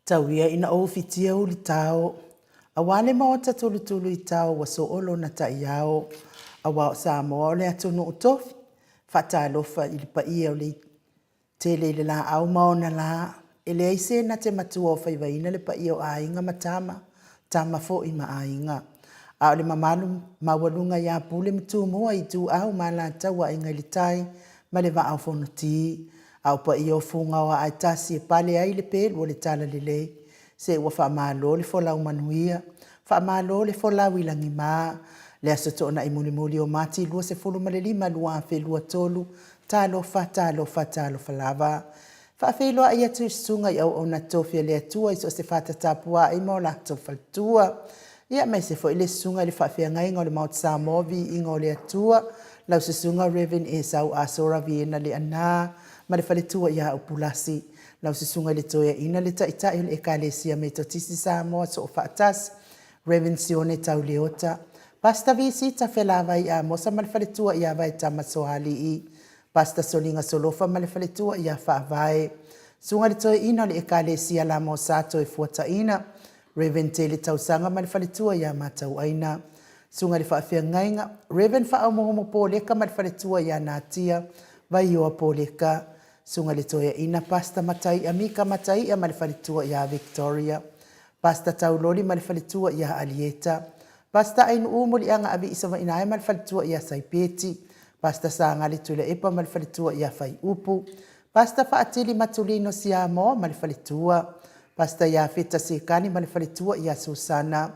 Tau ia ina ou fitia ulitao, Aua le maota tulutulu i tao ua soo lona taiao, Aua o Samoa o le atunuu tofi, Faatalofa i le paia o le tele i le laau ma ona la, e leai se na te matua o faivaina le paia o aiga ma tama, tama foi ma aiga. A o le mamalu maualuga ia Pule ma Tumua, Ituau ma Alataua, Aiga i le Tai ma le Vaa o Fonoti. A o paia o Fuga o aa e tasi e pale ai le pelu o le Talalelei. Se ua faamalo le folau manuia, faamalo le folau i lagima. Le Aso Toonai mulimuli o Mati 25 2023, talofa, talofa, talofa lava. Faafeiloai atu i susuga i auauna tofi a le Atua i so o se fata tapuai ma o latou faletua. Ia aemaise foi le susuga i le faafeagaiga o le Maota Samoa, Viiga o le Atua, lau susuga Rev Esau Asora Viena Leaana ma le faletua ia Upulasi. Lau susuga i le Toeaina le Taitai o le Ekalesia Metotisi Samoa Soofaatasi, Rev Sione Tau Leota. Pastor Visita Felavai Amosa ma le faletua ia Vaetama Soalii. Pastor Soliga Solofa ma le faletua ia Faavae. Susuga i le Toeaina o le Ekalesia Lamosa Toefuataina, Rev Tele Tausaga ma le faletua ia Matauaina. Susuga i le Faafeagaiga, Rev Faaomoomo Poleka ma le faletua ia Natia Vaioa Poleka. Susuga i le Toeaina Pastor Mataia Mika Mataia ma le faletua ia Victoria. Pastor Tauloli ma le faletua ia Alieta. Pastor Ainuu Muliaga Aviisavainae ma le faletua ia Saipeti. Pastor Sagali Tuilaepa ma le faletua ia Faiupu. Pastor Faatili Matulino Siamoa ma le faletua. Pastor Iafeta Sekani ma le faletua ia Susana.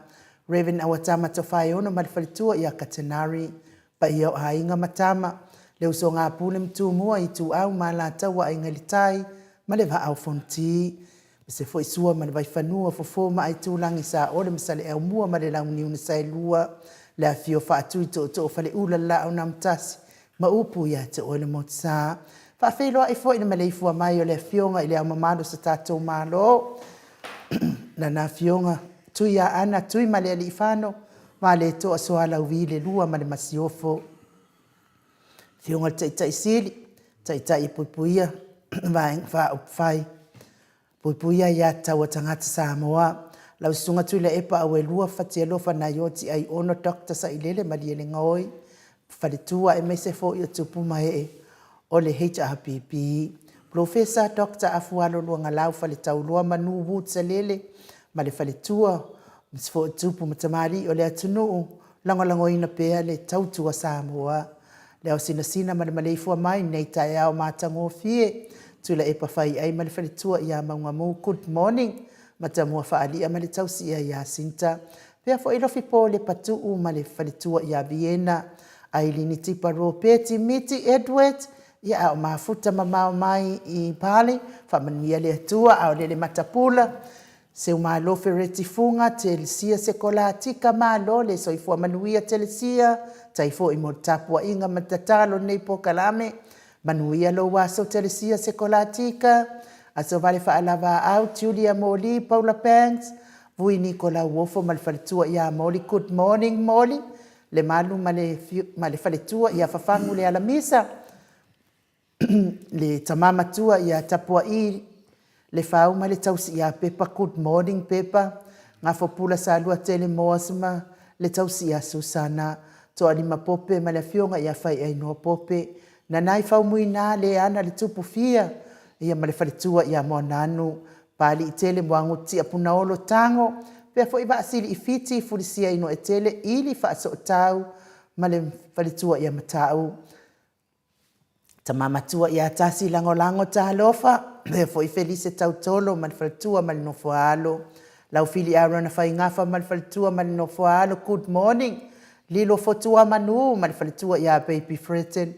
Rev Awatama Tofaeono ma le faletua ia Katenari. Paia o aiga ma tama, le usoga a Pule ma Tumua, Ituau ma Alataua, Aiga i le Tai ma le Vaa o Fonoti. Ma se foi Sua ma le Vaifanua, Fofo ma Aitulagi, Saole ma Saleaaumua ma le Launiu na Saelua, le afifio o Faatui, Tootoo o Faleula, le Laau na Amotasi ma upu ia te oe le Motusa. Faafeiloai foi i le maleifua mai o le Afioga i Le Ao Mamalu o so tatou Malo, Lana Afioga Tuiaana Tuimalealiifano Vaaletoa Sualauvi le II ma le Masiofo. Afioga i le Taitai Sili, Taitai e Puipuia Vaega Faaupufai, Puipuia Aia Tatau a Tagata Samoa, lau Susuga Tuilaepa Auelua Fatialofa Naioti Aiono Dr. Sailele Malielegaoi, faletua aemaise foi o tupu ma ee o le HRPP. Polofesa Doctor Afualo Luagalau Faletauloa Manu Wood Salele ma le faletua, aemaise foi o tupu ma tamalii o le atunuu, lagolagoina pea le tautua Samoa. Le ao sinasina ma le maleifua mai i lenei taeao matagofie, Tuilaepa Faiai ma le faletua ia Maugamu, good morning. Matamua Faalia ma le tausi ia Iasinta. Pea foi Lofi Po Lepatuu ma le faletua ia Viena, Ailini Tipa Ropeti Miti Edward, ia a o mafuta mamao mai i Bali, faamanuia le Atua a o lele matapula, Seumalo Fereti Fuga, Telesia Sekolatika, malo le soifua manuia Telesia, tai foi mo le tapuaiga ma le tatalo i lenei polokalame, Manuia lou aso Telesia Sekolatika, Aso Vale Faalavaau, Julia Moli, Paula Banks, Vui Niko Lauofo ma le faletua ia Moli, good morning Moli, Lemalu ma le, ma le faletua ia Fafagu le Alamisa, le tama matua ia Tapua'i Lefau ma le tausi ia Pepa, good morning Pepa, Gafopula Saluatele Moas ma le tausi ia Susana, Toalima Pope ma le afioga ia Faiainoa Pope, Nanai Faumuina Leana le tupu fia ia ma le faletua ia Moananu, Paliitele Muagututia Punaolo Tago, pea foi Vaasili i Fiti Fulisia Inuaetele Ili Faasootau ma le faletua ia Matau. Tama matua ia Tasi Lagolago Talofa, pea foi Felise Tautolo ma le faletua ma le nofo a alo. Laufili Arona Faigafa ma le faletua ma le nofo a alo, good morning. Lilo Fotuamanu ma le faletua ia Baby Fretton,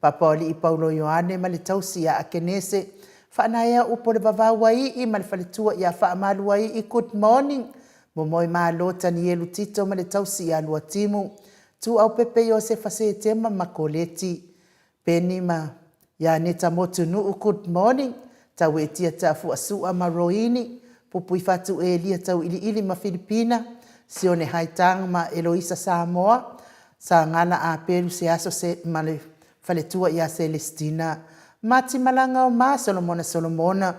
Papaoalii Paulo Ioane ma le tausi ia Akenese, Faanaea Upu o le Vavau Aii ma le faletua ia Faamaluaii, good morning. Momoe Malo Tanielu Tito ma le tausi ia Luatimu, Tuuaupepe Iosefa Setema ma Koleti, Peni ma Ianeta Motunuu, good morning. Tauetia Taafuasua ma Roini, Pupuifatu Elia Tauiliili ma Filipina, Sione Haitang ma Eloisa Samoa, Sagala Apelu Seaso se ma le faletua ia Selestina, Mati Malagaoma Solomona Solomona.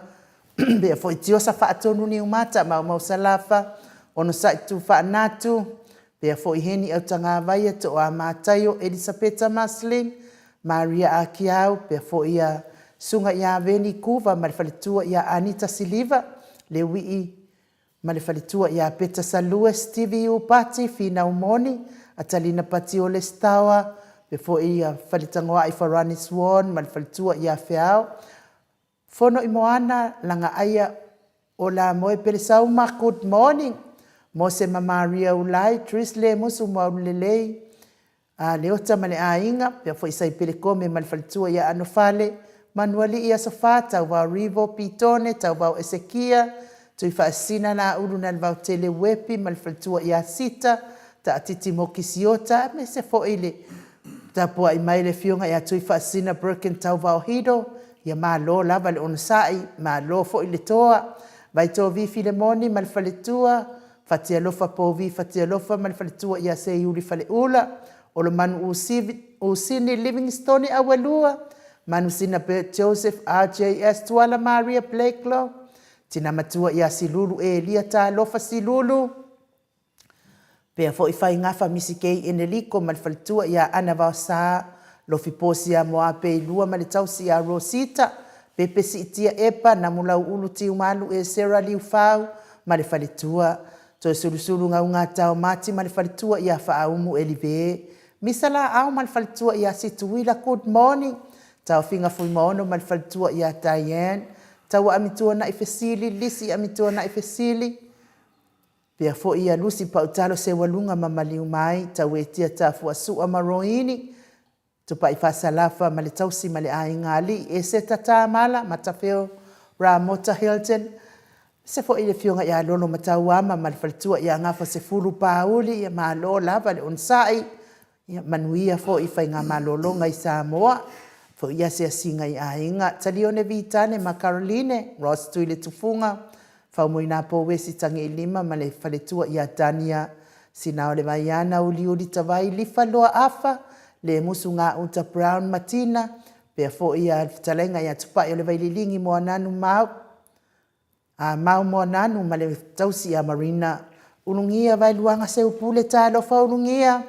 Pea foi Tiosa Faatonu Niumata, Maumau Salafa, Onosai Tufaanatu, pea foi Heni Autagavaia, Toa Mataio, Elisapeta Maslin, Maria Akiau, pea foi ia Suga ia Veni Kuva ma le faletua ia Anita Siliva, Leuii ma le faletua ia Peta Salue, Stevie Upati, Finau Moni, Atalina Patiole Stawa, pea foi ia Faletagoai Farani Swan ma le faletua ia Feao, Fono i Moana, Lagaaia o Lamoe Pelesauma, good morning. Mose ma Maria Ulai, Tris Lemusu Moaulelei, a Leota ma le aiga, pea foi Saipele Kome ma le faletua ia Anofale, Manualii Aso Fa, Tauvao Rivo, Pitone, Tauvao Esekia, Tuifaasisina Laulu Nalevaotele Uepi ma le faletua ia Sita, Taatiti Mokisiota, aemaise foi le tapuai mai le afioga ia Tuifaasisina Birkin Tauvao Hido, ia malo lava le onosai, malo foi le toa. Vaitovi Filemoni ma le faletua, Fatialofa Povi Fatialofa ma le faletua ia Seiuli Faleula, Olomanu Usini Livingstone Auelua, Manusina Bert Joseph RJS Tuala Maria Blakelaw, Tina Matua ia Silulu Elia Talofa Silulu, Pea foi Faigafa Misikei Eneliko ma le faletua ia Ana Vaosa, Lofi Posia Moapeilua ma le tausi ia Rosita, Pepe Siitia Epa, Namulauulu Tiumalu Esera Liufau ma le faletua, Toesulusulu Gaugatao Mati ma le faletua ia Faaumu Elive, Misa Laau ma le faletua ia Situila Good morning, Taofiga Fuimaono ma le faletua ia Diane, Taua Amituanai Fesili, Lisi Amituanai Fesili, Pea foi ia Lusi Pautalo Seualuga ma Maliu Mai, Tauetia Tafuasua ma Roini, Tupai Fasalafa ma le tausi ma le aiga alii, Eseta Tamala, Matafeo Ramota Hilton, aemaise foi le afioga ia Lolo Matauama ma le faletua ia Gafa Sefulu Pauli, ia malo lava le onosai, Ia manuia foi faigamalologa i Samoa, foi i asiasiga i aiga. Talione Vitane ma Caroline, Ross Tuiletufuga, Faumuina Pouesi Tagiilima ma le faletua ia Tania, Sinaole Vaiana, Uliuli Tavai, Lifa Loa Afa, Lemusu Gauta Brown ma Tina, pea foi ia le fetalaiga ia Tupai o le Vaililigi Moananu Mau. A mau moananu ma le tausi ia Marina. Ulugia Vaeluaga Seupule Talofa Ulugia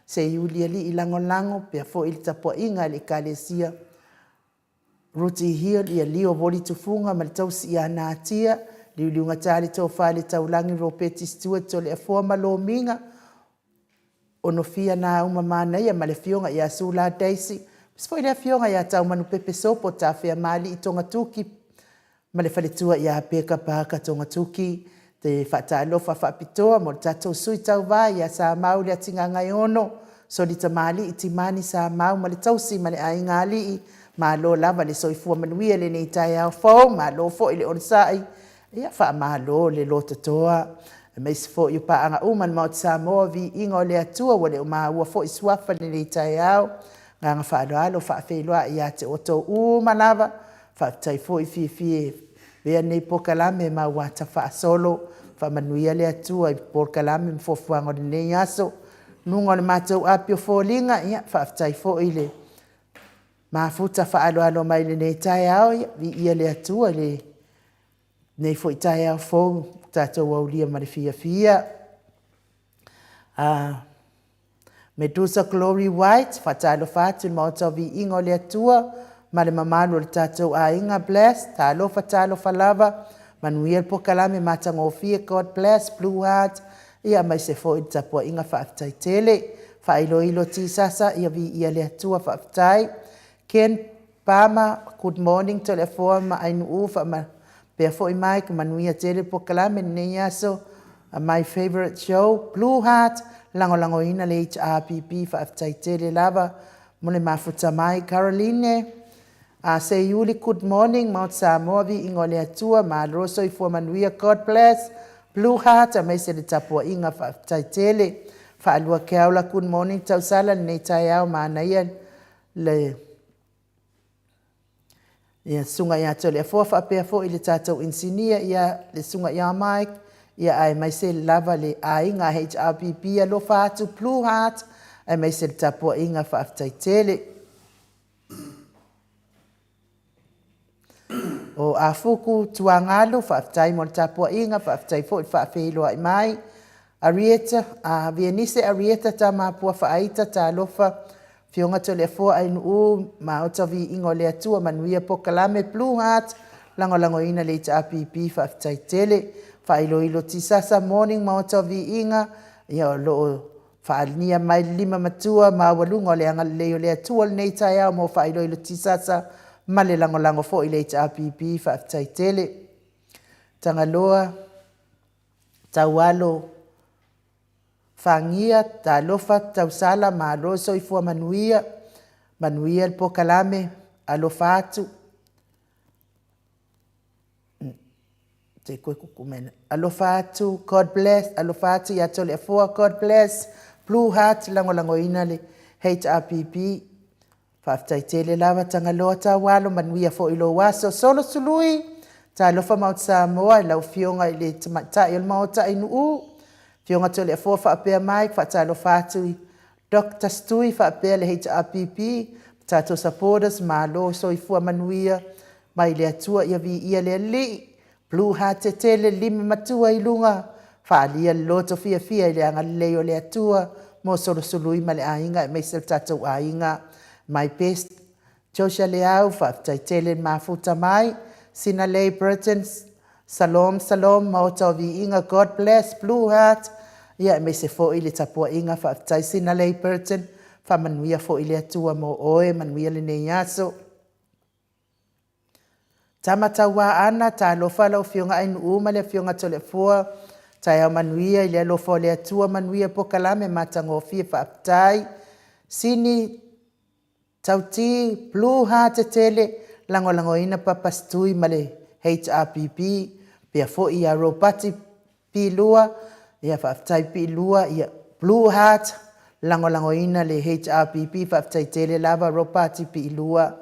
Seiuli Alii Lagolago pea foi le tapuaiga a le Ekalesia Ruti Hill ia Leo Voli Tufuga ma le tausi ia Natia Liuliugatā le Tofa le Taulagi Ropeti Stewart Toleafoa ma Lomiga Onofia Nauma Manaia ma le afioga ia Sula Daisy aemaise foi le afioga ia Taumanupepe Sopo Tafeamalii Togatuki ma le faletua ia Peka Parker Togatuki, te faatalofa faapitoa mo le tatou sui tauva ia Samau Leatigagaiono, Soli Tamalii Timani Samau ma le tausi ma le aiga alii, malo lava le soifua manuia i lenei taeao fou, malo foi le onosai, ia faamalo le lototoa. Aemaise foi o paaga uma a le Maota Samoa, viiga o le Atua ua le o maua foi suafa i lenei taeao, agaga faaaloalo faafeiloai ia te outou uma lava. Faafetai foi fiafia e avea lenei polokalame ma auata faasolo. Faamanuia le Atua i polokalame ma fuafuaga o lenei aso. Luga o le matou api o foliga, ia faafetai foi i le mafuta faaaloalo mai i lenei taeao. Ia viia le Atua i lenei foi taeao fou tatou aulia ma le fiafia. Medusa Glory White, faatalofa atu i le Maota o Viiga o le Atua ma le mamalu o le tatou aiga. Bless, talofa, talofa lava. Manuia le polokalame matagofie. God bless, Blue Heart. Ia aemaise foi le tapuaiga faafetai tele. Faailoilo Tisasa, ia viia le Atua, faafetai. Ken Pama, good morning Toleafoa ma Ainuu, faapea foi Mike, manuia tele polokalame lenei aso. My favorite show, Blue Heart, lagolagoina le HRPP, faafetai tele lava mo le mafuta mai. Caroline, Seiuli, good morning, Mount Samoa, viiga o le Atua, malo soifua manuia, God bless, Blue Heart, aemaise le tapuaiga, faafetai tele. Faalua Keaula, good morning Tausala, lenei taeao manaia le ia susuga ia Toleafoa faapea foi le tatou inisinia ia le susuga ia Mike ia aemaise lava le aiga HRPP alofa atu Blue Heart aemaise le tapuaiga faafetai tele. O Afuku Tuagalu, faafetai mo le tapuaiga, faafetai foi le faafeiloai mai. Arieta, a Vienise Arieta Tamapua Faaita, talofa, Afioga Toleafoa Ainuu, Maota Viiga o le Atua, manuia polokalame Blue Heart, lagolagoina le HRPP, faafetai tele. Faailoilo Tisasa, morning Maota o Viiga, ia o lo o faaalia mai le lima matua maualuga o le agalelei o le Atua lenei taeao mo Faailoilo Tisasa ma le lagolago foi i le HRPP, faafetai tele. Tagaloa Taualo Fagia, talofa tausala, malo soifua manuia, manuia le polokalame, alofa atu. Alofa atu, God bless, alofa atu ia Toleafoa, God bless, Blue Heart, lagolagoina le HRPP. Faafetai tele lava Tagaloa Taualo, manuia foi lou aso. Solo Sului, talofa Maota Samoa i lau Afioga i le Tamaitai o le Maota Ainuu, Afioga Toleafoa faapea mai, faatalofa atu i Dr. Stui faapea le HRPP, tatou supporters, malo soifua manuia mai le Atua, ia viia le Alii. Blue Heart tetele, lima matua i luga, faaalia le loto fiafia i le agalelei o le Atua mo Solosului ma le aiga, aemaise le tatou aiga. My best, Joshua Leau, faafetai tele le mafuta mai. Sinalei Burton, Salom, Salom, Maota o Viiga, God bless, Blue Heart, ia aemaise foi le tapuaiga, faafetai Sinalei Burton, faamanuia foi le Atua mo oe, manuia lenei aso. Tama Tauaana, talofa lau Afioga Ainuu ma le Afioga Toleafoa, taeao manuia i le alofa o le Atua, manuia polokalame matagofie, faafetai. Sini Tauti, Blue Heart tetele, lagolagoina Papa Stui ma le HRPP, pea foi ia Ropati Pilua, ia faafetai Pilua, ia Blue Heart, lagolagoina le HRPP, faafetai tele lava Ropati Pilua.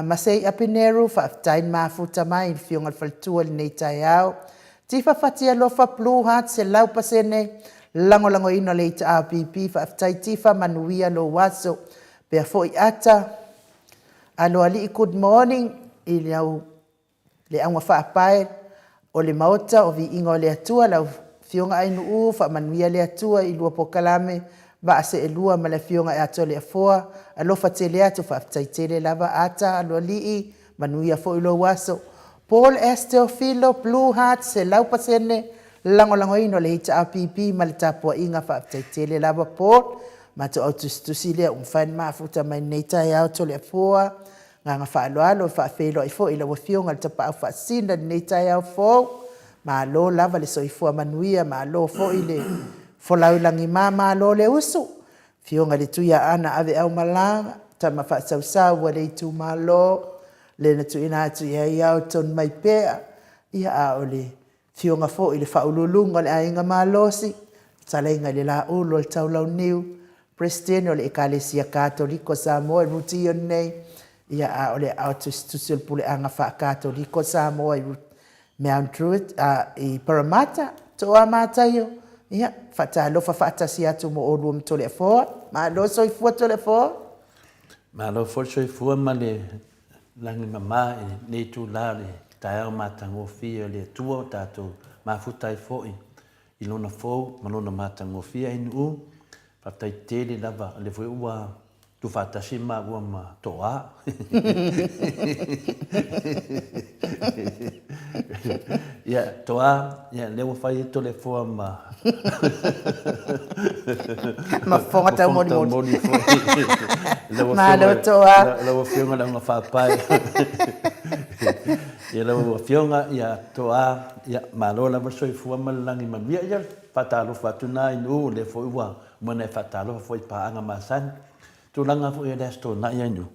Masei Apineru, faafetai le mafuta mai i le Afioga i le Faletua i lenei taeao. Tifa Fatialofa, Blue Heart, 100% lagolagoina le HRPP, faafetai Tifa, manuia lou aso. Pea foi Ata, Aloalii, good morning i lau le auga faapae o le Maota o Viiga o le Atua, lau Afioga Ainuu, faamanuia le Atua i lua polokalame, vaa seelua ma le Afioga ia Toleafoa, alofa tele atu, faafetai tele lava Ata Aloalii, manuia foi lou aso. Paul S. Teofilo, Blue Heart, 100% lagolagoina o le HRPP ma le tapuaiga, faafetai tele lava Paul. Matou au tusitusi lea ua mafai ona mafuta mai lenei taeao Toleafoa. Agaga faaaloalo e faafeiloai foi i lau Afioga i le Tapaau Faasisina i lenei taeao fou. Malo lava le soifua manuia, malo foi le folau i lagima, malo le usu. Afioga i le Tuiaana Aveaumalaga, tama faasausau a le itumalo, le na tuuina atu i ai ao tonu mai pea, ia a o le afioga foi i le Faauluuluga o le Aiga Malosi, fetalaiga i le Laulu o le Taulauniu, Peresetene o le Ekalesia Katoliko Samoa i Ruti nei, ia a o le aao tusitusi o le Puleaga Faa-Katoliko Samoa i Mount Druitt, i Parramatta, Toa Mataio, ia, faatalofa faatasi atu mo oulua ma Toleafoa. Malo soifua Toleafoa. Malo foi le soifua ma le lagi mama i lenei itula o le taeao matagofie o le Atua ua tatou mafuta ai foi i Lona fou ma Lona matagofie. Ainuu, faafetai tele lava o lea foi ua tuufaatasi maua ma Toa. Ia, Toa, ia, lea ua fai ai Toleafoa ma ma fofoga taumolimoli foi. Malo Toa. Lau Afioga i le Augafaapae. Ia lau Afioga, ia Toa, ia malo lava le soifua ma le lagi manuia. Ia faatalofa atu na i Nuu, o lea foi ua uma ona e faatalofa foi i paaga masani. Tulaga foi o le Aso Toonai ai Nuu,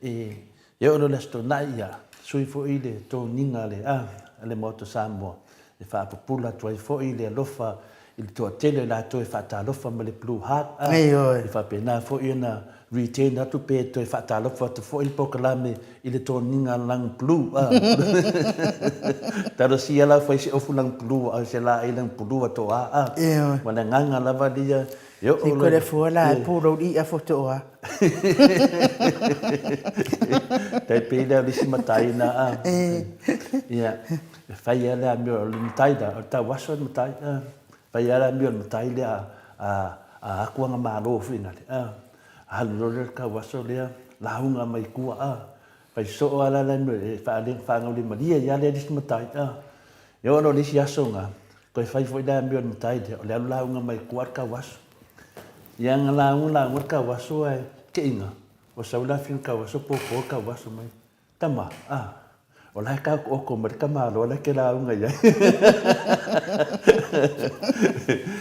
e E oo loa i le Aso Toonai, ia sui foi le toniga a le, a le Maota Samoa e faapupula atu ai foi le alofa i le toatele o i latou e faatalofa ma le Blue Heart, a, e faapena foi ona return atu pe toe faatalofa atu foi le polokalame i le toniga lung pulu a. Talosia la fai se ofu lung pulu a o se laei lung pulu a toa a. Ioe. Ma le agaga lava lia e oo Se loa koe le fua la e pulou i i'a fo toa. Tai pei lea o le isi matai na a. Ia, e fai lava le amio o le matai la, o le tauaso le matai a. Fai lava le amio o le matai lea a aku ana malo foi nale a. Alu loa lea i le tauaso lea, lauga mai tua a. Fai soo lava la le amio e faagaulimalie ai lava le isi matai a. E oo loa i le isi aso na, Toe fai foi le amio a le matai lea, o le alu lauga mai tua le tauaso. Ia na lauga lauga le tauaso ae keiga, ua sau le afioga i le tauaso popo le tauaso mai. Tama, ah, o la e taotooto mai le tamaloa la e te lauga i ai.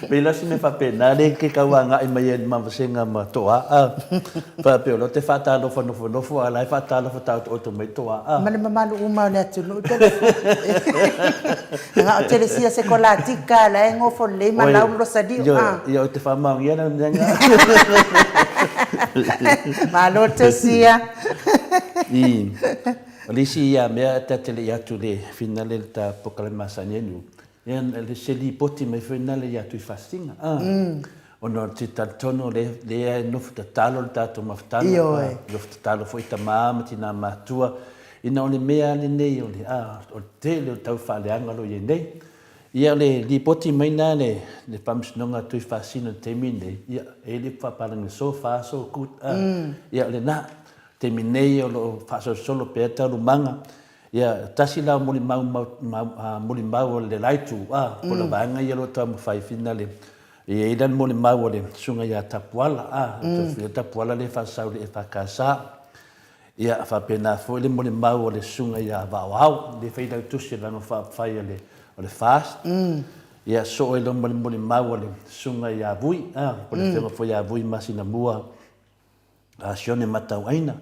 Pei la o se mea faapena lea e te tau agai mai ai i le ma vasega ma Toa, ah. Faapea o lea ou te faatalofa nofonofo a o la e faatalofa taotooto mai Toa, ah. Ma le mamalu uma o le atunuu Telefo. Na o Telesia Sekolatika la e gofo lelei ma lau le losa lio, ah. Ioe, ou te faamaonia la mea na. Malo Telesia. I, o le isi ia mea ta te le i atu le finale le ta polokalame masani ai nu, ia le se lipoti mai foi na le ia Tuifasina, ah. Ona o te talitonu lea e nofo tatalo le tatou mafutaga, Ioe. nofo tatalo foi tama ma tina matua, ina o le mea lava lenei o le, a, o le tele o le tau faaleaga o lo o i ai nei. Ia o le lipoti mai lena le, le Faamasinoga a Tuifaasino i le taimi lenei, ia, e i ai le upu faapalagi, so far so good, a, ia o lena. Taimi nei o lo o faasolosolo pea taualumaga, ia, tasi la o molimau, molimau o le la itu, a, po o le vaega ia o lo o taumafai finale E i ai la le molimau a le susuga ia Tapuala, a, le tofi o Tapuala lea e faasau i le EFKS. Ia, faapena foi le molimau a le susuga ia Vaoao, lea e failautusi o le Vaega Faaupufai a le, o le FAST. Ia, soo ai loa ma le molimau a le susuga ia Vui, a, po o le afioga foi ia Vui Masinamua, a Sione Matauaina.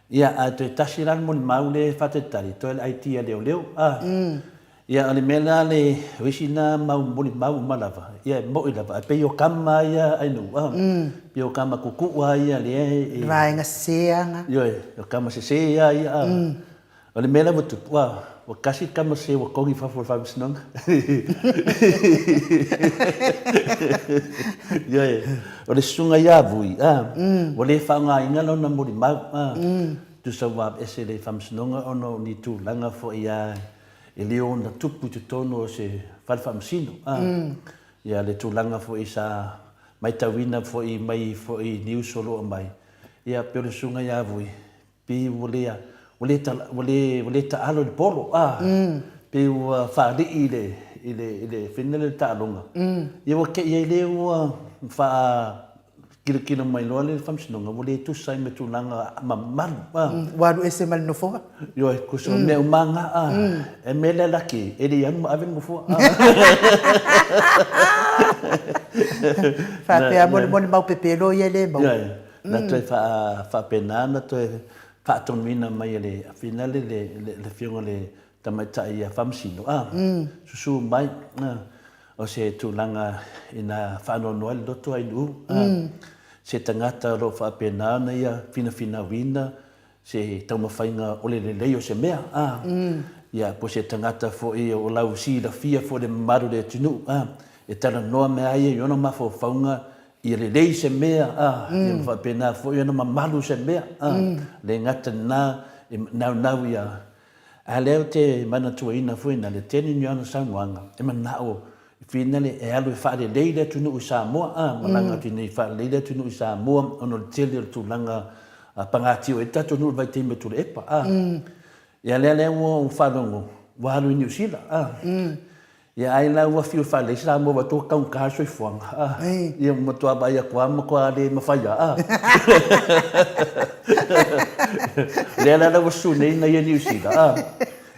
Ia, ae toe tasi la le molimau lea e faatalitali, toe le ID a leoleo, a. Ia, o le mea la le, o isi na mau molimau uma lava, ia e mo'i lava, ae pei o kama ia Ainuu, a. Pei o kama kuku'u lava ia lea e. Vaega sese aga. Ioe, o kama sese lava ia, a. O le mea la ua tupu, ua kasi le tama se ua kogi i fafo o le faamasinoga. Ioe, o le susuga ia Vui, a, ua le faaaogaina lona molimau, a, tusa ua aveese i le faamasinoga ona o ni tulaga foi a e le ona tupu i totonu o se fale faamasino, a. Ia le tulaga foi sa maitauina foi mai foi i news o lo o aumai, ia pei o le susuga ia Vui, Pei ua le, ua le, ua le, ua le taalo i le polo, a. Pei ua faalii i le, i le, i le fina lea i le taaloga. Ia ua te i ai lea ua faakilokilo mai loa le Faamasinoga, ua le tusa ai ma tulaga mamalu, a. Ua alu ese ma le nofoa. Ioe, tusa o mea uma na, a. E mea lea laki, e le i alu ma ave le nofoa, a. Faapea molimoli mau pepelo ia e le maua. Ioe. Na toe faapena ona toe faatonuina mai e le finale le afioga i le tamaitai ia Faamasino, a, susu mai, a, o se tulaga ina faanoanoa ai le loto Ainuu, a, se tagata o lo o faapena ona ia finafinauina se taumafaiga o le lelei o se mea, a, ia, po o se tagata foi o lau silafia foi i le mamalu o le atunuu, a, e talanoa mea ai ia i ona mafaufauga ia lelei se mea, a, ia ma faapena foi ona mamalu se mea, a, le gata i lena, e naunau ia, a lea ou te manatuaina foi na le tele ni ana saunoaga, e manao finale e alu e faalelei le atunuu i Samoa, a, malaga atu i nei faalelei le atunuu i Samoa ona o le tele o le tulaga pagatia o i ai le tatou nuu i le vaitaimi o Tuilaepa, a. Ia lea lea ua ou faalogo ua alu i Niu Sila, a. Ia ai la ua fiu faalelei Samoa ua tua taugata le soifuaga, a. Ia ua matua vaai atu lava matua le mafai lava, a. Lea la ua susu nei na ia Niu Sila, a.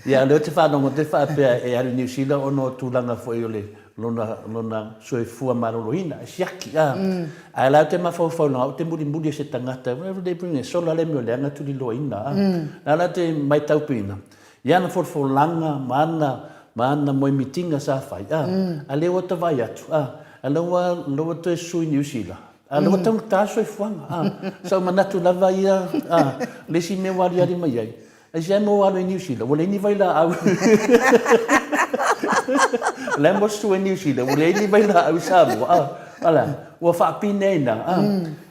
Ia a o lea ou te faalogo atu faapea e alu i Niu Sila ona o tulaga foi o le lona, lona soifua maloloina, e siaki, a. Ae la ou te mafaufau leaga ou te mulimuli e se tagata, e sola le mea o leaga tuliloaina, a. La la ou te maitauina i ana folafolaga ma ana, ma ana moemitiga sa fai, a. A lea ua ta vaai atu, a, a lea ua, lea ua toe susu i Niu Sila. A lea ua taugata le soifuaga, a. Sa ou manatu lava ia, a, o le isi mea ua aliali mai ai, aisea mea ua alu ai Niu Sila, ua leai ni vailaau. O le a mo susu ai Niu Sila, ua leai ni vailaau i Samoa, a. A la, ua faapine ai ina, a.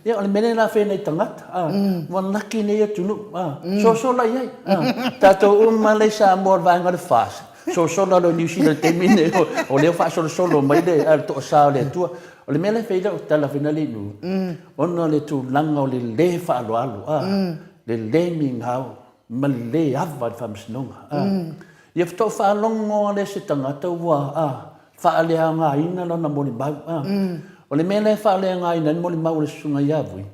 Ia, o le mea lea la fai nai tagata, a, ua laki nei atunuu, a, sosola i ai, a. Tatou uma la i Samoa o le vaega o le FAST, sosola loa i Niu Sila i le taimi lenei, o lea ua faasolosolo mai le toasa o le Atua. O le mea lea e fai ai lau tala foi lea i Nuu, ona o le tulaga o le le faaaloalo, a, le le migao ma le le ava i le faamasinoga. A, ia faatoa ou faalogo lava lea i se tagata ua, a, faaleaogaina lana molimau. A, o le mea lea e faaleaogaina ai le molimau a le Susuga ia Vui,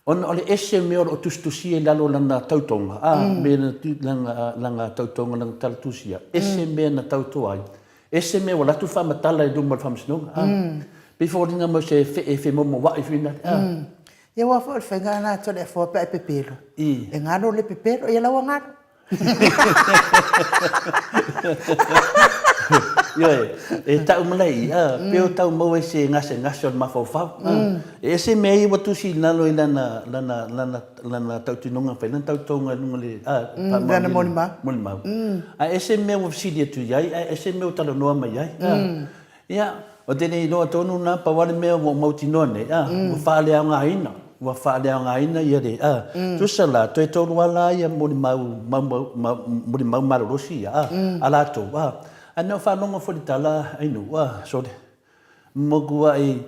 ona o le ese mea o lo o tusitusia i lalo o lana tautoga, a, me lana tautoga, lana tala tusia, ese mea na tauto ai, ese mea ua alu atu faamatala i luma o le faamasinoga, a. Pei foliga mai o se fee femomoai foi lea, a. Ia aua foi o le faiga lena a Toleafoa pe a e pepelo, e galo le pepelo, ia la ua galo. Ioe, e tau mai i, a, pe o tau maua i se gasegase o le mafaufau. A, e ese mea ia ua tusi i lalo i lana, lana, lana, lana tautinoga na fai, lana tautoga i luga o le, a, Lana molimau. Molimau. Ae ese mea ua fesili atu i ai, ae ese mea ua talanoa mai ai. A, Ia, ou te le iloa tonu lena, pau lava le mea ua ou mautinoa nei, a, ua faaleaogaina, ua faaleaogaina ia le, a, tusa la, toe tolu lava la ia molimau, mau, mau, molimau malolosi ia, a, a latou, a. Ae na ou faalogo foi i le tala a Ainuu, a, sole, mokuai,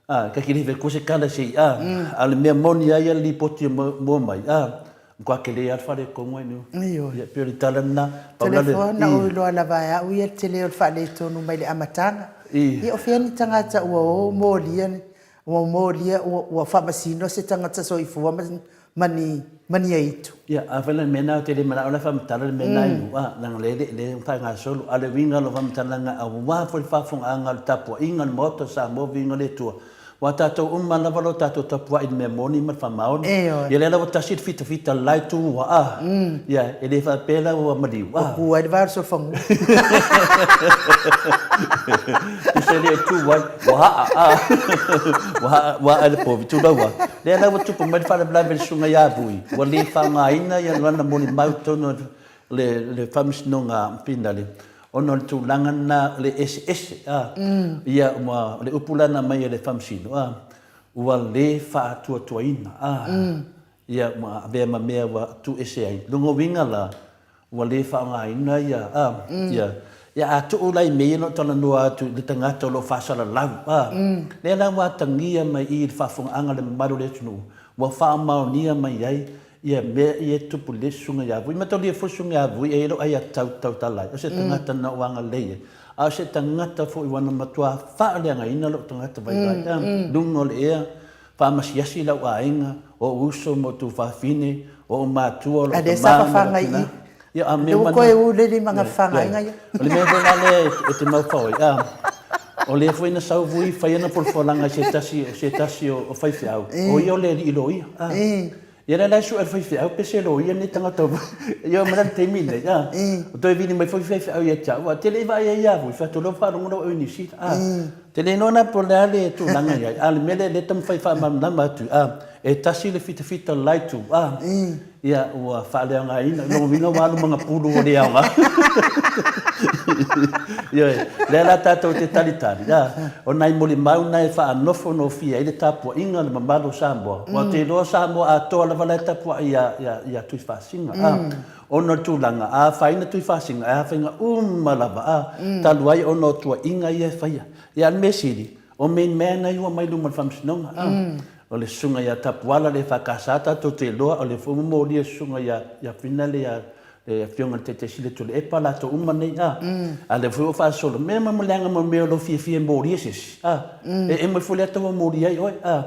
a, kakilife se kala se i, a, a o le mea moni lava ia le lipoti e mua mai, a, Matua tele lava le faaletonu ai nei. Ioe. Ia, pei o le tala lena. Toleafoa, na ou iloa lava e au ia le tele o le faaletonu mai le amataga. Ia, o fea ni tagata ua o molia, ua molia, ua faamasino se tagata soifua ma ni, ma ni aitu. Ia, afai la o le mea lena, ou te le manao la e faamatala le mea lena i nuu, a, leaga o lea e le faagasolo. A o le uiga o lau faamatalaga, aua foi le faafofogaaga o le tapuaiga a le Maota o Samoa, viiga o le Atua, Aua tatou uma lava lo tatou tapuai i le mea moni ma le faamaoni. Ioe. Ia lea la ua tasi le fitafita o le la itu ua a. Ia, e le faapea la ua maliu a. Ua ku ai le vao i le solofanua. Tusa e le tu ai, ua haa a. Ua haa, ua haa i le povi, tulou a. Lea la ua tupu mai le faalavelave i le susuga ia Vui, ua le faaaogaina ia lana molimau i totonu o le Faamasinoga Pinale, ona o le tulaga lena o le eseese, a, ia, ua, o le upu la na aumai e le Faamasino, a, ua le faatuatuaina, a, ia, ua avea ma mea ua tuuese ai. Lona uiga la, ua le faaaogaina ia, a, ia, ia a tuu la i mea ia na ou talanoa atu i le tagata o lo o faasalalau, a, lea la ua atagia mai i i le faafofogaaga a le mamalu o le atunuu, ua faamaonia mai ai Ia mea ia e tupu le susuga ia Vui. Mataulia foi susuga ia Vui e i ai lou aia tau tautala ai. O se tagata na ou agalelei ai. A o se tagata foi ua na matua faaleagaina lou tagata vaivai. A, luga o le ea, faamasiasi lau aiga, o ou uso ma ou tuafafine, o ou matua, o lou tama ma lou tina. Ia, a mea uma na. Lea ua toe uleli ma fagaiga ia. O le mea foi la lea e te maufau ai, a, o lea foi na sau Vui fai ana folafolaga i se tasi, se tasi o faifeau, o ia o le alii loia. A. Ia lea la e sue le faifeau pe se loia lenei tagata ia ma le taimi lenei a. O toe vili mai foi faifeau ia te au a te le i vaai ai ia vui fai atu lea ua faalogo lau au i Niu Sila a. Te le iloa la po o le a le tulaga i ai a o le mea lea lea e taumafai e faamalamalama atu a e tasi le fitafita o le la itu a. Ia ua faaleaogaina, lona uiga ua alu ma ga pulu ua le aoga. Ioe, lea la tatou te talitali, a, o nai molimau na e faanofonofia ai le tapuaiga a le mamalu o Samoa. Aua ou te iloa o Samoa atoa lava la e tapuai ia, ia, ia Tuifaasina, a, ona o le tulaga, a afaina Tuifaasina, e afaina uma lava, a, talu ai ona o tuuaiga ia e faia. Ia a o le mea sili, O main man ai ua mai luma o le faamasinoga a. O le susuga ia Tapuala le EFKS tatou te iloa o le foi ua molia susuga ia ia Fina le ia le afioga i le Taitaisili Tuilaepa latou uma nei a. A lea foi ua faasolo mea ma leaga ma mea o lo o fiafia e molia se isi a. E emo ifo le ata ua molia ai oe a.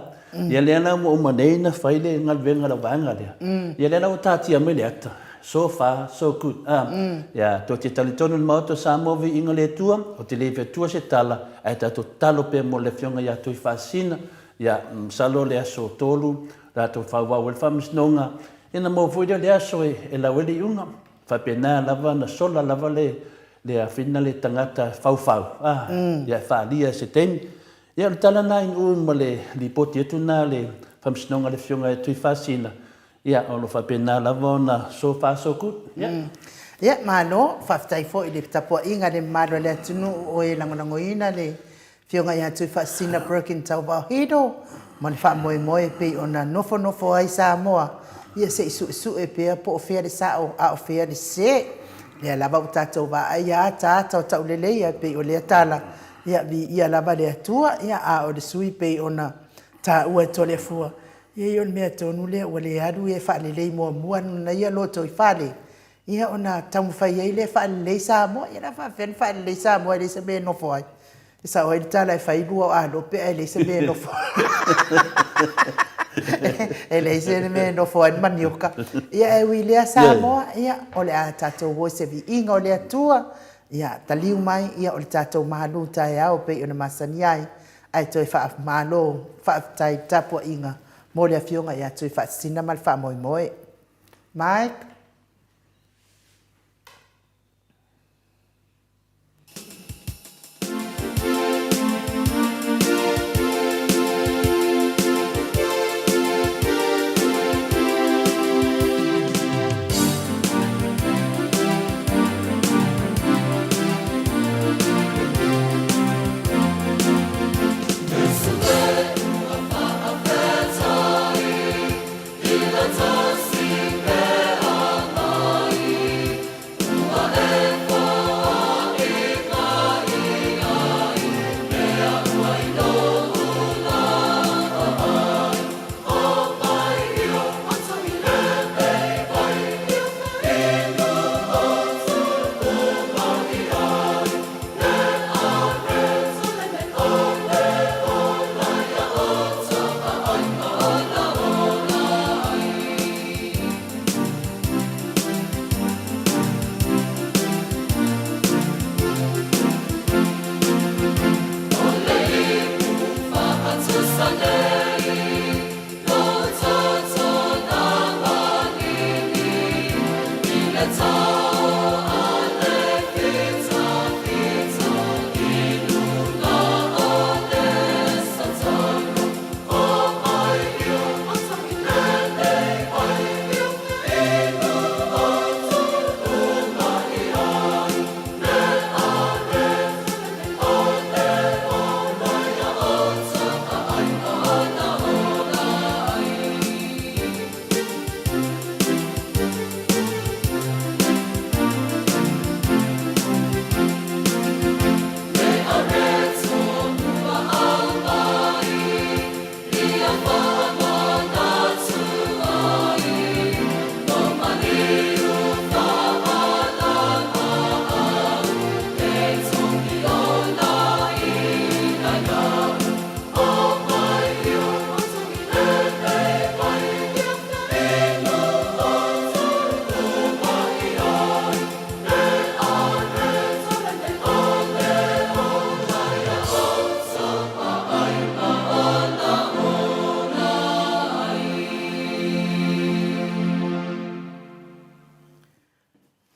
Ia lea la ua uma nei na fai le galuega a le vaega lea. Ia lea la ua taatia mai le ata. So far, so good. A, ia, tou te talitonu i le Maota o Samoa Viiga le Atua, ou te le featua se tala, ae tatou tatalo pea mo le Afioga ia Tuifaasisina, ia, masalo le aso tolu, latou faaauau ai le faamasinoga, ia na maua foi lea o le aso e, e lau ai le iuga. Faapena lava na sola lava le, le afina le tagata faufau, a, ia e faaalia i se taimi. Ia, o le tala lena i Nu'u ma le lipoti atu lena a le Faamasinoga a le Afioga ia Tuifaasina, ia, o lo o faapena lava ona so far so good. Ia. Ia, malo, faafetai foi i le tapuaiga a le mamalu o le atunuu o e lagolagoina le Afioga ia Tuifaasisina Broken Tauvao Hilo ma le faamoemoe e pei ona nofonofo ai Samoa, ia se i suesue pea po o fea le sao a o fea le sese. O lea lava ua tatou vaai a ataata o tauleleia e pei o lea tala, ia viia lava le Atua, ia a o le sui pei ona taua e Toleafoa, ia o le mea tonu lea ua le alu ia e faalelei muamua lona ia lotoifale, ia ona taumafai ai lea e faalelei Samoa. Ia o le a faapefea ona faalelei Samoa e leai se mea e nofo ai? E sao ai le tala e fai lua o Alope ae leai se mea e nofo ai. E leai se mea e nofo ai le manioka. Ia e ui i lea Samoa, ia o le a tatou o i se viiga o le Atua. Ia taliu mai, ia o le tatou malu taeao e pei ona masani ai, ae toe faamalo faafetai i le tapuaiga mo le Afioga ia Tuifaasisina ma le faamoemoe. Mike.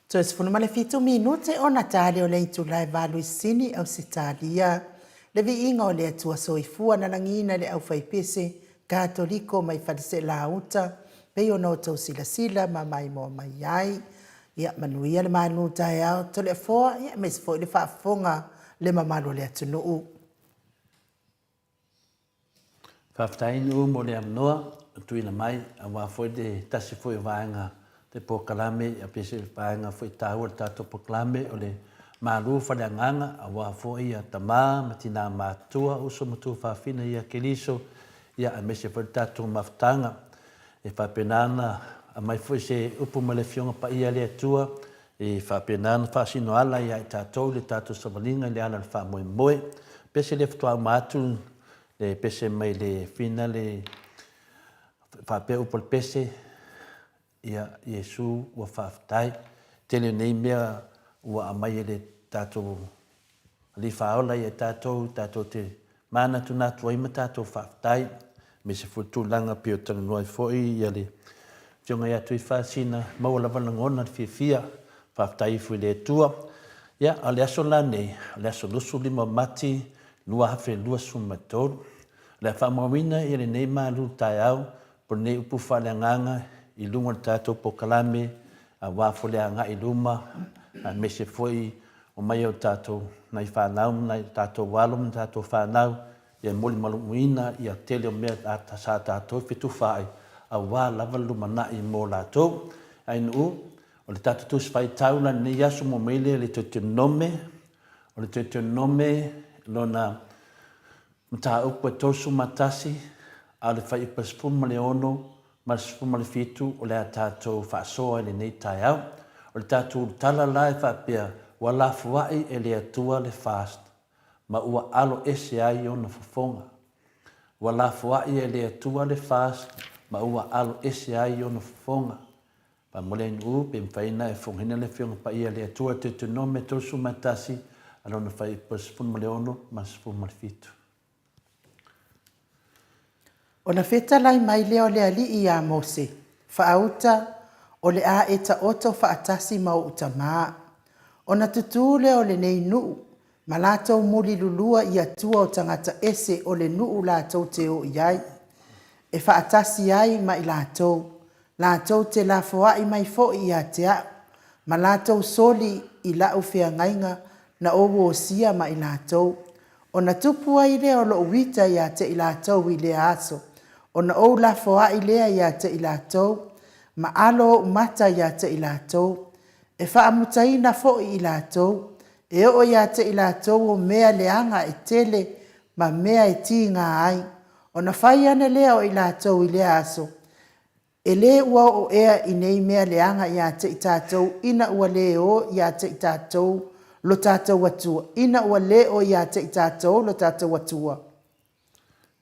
Toe 17 minute ona ta lea o le itula e 8 i Sini, Ausetalia. Le viiga o le Atua Soifua na lagiina e le aufaipese Katoliko mai Faleseelauta, pei ona outou silasila ma maimoa mai ai. Ia manuia le malu taeao Toleafoa, ia aemaise foi le faafofoga le mamalu o le atunuu. Faafetai Nu'u mo le avanoa ua tuuina mai aua foi le tasi foi o vaega te polokalame ia pe se vaega foi taua o le tatou polokalame o le malu faleagaga aua foi ia tama ma tina matutua, uso ma tuafafine ia Keriso ia aemaise foi le tatou mafutaga. E faapena ona aumai foi se upu ma le Afioga Paia a le Atua e faapena ona faasino ala ia i tatou le tatou savaliga i le ala o le faamoemoe. Pese lea faatoa uma atu le pese mai le fina le faapea upu o le pese, ia Iesu ua faafetai. Tele nei mea ua aumai e le tatou Alii Faaola ia i tatou, tatou te manatunatu ai ma tatou faafetai. Aemaise foi le tulaga pei o talanoa ai foi ia le Afioga ia Tuifaasina, maua lava lagona le fiafia, faafetai ifo i le Atua. Ia, a o le aso la nei, o le aso 25 o Mati 2023. O le a faamauina ia lenei malu taeao po o lenei upu faaleagaga i luga o le tatou polokalame aua foi le agai i luma aemaise foi o mai o tatou nai fanau ma nai tatou alo ma tatou fanau ia molimauina ia tele o mea sa tatou fetufaai aua lava le lumanai mo latou. Ae-nuu, o le tatou Tusi Faitau la i lenei aso mo mai lea i le Teutenome, o le Teutenome lona mataupu e 31, a o le fuaiupu e 16 ma le 17 o le a tatou faasoa i lenei taeao. O le tatou ulutala la e faapea, Ua lafoai e le Atua le FAST ma ua alo ese ai ona fofoga. Ua lafoai e le Atua le FAST ma ua alo ese ai ona fofoga. Faamolemole pe mafai ona e fofogaina le Afioga Paia a le Atua Deuteronome 31 a lona fuaiupu 16 ma le 17. Ona fetalai mai lea o le Alii iā Mose, Faauta, o le a e taoto faatasi ma ou tamā. Ona tutū lea o lenei nuu, ma latou mulilulua i atua o tagata ese o le nuu latou te o i ai, e faatasi ai ma i latou, latou te lafoai mai foi ia te au, ma latou soli i lau feagaiga na ou osia ma i latou. Ona tupu ai lea o lou ita ia te i latou i lea aso, ona ou lafoai lea ia te i latou, ma alo ou mata ia te i latou, e faamutaina foi i latou, e oo ia te i latou o mea leaga e tele ma mea e tiga ai, ona fai ane lea o i latou i lea aso, E le ua oo ea i nei mea leaga ia te i tatou ina ua le o ia te i tatou lo tatou Atua, ina ua le o ia te i tatou lo tatou Atua?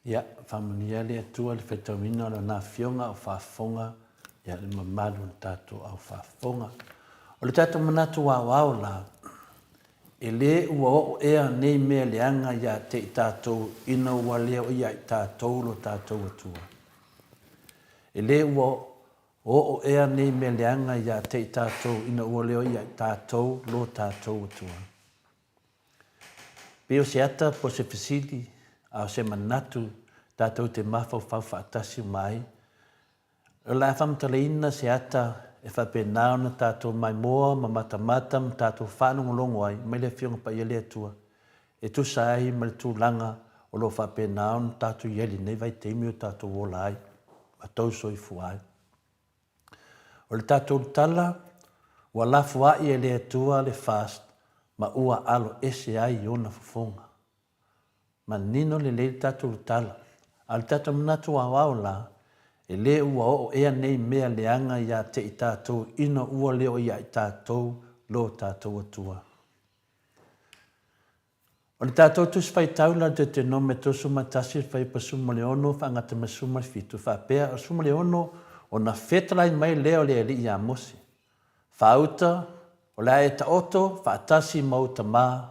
Ia, faamanuia le Atua i le faitauina o Lana Afioga o faafofoga ia le mamalu o le tatou au faafofoga. O le tatou manatu aoao la, e le ua oo ea nei mea leaga ia te i tatou ina ua le o ia i tatou lo tatou Atua? E le ua oo ea nei mea leaga ia te i tatou ina ua le o ia i tatou lo tatou Atua? Pei o se ata po o se fesili, a o se manatu tatou te mafaufau faatasi uma ai, o le a faamatalaina se ata e faapena ona tatou maimoa ma matamata ma tatou faalogologo ai mai le Afioga Paia le Atua e tusa ai ma le tulaga o lo o faapena ona tatou i ai i lenei vaitaimi o tatou ola ai ma tou soifua ai. O le tatou tala, ua lafoai e le Atua le FAST ma ua alo ese ai i ona fofoga. Manino lelei le tatou tala, a o le tatou manatu aoao la, e le ua oo ea nei mea leaga ia te i tatou ina ua le o ia i tatou lo tatou Atua. O le tatou Tusi Faitau la Deuteronome 31 fuaiupu 16 faagata ma le 17, faapea, o le 16, ona fetalai mai lea o le Alii ia Mose, Faauta, o le a e taoto faatasi ma ou tamā,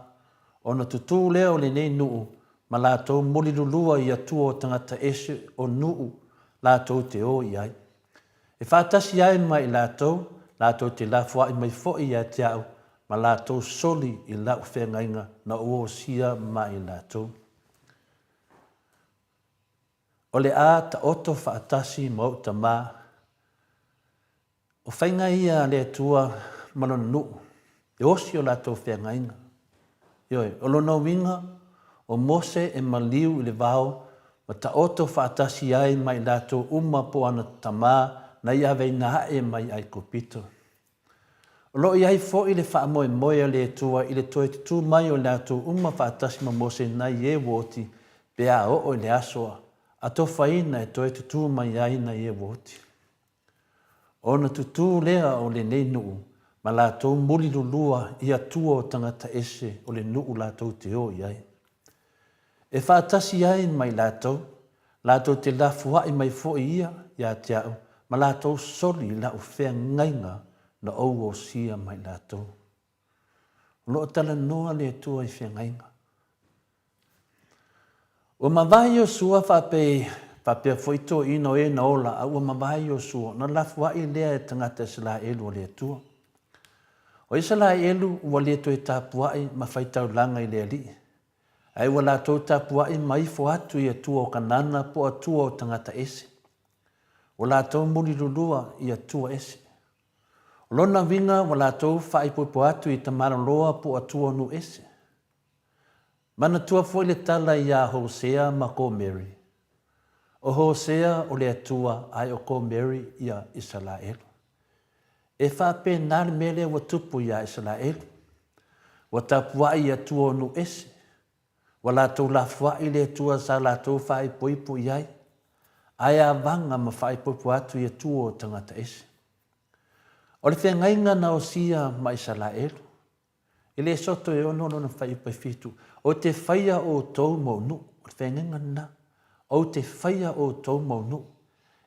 ona tutū lea o lenei nuu ma latou mulilulua i atua o tagata ese o nuu latou te o i ai. E faatasi ai ma i latou, latou te lafoai mai foi ia te au, ma latou soli i lau feagaiga na ou osia ma i latou. O le a taoto faatasi ma ou tamā. O faiga ia a le Atua ma Lona nuu, e osi o latou feagaiga. Ioe, o lona uiga, o Mose e maliu i le vao ma taoto faatasi ai ma i latou uma po o ana tamā na i aveina aʻe mai Aikupito. O lo o i ai foi le faamoemoe a le Atua i le toe tutū mai o i latou uma faatasi ma Mose nai e ua oti pe a oo i le aso a tofaina e toe tutū mai ai nai e ua oti. Ona tutū lea o lenei nuu ma latou mulilulua i atua o tagata ese o le nuu latou te o i ai. E faatasi ai ma i latou, latou te lafoai mai foi ia ia te au ma latou soli i lau feagaiga na ou osia ma i latou. O lo o talanoa le Atua i feagaiga. Ua mavae Iosua faapei, faapea foi toeaina o e na ola, a ua mavae Iosua, ona lafuaʻi lea e tagata Isalaelu o le Atua. O Isalaelu ua le toe tapuaʻi ma faitaulaga i le Alii. Ae ua latou tapuai ma ifo atu i Atua o Kanana po o Atua o tagata ese. Ua latou mulilulua i Atua ese. O lona uiga ua latou faaipoipo atu i tamaloloa po o Atua o nuu ese. Manatua foi le tala iā Hosea ma Komeri. O Hosea o le Atua ae o Komeri ia Isalaelu. E faapena le mea lea ua tupu iā Isalaelu. Ua tapuai i Atua o nuu ese. Ua latou lafoai le Atua sa latou faaipoipo i ai, ae avaga ma faaipoipo atu i Atua o tagata ese. O le feagaiga na osia ma Isalaelu, E le soto e ono lona faaiupa e fitu. Ou te faia outou mau nuu. O le feagaiga lena. Ou te faia outou mau nuu.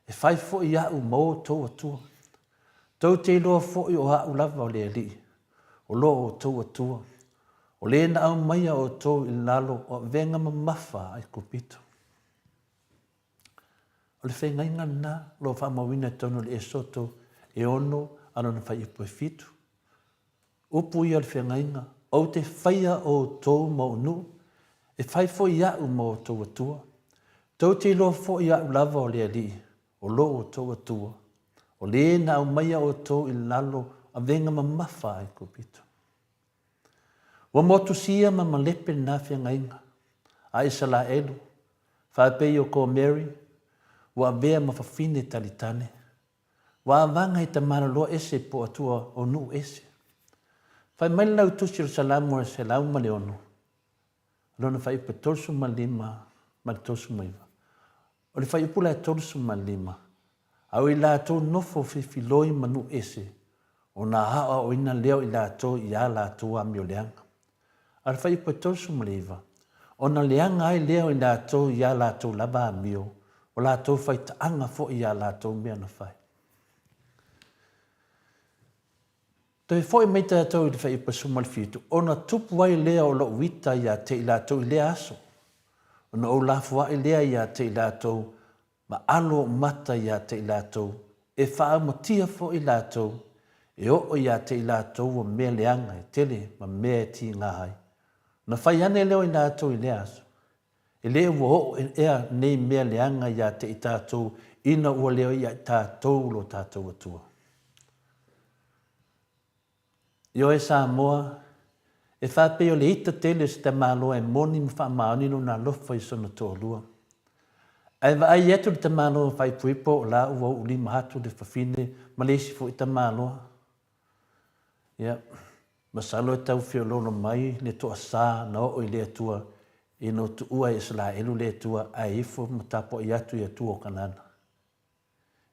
E fai foi au ma outou Atua. Tou te iloa foi o au lava o le Alii, o lo outou Atua, o le na aumaia outou i lalo o avega mamafa a Aikupito. O le feagaiga lena o lo o faamauina i totonu o le Esoto e ono a lona faaiupu e fitu. Upu ia o le feagaiga, Ou te faia outou ma ou nuu, e fai foi au ma outou Atua. Tou te iloa foi au lava o le Alii, o lo outou Atua, o le na aumaia outou i lalo avega mamafa a Aikupito. Ua motusia ma malepe lena feagaiga a Isalaelu, faapei o Komeri, ua avea ma fafine talitane. Ua avaga i tamaloloa ese po o atua o nuu ese. Fai mai le lautusi o le Salamo e 106, lona faaiupu e 35 ma le 39. O le faaiupu la e 35, A o i latou nofo filifiloi ma nuu ese, ona aoaoina lea o i latou i a latou amioleaga. A o le faaiupu e 39, ona leaga ai lea o i latou i a latou lava amio, o latou faitaaga foi i a latou mea na fai. Toe foi mai tatou i le faaiupu e 17, ona tupu ai lea o lou ita ia te i latou i lea aso, ona ou lafoai lea ia te i latou ma alo ou mata ia te i latou, e faaumatia foi latou, e oo ia te i latou o mea leaga e tele ma mea e tiga ai. Ona fai ane lea o i latou i lea aso, E le ua oo ea nei mea leaga ia te i tatou ina ua leo ia i tatou lo tatou Atua. Ioe Samoa, e faapei o le ita tele o se tamaloa e moni ma faamaoni lona alofa i sona toalua. Ae vaai atu le tamaloa faaipoipo o la ua uulima atu le fafine ma le isi foi tamaloa. Ia, masalo e tau feoloolo mai le toasa na oo i le Atua ina ua tuua e Isalaelu le Atua ae ifo ma tapuai atu i Atua o Kanana.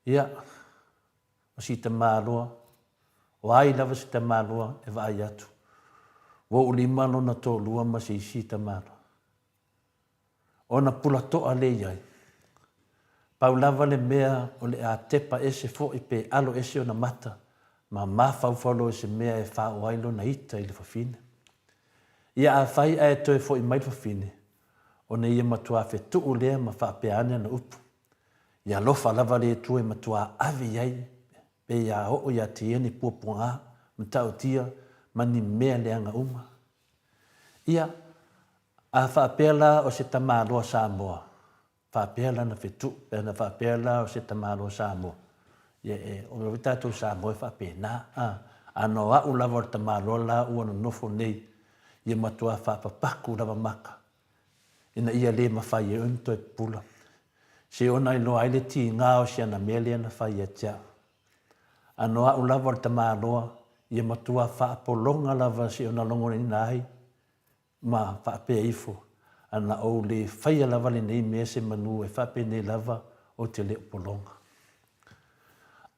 Ia, o si tamaloa, o ai lava si tamaloa e vaai atu, ua uulima lona toalua ma se isi tamaloa. Ona pulatoa lea i ai. Pau lava le mea o le a tepa ese foi pe alo ese ona mata ma mafaufau loa i se mea e faaoo ai lona ita i le fafine. Ia afai ae toe foi mai le fafine, ona ia matuā fetuu lea ma faapea ane ana upu. Ia alofa lava le Atua e matuā ave i ai pe ia oo ia te ia ni puapuaga, matautia ma ni mea leaga uma. Ia, a faapea la o se tamaloa Samoa, faapea lana fetuʻu, pe ana faapea la o se tamaloa Samoa, ia e, o mea foi tatou Samoa e faapena, a. A na o a'u lava o le tamaloa la ua nonofo nei, ia matuā faapapaku lava maka, ina ia le mafai ai ona toe pupula. Se ona iloa ai le tiga o si ana mea lea na fai ia te a'u. A no a'u lava o le tamaloa, ia matua faapologa lava se ona logoina ai ma faapea ifo, A na ou le faia lava lenei mea se manu e faapenei lava ou te le o pologa.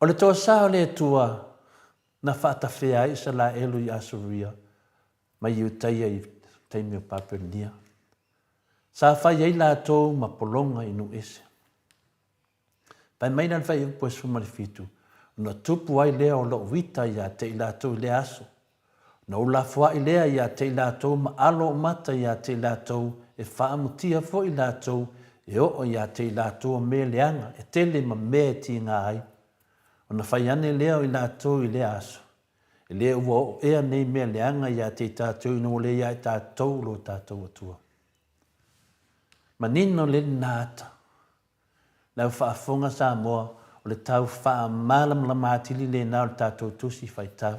O le toasa o le Atua na faatafea ai Isalaelu i Asuria ma Iutaia i taimi o Papelonia. Sa fai ai latou ma pologa i nuu ese. Fai mai la le faaiupu e 17, Ona tupu ai lea o lou ita ia te i latou i lea aso. Ona ou lafoai lea ia te i latou ma alo ou mata ia te i latou, e faamutia foi latou, e oo ia te i latou o mea leaga e tele ma mea e tiga ai. Ona fai ane lea o i latou i lea aso, E le ua oo ea nei mea leaga ia te i tatou ina ua le ia i tatou lo tatou Atua. Manino lelei lena ata. Le au faafofoga Samoa, o le tau faamalamalama atili lena o le tatou tusi faitau.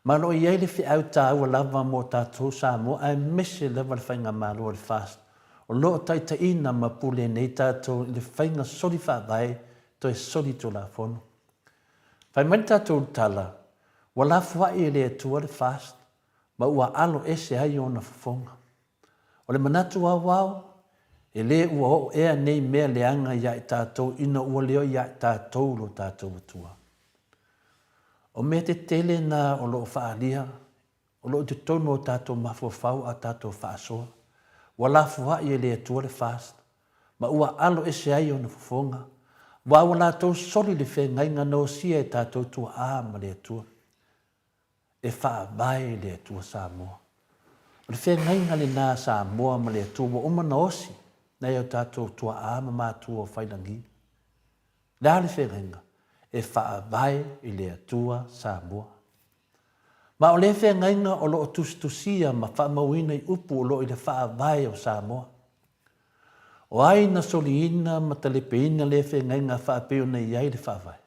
Ma o lo o i ai le feau taua lava mo tatou Samoa aemaise lava le Faigamalo a le FAST o lo o taitaiina ma pule nei tatou i le faiga soli faavae toe soli tulafono. Fai mai le tatou tala, ua lafoai e le Atua le FAST ma ua alo ese ai ona fofoga. O le manatu aoao, e le ua oo ea nei mea leaga ia i tatou ina ua leo ia i tatou lo tatou Atua. O mea tetele na o lo o faaalia, o lo o i totonu o tatou mafaufau a tatou faasoa. Ua lafoai e le Atua le FAST, ma ua alo ese ai ona fofoga, aua ua latou soli le feagaiga na osia e tatou tuaa ma le Atua. E faavae i le Atua Samoa. O le feagaiga lena a Samoa ma le Atua ua uma ona osi nai o tatou tuaa ma matua o Failagi. O le a le feagaiga? E faavae i le Atua Samoa. Ma o lea feagaiga o lo o tusitusia ma faamauina i upu o lo o i le Faavae o Samoa. O ai na soliina ma talepeina lea feagaiga faapei ona i ai le Faavae?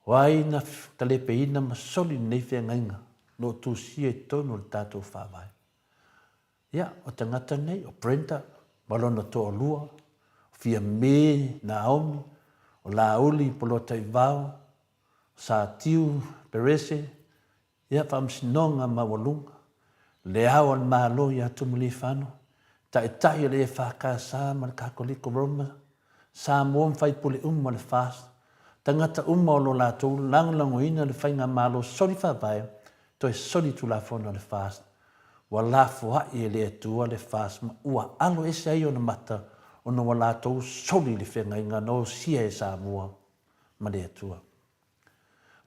O ai na talepeina ma soli lenei feagaiga o lo o tusia i totonu o le tatou Faavae? Ia, o tagata nei, o Brenda ma lona toalua, o Fiame Naomi, o Laauli Poloataivao, o Satiu Perese, Ia Faamasinoga Maualuga, Le Ao o le Malo ia Tumaliefano, Taitai o le EFKS ma le Katoliko Roma, Samoa ma faipule uma o le FAST, tagata uma o lo latou lagolagoina le Faigamalo soli faavae toe soli tulafono a le FAST, ua lafoai e le Atua le FAST ma ua alo ese ai ona mata ona ua latou soli le feagaiga na osia e Samoa ma le Atua.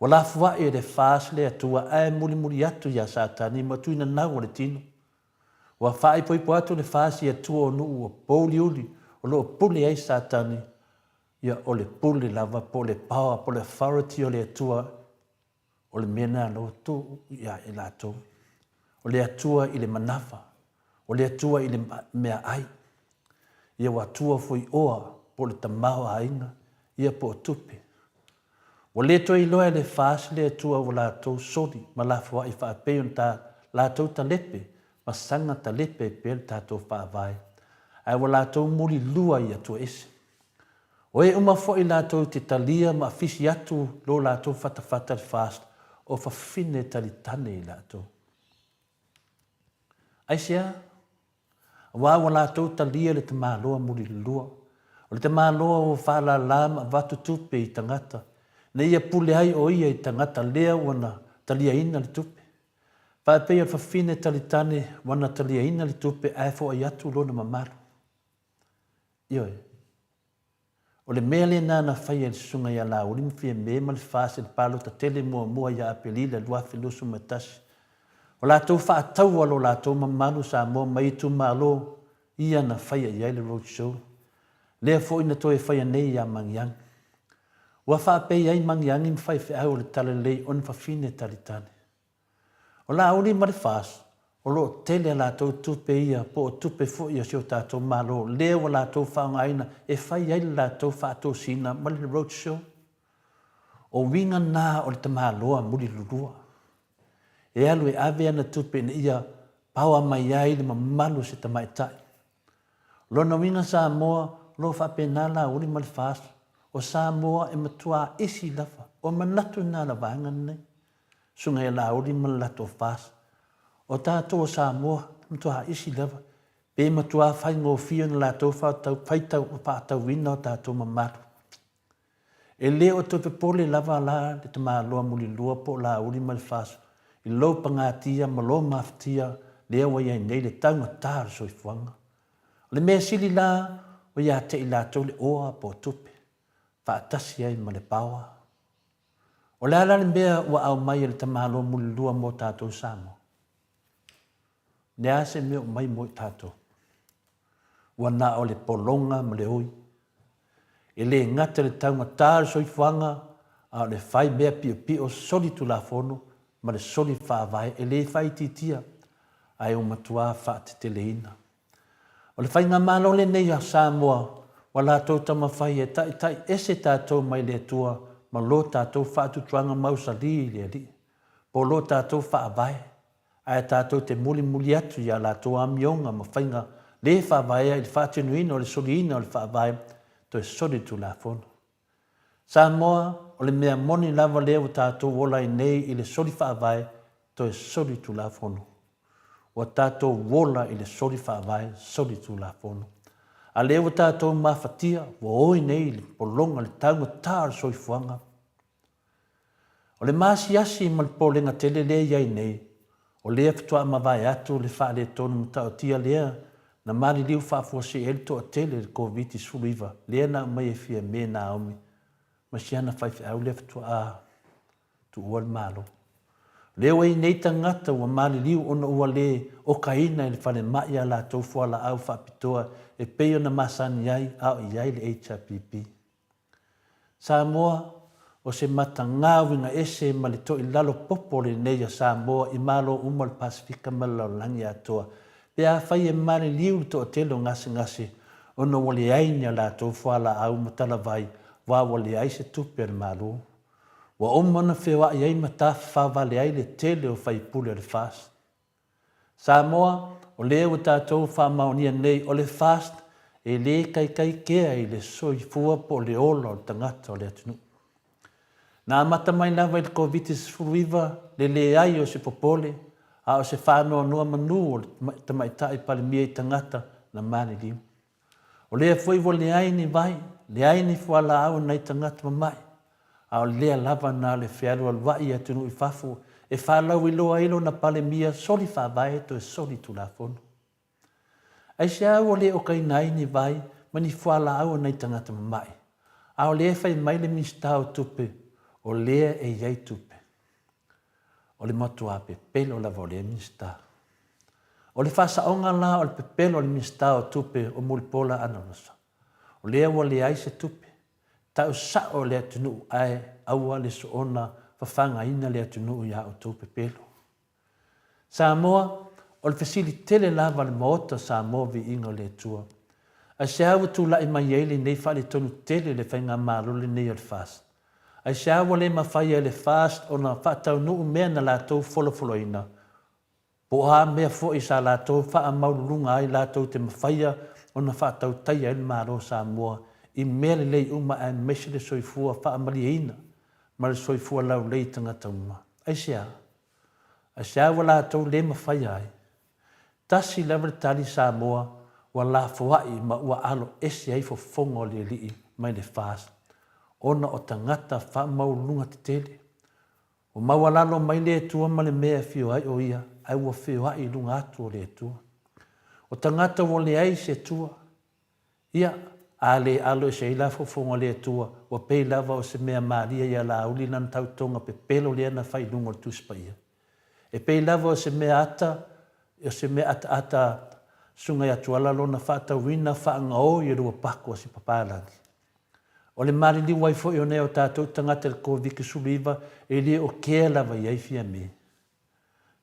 Ua lafua'i e le FAST le Atua ae mulimuli atu iā Satani ma tuinanau o le tino. Ua faaipoipo atu le FAST i Atua o nuu ua pouliuli o lo o pule ai Satani, ia o le pule lava po o le power po o le authority o le Atua o le mea lena o lea ua tuu ia i latou. O le Atua i le manava, o le Atua i le meaai. Ia ua atua foi oa po o le tamaoaiga, ia po o tupe. Ua le toe iloa e le FAST le Atua ua latou soli ma lafoai faapei ona ta latou talepe ma saga talepe ai pea le tatou Faavae, ae ua latou muli lua i Atua ese. O e uma foi latou te talia ma afisi atu lo latou fatafata i le FAST o fafine talitane i latou. Aisea? Aua ua latou talia le tamaloa mulilua. O le tamaloa ua faalala ma avatu tupe i tagata, ina ia pule ai o ia i tagata lea ua na taliaina le tupe. Faapei o le fafine talitane ua na taliaina le tupe ae foai atu lona mamalu. Ioe. O le mea lena na faia e le Susuga ia Laauli ma Fiame ma le FAST i le palota tele muamua ia Aperila 2021. O latou faataua lo latou mamalu Samoa mai itumalo ia na faia i ai le road show. Lea foi na toe faia nei ia Magiagi. Ua faapei ai Magiagi ma faifeau o le Talalelei ona fafine talitali. O Laauli ma le FAST, o lo o tele a latou tupe ia po o tupe foi a si o tatou Malo lea ua latou faaaogaina e fai ai le latou faatosina ma le road show. O uiga na o le tamaloa mulilulua. E alu e ave ana tupe ina ia paoa mai ai le mamalu o se tamaitai. O lona uiga Samoa, o lo o faapena Laauli ma le FAST, o Samoa e matua isi lava, o manatu na o le vaega lenei. Susuga ia Laauli ma le latou FAST. O tatou o Samoa, e matua isi lava, pe matua faigofie ona latou faitau faatauina o tatou mamalu. E le o toe popole lava la le tamaloa mulilua po o Laauli ma le FAST i lou pagatia ma lou mafatia lea ua i ai nei le taugata o le soifuaga. O le mea sili la, o ia te i latou le oa po o tupe, faatasi ai ma le paoa. O le a la le mea ua aumai e le tamaloa mulilua mo tatou Samoa? Le a se mea o mai mo i tatou? Ua na o le pologa ma le oi. E le gata i le taugata o le soifuaga, a o le fai mea piopio soli tulafono ma le soli faavae e le faaitiitia, ae ua matua faateteleina. O le Faigamalo lenei a Samoa ua latou taumafai e taitai ese tatou mai le Atua ma lo tatou faatuatuaga mausali i le Alii, po o lo tatou Faavae, ae tatou te mulimuli atu i a latou amioga ma faiga le faavaea i le faatinoina o le soliina o le Faavae toe soli le Tulafono. Samoa, o le mea moni lava lea ua tatou ola ai nei i le soli faavae toe soli tulafono. Ua tatou ola i le soli faavae soli tulafono. A lea ua tatou mafatia, ua oi nei i le pologa le taugata o le soifuaga. O le maasiasi ma le popolega tele lea e i ai nei, o lea faatoa mavae atu le faaletonu matautia lea na maliliu faafuasei ai le toatele i le Koviti-19 lea na aumai e Fiame Naomi ma si ana faifeau lea faatoa tuua le Malo. O lea ua i ai nei tagata ua maliliu ona ua le okaina i le falemai a latou fualaau faapitoa e pei ona masani ai a o i ai le HRPP. Samoa, o se matagā uiga ese ma le toilalo popo lenei a Samoa i Malo uma o le Pasefika ma le lalolagi atoa, pe afai e maliliu le toatele o gasegase ona ua leai ni a latou fualaau ma talavai aua ua leai se tupe a le Malo. Ua uma ona feoai ai ma tafafao vale ai le tele o faipule o le FAST. Samoa, o lea ua tatou faamaonia nei o le FAST e le kaikai kea i le soifua po o le ola o le tagata o le atunuu. Na amata mai lava i le Koviti-19 le leai o se popole a o se faanoanoa manu o le Tamaitai Palemia i tagata na maliliu. O lea foi ua leai ni vai, leai ni fualaau a nai tagata mama'i, a o lea lava na o le fealualua'i i atunuu i fafo e faalauiloa ai lona Palemia soli faavae toe soli tulafono. Aisea ua le okaina ai ni vai ma ni fualaau a nai tagata mama'i, a o lea e fai mai le Minisita o Tupe o lea e i ai tupe? O le matuā pepelo lava o lea Minisita. O le faasaoga la o le pepelo a le Minisita o Tupe o Mulipola Anarosa, o lea ua leai se tupe, tau sao le atunuu ae aua le soona fafagaina le atunuu i a outou pepelo. Samoa, o le fesili tele lava a le Maota o Samoa Viiga o le Atua. Aisea ua tulai mai ai lenei faaletonu tele i le Faigamalo lenei o le FAST? Aisea ua le mafai ai le FAST ona faataunuu mea na latou folafolaina? Po o a mea foi sa latou faamaululuga ai latou te mafaia ona faatautaia ai le Malo o Samoa i mea lelei uma aemaise le soifua faamalieina ma le soifua laulei i tagata uma. Aisea? Aisea ua latou le mafaia ai? Tasi lava le tali Samoa ua lafoai ma ua alo ese ai fofoga o le Alii mai le FAST ona o tagata faamaululuga tetele. Ua maualalo mai le Atua ma le mea e afio ai o ia, ae ua feoai i luga atu o le Atua. O tagata ua leai se Atua. Ia, a le alo ese ai la fofoga o le Atua, ua pei lava o se mea malie ia Laauli lana tautoga pepelo lea na fai i luga o le Tusi Paia. E pei lava o se mea ata, o se mea ataata susuga ia Tuala lona faatauina faagaoi e lua pako a si papalagi. O le maliliu ai foi o nai o tatou tagata i le Koviti-19 e le o kea lava i ai Fiame.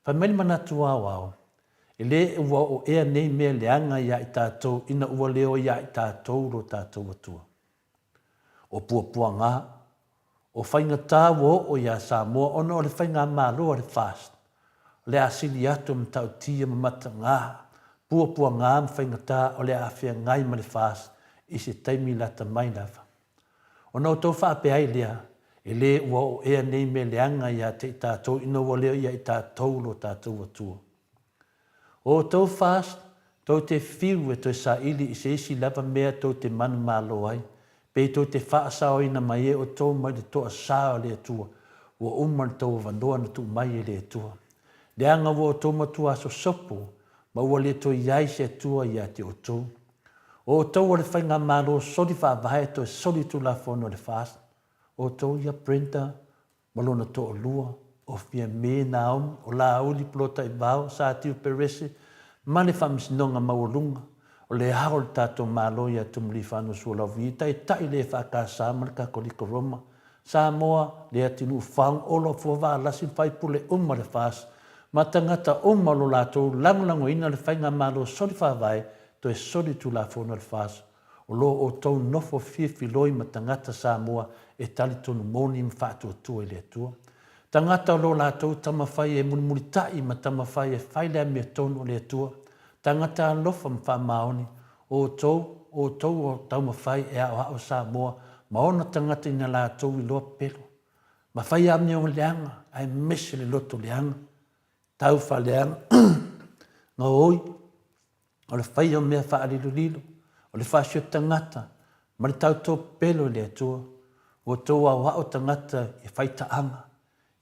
Fai mai le manatu aoao, e le ua oo ea nei mea leaga iā i tatou ina ua leo iā i tatou lo tatou Atua. O puapuagā, o faigata ua oo iā Samoa ona o le faigamalo a le FAST, o le a sili atu o matautia ma matagā, puapuagā ma faigata o le a feagai ma le FAST i se taimi lata mai lava. Ona outou faapea ai lea, E le ua oo ea nei mea leaga ia te i tatou ina ua leo ia i tatou lo tatou Atua. O outou FAST, tou te fiu e toe saili i se isi lava mea tou te manumalo ai, pe tou te faasaoina mai e outou mai le toasā o le Atua, ua uma le tou avanoa na tuu mai e le Atua. Leaga ua outou matuā sosopo, ma ua le toe i ai se Atua ia te outou. O outou o le Faigamalo soli faavae toe soli tulafono e le FAST, o outou ia Brenda ma lona toalua, o Fiame Naomi, o Laauli Polotaivao, Satiu Perese ma le Faamasinoga Maualuga, o le ao o le tatou Malo ia Tumulifano Sualauvi, Taitai le EFKS ma le Katoliko Roma, Samoa, le atunuu faogo fua vaalasi ma faipule uma le FAST ma tagata uma o lo latou lagolagoina le Faigamalo soli faavae. toe soli Tulafono a le FAS, o lo o outou nofo fiafiloi ma tagata Samoa e talitonu moni ma faatuatua i le Atua. Tagata o lo latou tamafai e mulimulita'i ma tamafai e fai le amiotonu o le Atua, tagata alofa ma faamaoni, o outou, o outou o taumafai e aoao Samoa ma ona tagata ina latou iloa pelo, ma fai amio leaga aemaise le loto leaga, tau faaleaga, gaoi, o le faia o mea faalilolilo, o le faasio tagata, ma le tautopelo i le Atua. Ua outou aoao tagata i faitaaga,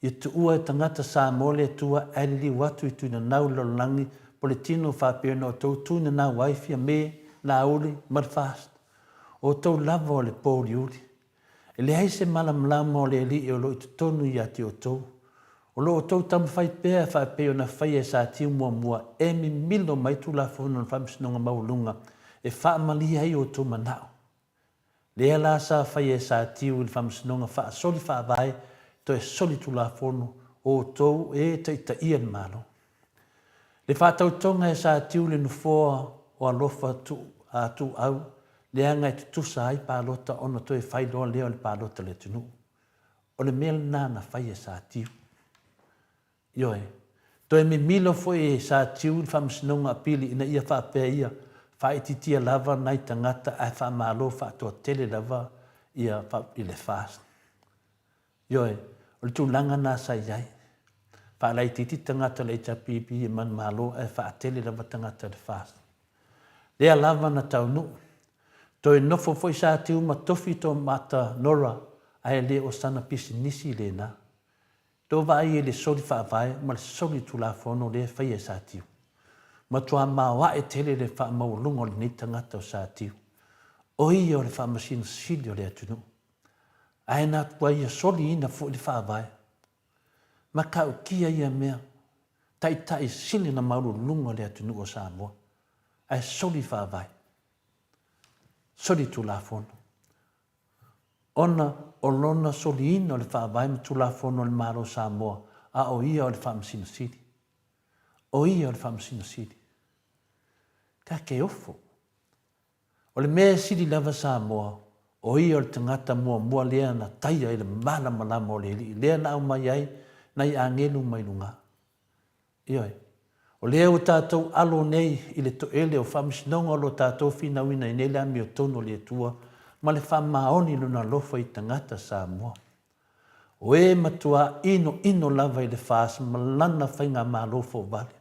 ia tuua e tagata Samoa le Atua ae liliu atu i tuinanau i le lalolagi po le tino faapea ona outou tuinanau ai Fiame, Laauli ma le FAST. O outou lava o le pōuliuli. E leai se malamalama o le Alii o lo o i totonu ia te outou. O lo outou taumafai pea faapei ona faia e Satiu muamua e mimilo mai Tulafono o le Faamasinoga Maualuga e faamalie ai outou manao. Lea la sa faia e Satiu i le Faamasinoga faasoli faavae toe soli Tulafono o outou e taitaia le Malo. Le faatautoga e Satiu le nofoa o Alofa Tuuau leaga e tutusa ai palota ona toe fai loa lea o le palota a le atunuu. O le mea lena na fai e Satiu. Ioe. Toe mimilo foi e Satiu i le Faamasinoga Apili ina ia faapea ia faaitiitia lava nai tagata ae faamalo faatoatele lava ia i le FAST. Ioe, o le tulaga lena sa i ai. Faalaitiiti tagata o le HRPP e manumalo ae faatele lava tagata o le FAST. Lea lava na taunuu. Toe nofo foi Satiu ma tofi Tomata Nora ae le o sana pisinisi lena. Tou vaai i le soli faavae ma le soli tulafono lea e faia e Satiu. Matua maoae tele le faamaualuga o lenei tagata o Satiu. O ia o le faamasino sili o le atunuu. Ae na ua ia soliina foi le Faavae. Matautia ia mea, taitai sili ona maualuluga o le atunuu o Samoa, ae soli Faavae, soli Tulafono. Ona o lona soliina o le Faavae ma Tulafono a le Malo o Samoa, a o ia o le Faamasino Sili. O ia o le Faamasino Sili. Ta te ofo. O le mea e sili lava Samoa, o ia o le tagata muamua lea na taia i le malamalama o le Alii lea na aumai ai nai agelu mai luga. Ioe. O lea ua tatou alo nei i le toele o faamasinoga o lo o tatou finauina ai nei le amiotonu o le Atua ma le faamaoni i Lona alofa i tagata Samoa. O e matuā inoino lava i le FAS ma lana faigamalo fouvale.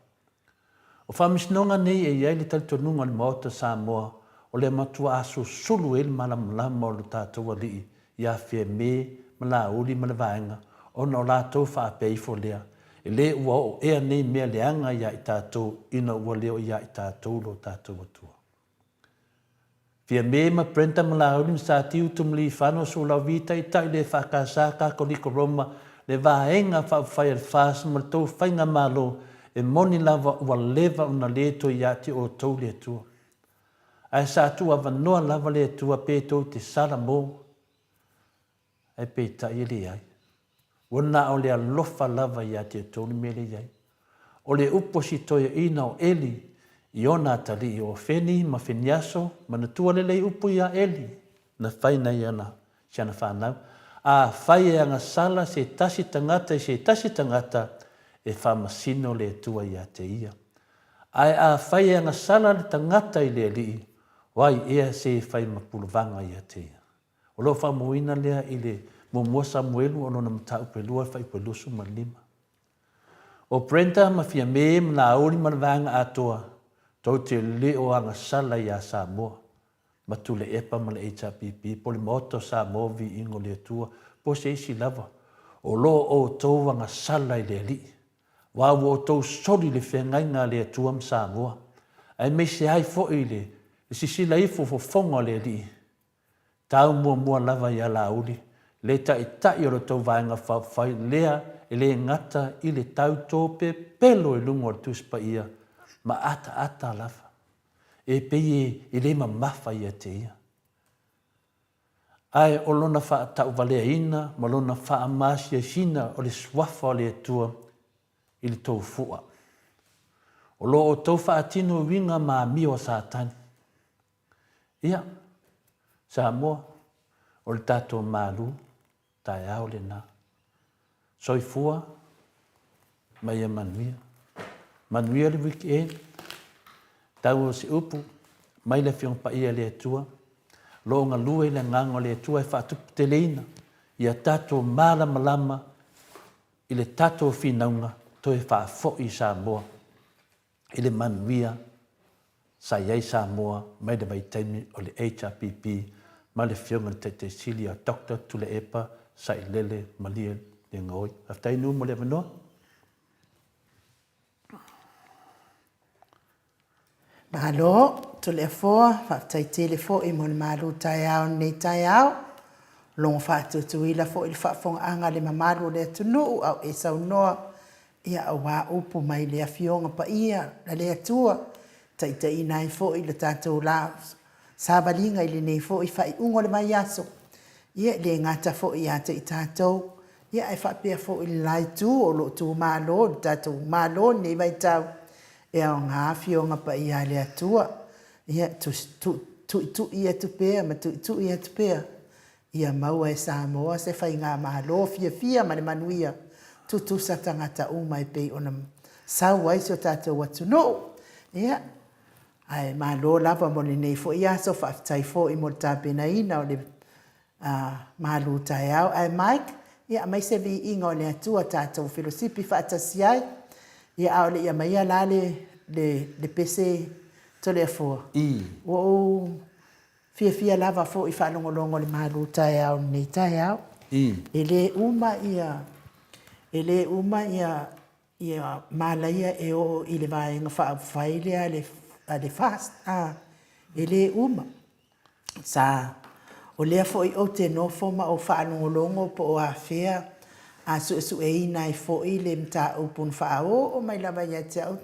O faamasinoga nei e i ai le talitonuga o le Maota o Samoa o le matuā susulu ai le malamalama o lo tatou Alii ia Fiame ma Laauli ma le Vaega ona o latou faapea ifo lea, e le ua oo ea nei mea leaga ia i tatou ina ua le o ia i tatou lo tatou Atua. Fiame ma Brenda ma Laauli ma Satiu Tumulifano Sualauvi Taitai le EFKS Katoliko Roma le Vaega Faaupufai a le FAST ma le tou Faigamalo e moni lava ua leva ona le toe ia te outou le Atua. Ae sa tuuavanoa lava le Atua pe tou te sala mo Ae peitai e leai. Ua na o le alofa lava ia te outou le mea lea e i ai. O le upu a si toeaina o Eli i ona atalii o Ofeni ma Feniaso, manatua lelei upu ia Eli na fai nai ana si ana fanau, Afai e agasala se tasi tagata i se tasi tagata, e faamasino le Atua ia te ia. Ae afai e agasala le tagata i le Alii, o ai ea se e fai ma puluvaga ia te ia? O lo o faamauina lea i le Muamua Samuelu o lona mataupu e lua fuaiupu e 25. O Brenda ma Fiame ma Laauli ma le vaega atoa, tou te le o agasala iā Samoa, ma Tuilaepa ma le HRPP po o le Maota o Samoa Viiga o le Atua po o se isi lava, o lo o outou agasala i le Alii, aua ua outou soli le feagaiga a le Atua ma Samoa, aemaise ai foi le sisila ifo fofoga o le Alii Tau muamua lava ia Laauli, le taitai o le tou Vaega Faaupufai lea e le gata i le tautopepelo i luga o le Tusi Paia ma ataata lava, e pei e le mamafa ia te ia. Ae o lona faatauvaleaina ma lona faamasiasina o le Suafa o le Atua i le tou fua. O lo outou faatino uiga ma amio a Satani. Ia, Samoa, o le tatou malu taeao lena. Soifua ma ia manuia. Manuia le weekend. Tau o se upu mai le Afioga Paia a le Atua, lo o galue i le Agaga o le Atua e faatuputeleina ia tatou malamalama i le tatou finauga toe faafoi i Samoa i le manuia sa i ai Samoa mai le vaitaimi o le HRPP ma le Afioga i le Taitai Sili a Doctor Tuilaepa Sailele Malielegaoi. Faafetai Nuu mo le avanoa. Malo Toleafoa, faafetai tele foi mo le malu taeao i lenei taeao. Logo faatuatuila foi le faafofogaaga a le mamalu o le atunuu a o e saunoa ia aua upu mai le Afioga Paia a le Atua, taitaiina ai foi le tatou la savaliga i lenei foi faaiuga o le vaiaso. Ia e le gata foi ia te i tatou, ia ae faapea foi le la itu o lo o tumalo le tatou Malo i lenei vaitau, e aoga Afioga Paia a le Atua, ia tuitui atu pea ma tuitui atu pea ia maua e Samoa se faigamalo fiafia ma le manuia, tutusa tagata uma e pei ona sau ai si o tatou atunuu. Ia, ae malo lava mo lenei foi aso, faafetai foi mo le tapenaina o le malu taeao. Ae Mike, ia aumai se viiga o le Atua tatou felosipi faatasi ai. Ia a o le i aumaia la le, le, le pese Toleafoa, ua ou Fiafia lava foi faalogologo i le malu taeao i lenei taeao. E le uma ia, e le uma ia, ia malaia e oo i le Vaega Faaupufai lea a le, a le FAST, a, e le uma. Sa, o lea foi ou te nofo ma ou faalogologo po o afea a suesueina ai foi le mataupu na faaoo mai lava ia te au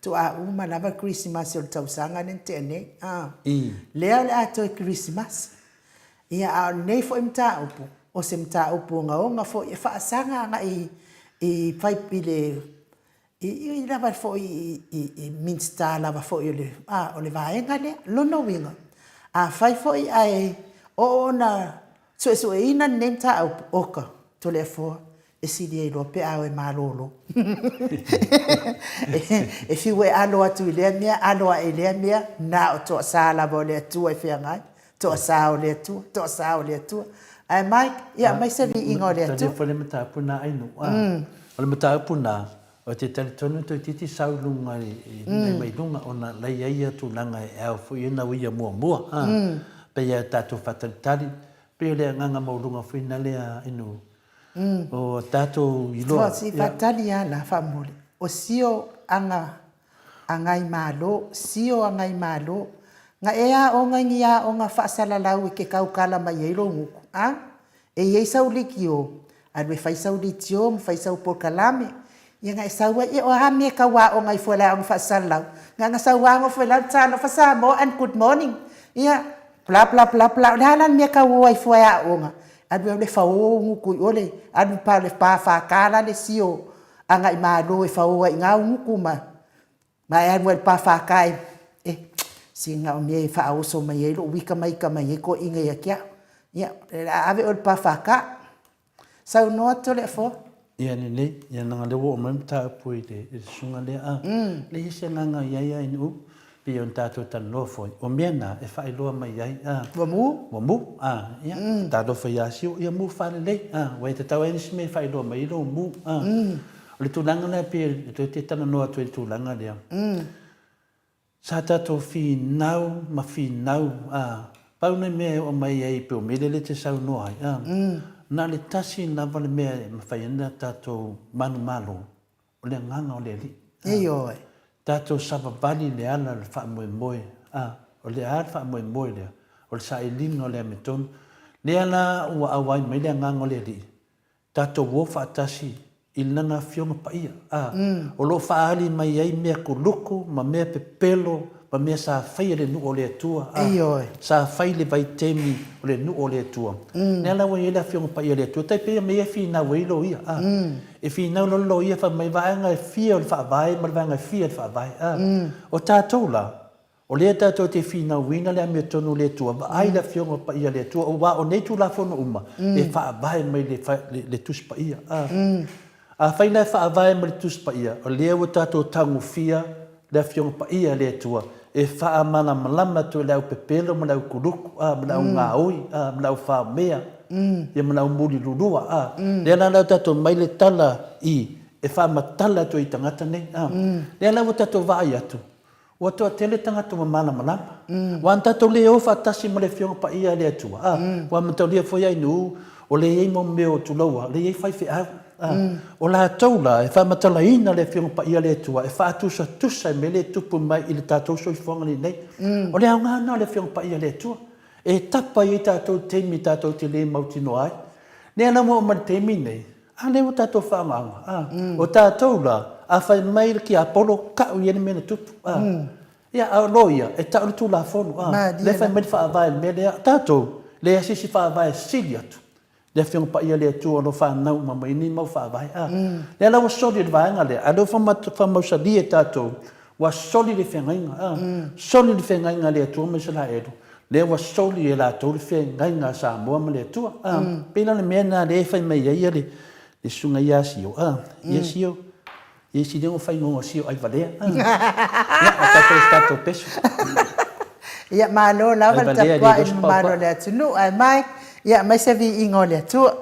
Tuaa uma lava le kerisimasi o le tausaga lea na tea nei. A. Lea o le a toe kerisimasi. Ia, a o lenei foi mataupu, o se mataupu ogaoga foi e faasaga agai i fai i le i lava foi i Minisita lava foi o le a o le vaega lea. Lona uiga, afai foi ae oo ona suesueina lenei mataupu, oka, Toleafoa, e sili ai loa pe a o e malolo. E fiu e alo atu i lea mea, alo ae i lea mea, na o toasa lava o le Atua e feagai, toasa o le Atua, toasa o le Atua. Ae Mike, ia aumai se viiga o le Atua. Talia foi le mataupu lena Ainu. O le mataupu lena, ou te talitonu toeitiiti sau i luga i mai luga ona la e i ai ia tulaga e ao foi ona uia muamua. Pei lava tatou faatalitali, pei o le agaga maualuga foi lena lea Ainu O tatou iloa. Se i faatali lava la faamolemole. O sio aga agai malo, sio agai malo. Ga e aoga i ni aoga faasalalau e te taukala mai ai lou gutu, a? E i ai sau litio, alu e fai sau litio ma fai sau polokalame, ia na e sau ai, ia o a mea e tau aoga ai fua i le aoga faasalalau? Na ona sau lava nofo i lalo, Talofa Samoa and good morning. Ia, bla bla bla bla, o le a la le mea e tau o ai fua e aoga? Alu e fao ou gutu i o le, alu pa le pa FK la le sio agai malo e fao ai i ina ou gutu ma, ma e alu ai i le pa FK e, e, se na o mea e faaoso mai ai lou ika ma ika mai ai toeaiina ia te au. Ia, o le a ave oe i le pa FK. Saunoa Toleafoa. Ia lelei, ia leaga o lea ua oo mai le mataupu i le susuga lea a. Leai se agaga i ai ANU, pei ona tatou talanoa foi, o mea na e faailoa mai ai a. Ua mu? Ua mu, a, ia, talofa ia Sio, ia mu faalelei, a, ua e tatau ai nisi mea e faailoa mai ai lou mu, a. O le tulaga lea pei e te talanoa atu ai i le tulaga lea. Sa tatou finau ma finau, a, pau nai mea e oo mai ai pei o mea lea e te saunoa ai, a, na o le tasi lava le mea e mafai ai ona tatou manumalo, o le agaga o le Alii. Ioe. Tatou savavali i le ala o le faamoemoe, a, o le a le faamoemoe lea? O le sailiga o le amiotonu. Lea la ua auai mai le agaga o le Alii, Tatou o faatasi i Lana Afioga Paia, a, o lo o faaali mai ai mea kuluku ma mea pepelo ma mea sa faia i le nuu o le Atua, a, sa fai i le vaitaimi o le nuu o le Atua. Lea la ua i ai le Afioga Paia o le Atua, tai pei o mea ia e finau ai loia, a. E finau loa le loia fai mai vaega e fia o le Faavae ma le vaega e fia o le Faavae, a. O tatou la, O lea tatou te finauina le amiotonu o le Atua, vaai le Afioga Paia a le Atua, aua o nei Tulafono uma, e faavae mai le, le Tusi Paia. A, afai la e faavae mai le Tusi Paia, o lea ua tatou tagofia le Afioga Paia a le Atua e faamalamalama atu e le au pepelo ma le au kuluku, a, ma le au gaoi, a, ma le au faomea, ia ma le au mulilulua, a. Lea la ua tatou mai le tala i, e faamatala atu ai i tagata nei, a. Lea la ua tatou vaai atu, Ua toatele tagata ua malamalama. Aua na tatou le o faatasi ma le Afioga Paia a le Atua, a, ua mataulia foi ainuu o lea e i ai mau mea o tuloua, o lea e i ai faifeau. A, o latou la e faamatalaina le Afioga Paia a le Atua e faatusatusa i mea lea e tupu mai i le tatou soifuaga lenei. O le aoga lena o le Afioga Paia a le Atua, e tapa i ai tatou i taimi tatou te le mautinoa ai. Lea la ua oo mai i le taimi lenei, A lea ua tatou faaaogaina, a. O tatou la, a fai mai le tiapolo, tau i ai le mea na tupu, a. Ia, a o loia, e tau le Tulafono, a. Lea e fai mai le Faavae i le mea lea. O tatou, leai se isi Faavae e sili atu le Afioga Paia a le Atua o lo o fanau uma mai ai nei mau Faavae, a. Lea la ua soli e le vaega lea, a o lea ua faamausali e tatou, Ua soli le feagaiga, a, soli le feagaiga a le Atua ma Isaraelu, lea ua soli e latou le feagaiga a Samoa ma le Atua. A, pei la o le mea lena lea e fai mai ai le le susuga ia Sio, a, ia Sio, ia sili ona faigō Sio ai valea, a. Ia, o tatou se tatou pesu. Ia, malo lava le tapuai i le mamalu o le atunuu, ae mai, ia aumai se viiga o le Atua.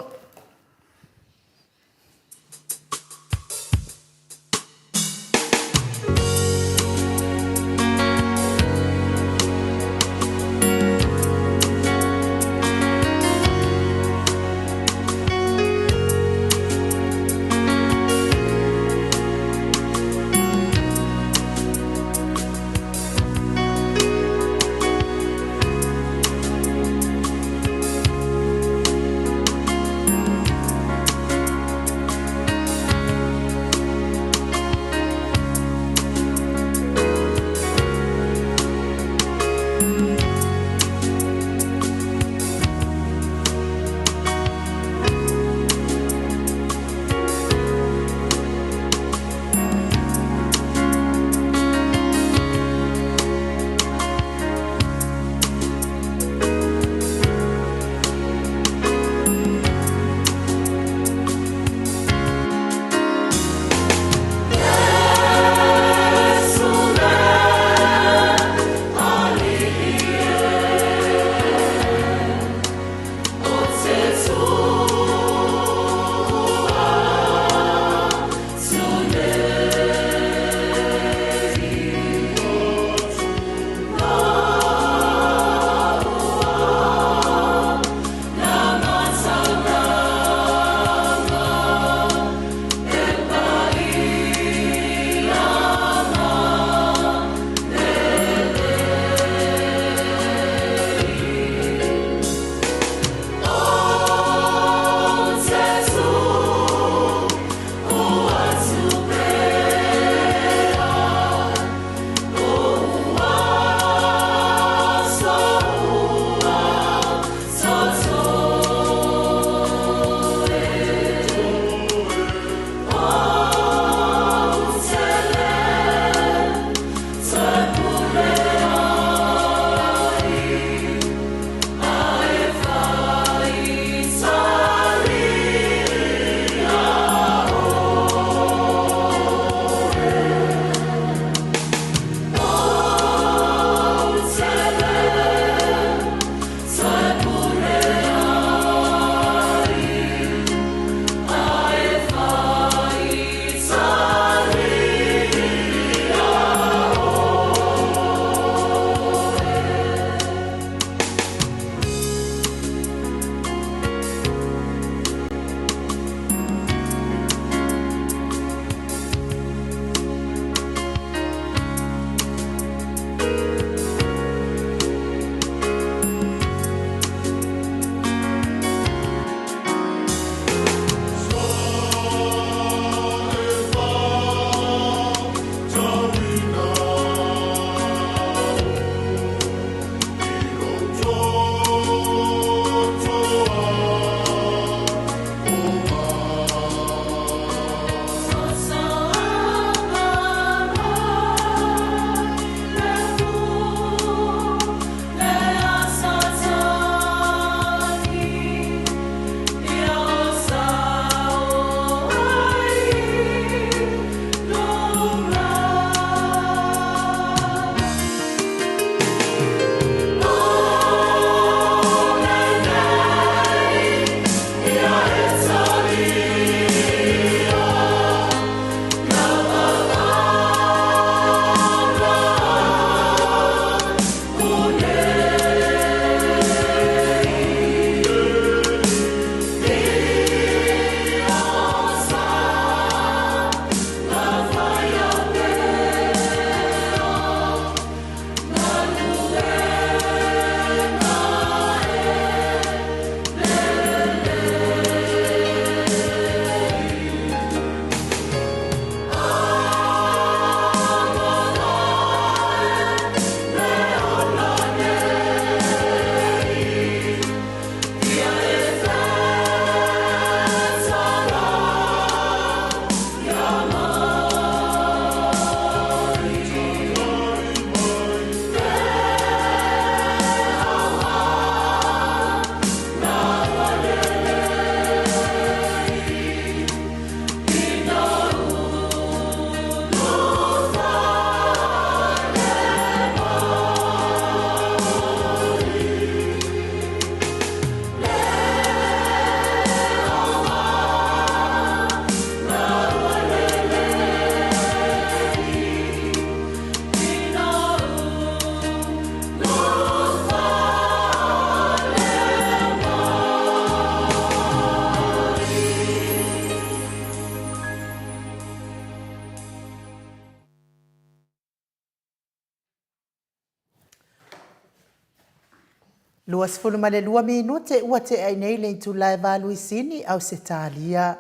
22 minute ua tea ai nei le itula e valu i Sini, Ausetalia.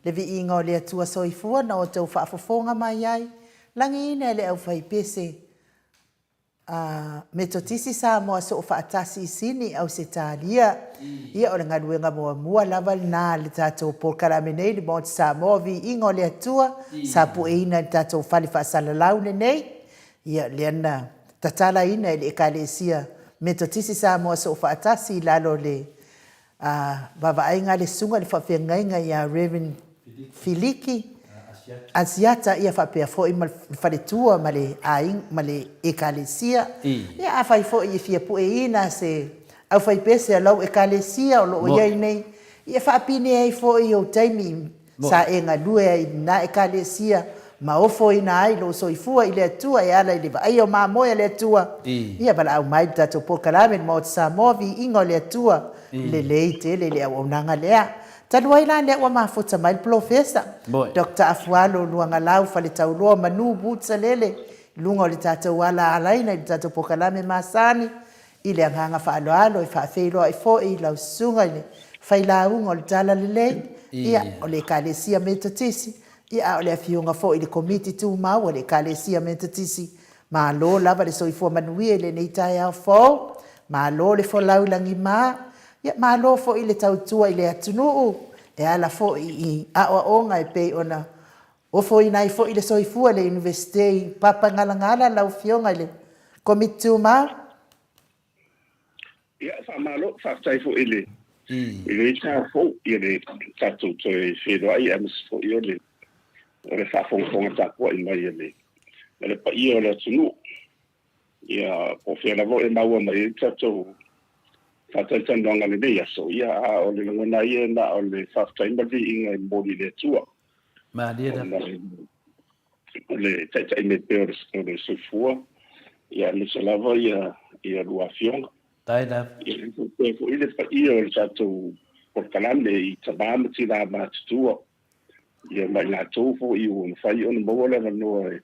Le viiga o le Atua Soifua na outou faafofoga mai ai, lagiina e le aufaipese a Metotisi Samoa Soofaatasi i Sini, Ausetalia. Ia, o le galuega muamua lava lena a le tatou polokalame nei, le Maota Samoa, Viiga o le Atua, sa pueina i le tatou fale faasalalau lenei. Ia, lea na tatalaina e le Ekalesia Metotisi Samoa Soofaatasi i lalo o le vaavaaiga a le Susuga i le Faafeagaiga ia Rev. Filiki Asiata, ia faapea foi ma le faletua ma le aiga ma le Ekalesia. Ia, afai foi e fia pueina se aufaipese a lau Ekalesia o lo o i ai nei, ia faapine ai foi ou taimi Sa e galue ai i lena Ekalesia ma ofoina ai lou soifua i le Atua e ala i le vaaia o mamoe a le Atua. Ia valaau mai le tatou polokalame le Maota Samoa, Viiga o le Atua, lelei tele le auaunaga lea. Talu ai la lea ua mafuta mai le Polofesa, Doctor Afualo Luagalau Faletauloa Manu Boots Salele i luga o le tatou ala alaina i le tatou polokalame masani, I le agaga faaaloalo e faafeiloai foi i lau susuga i le failauga o le Talalelei, ia, o le Ekalesia Metotisi, ia, a o le afioga foi i le Komiti Tumau a le Ekalesia Metotisi. Malo lava le soifua manuia i lenei taeao fou, malo le folau i lagima, ia, malo foi le tautua i le atunuu e ala foi i aoaoga e pei ona ofoina ai foi le soifua i le Iunivesite i Papagalagala lau Afioga i le Komiti Tumau. Ia, faamalo, faafetai foi i le i lenei taeao fou i le tatou toe feiloai aemaise foi o le o le faafogafoga tapuai mai a le a le paia o le atunuu. Ia, po o fea lava o e maua mai ai le tatou faatalatalanoaga i lenei aso, ia, a o le lagona lava ia na o le faafetai ma le viiga e momoli i le Atua. Malie lava. O le taitai mai pea o le soifua, ia aemaise lava ia ia lua afioga. Faafetai lava. Ia faapea foi le paia o le tatou polokalame i tama ma tina matutua, ia ma i latou foi ua mafai ona maua le avanoa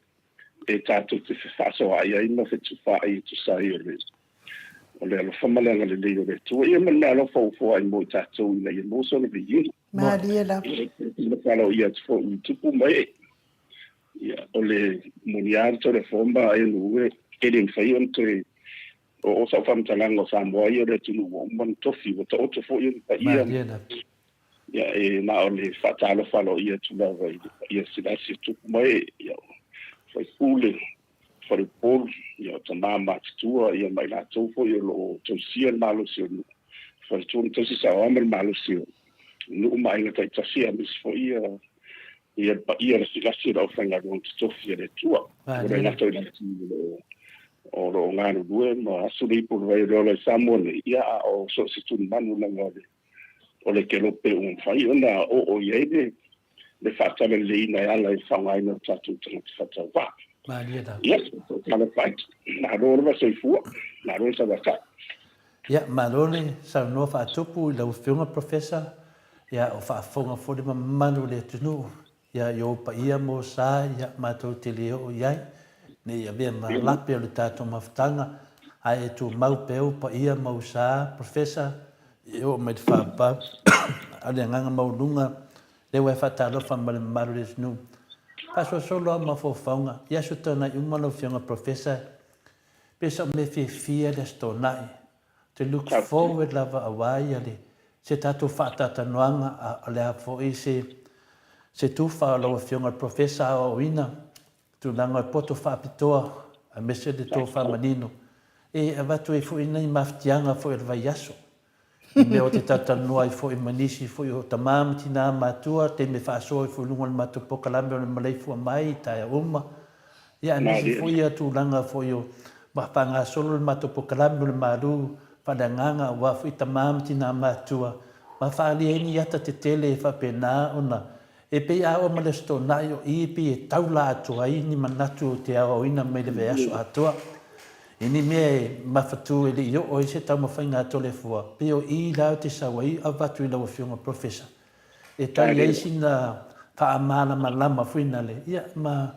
e tatou te fefaasoaai ai ma fetufaai e tusa ai o le o le alofa ma le agalelei o le Atua, ia ma le meaalofa ua foai mo i tatou ina ia maua sona viiga. Malie lava. Ia aloaia atu foi i tupu ma ee. Ia, o le moni lava le Tolafono ma e nuu e e le mafai ona toe oo sau faamatalaga o Samoa ia o le atunuu ua uma ona tofi, ua taoto foi ona paia. Malie lava. Ia, e na o le faatalofa aloaia atu lava i le paia silasi o tupu ma ee, ia, o faipule, faleupolu, ia, o tama matutua, ia, ma i latou foi o lo o tausia le malosi o nuu, faletua ma tausi saoa ma le malosi o nuu ma aiga taitasi, aemaise foi ia, ia le paia lasilasi o le aufaigaluega totofi a le Atua. Ua le gata i latou o lo o o lo o galulue ma asu le ipu o le vai o le ola i Samoa nei, ia, a o so o se tulimanu lava o le o le kelope ua mafai ona oo i ai le le faatalaleiina e ala i le faaaogaina o tatou tagata faatauvaa. Malie lava. Ia, talofa atu. Malo lava soifua, malo le tauatai. Ia, malo le saunoa faatupu i lau Afioga Professor. Ia, o faafofoga foi le mamalu o le atunuu ia i ou paia mo sa ia matou te le oo i ai, ne i avea ma lape o le tatou mafutaga, ae e tumau pea ou paia ma ou sa, Professor, e oo mai le fapau a le agaga maualuga, lea ua e faatalofa ma le mamalu o le atunuu. Faasolosolo lava mafaufauga i Aso Toonai uma lau Afioga Professor, pe sa ou mea fiafia le Aso Toonai, ou te look forward lava aua ia le se tatou faatalatalanoaga a o le a foi se se tufa o lau Afioga i le Professor aoaoina tulaga o le poto faapitoa aemaise le tofa manino e avatu ai foi nai mafatiaga foi o le vaiaso i mea o te talatalanoa ai foi ma nisi foi o tama ma tina matua, taimi e faasoa ai foi i luga o le matou polokalame o le maleifua mai i taeao uma. Ia aemaise foi ia tulaga foi o ma faagasolo le matou polokalame o le malu faaleagaga aua foi tama ma tina matua ma faaalia ai ni ata tetele e faapena ona E pei a oo ma le Aso Toonai o i pei e taula atu ai ni manatu o te aoaoina mai le vaiaso atoa. I ni mea e mafatu e le i oo ai se taumafaiga a Toleafoa, pei o i la o te sau ai avatu i lau Afioga Professor e tali ai sina faamalamalama foi nale, ia, ma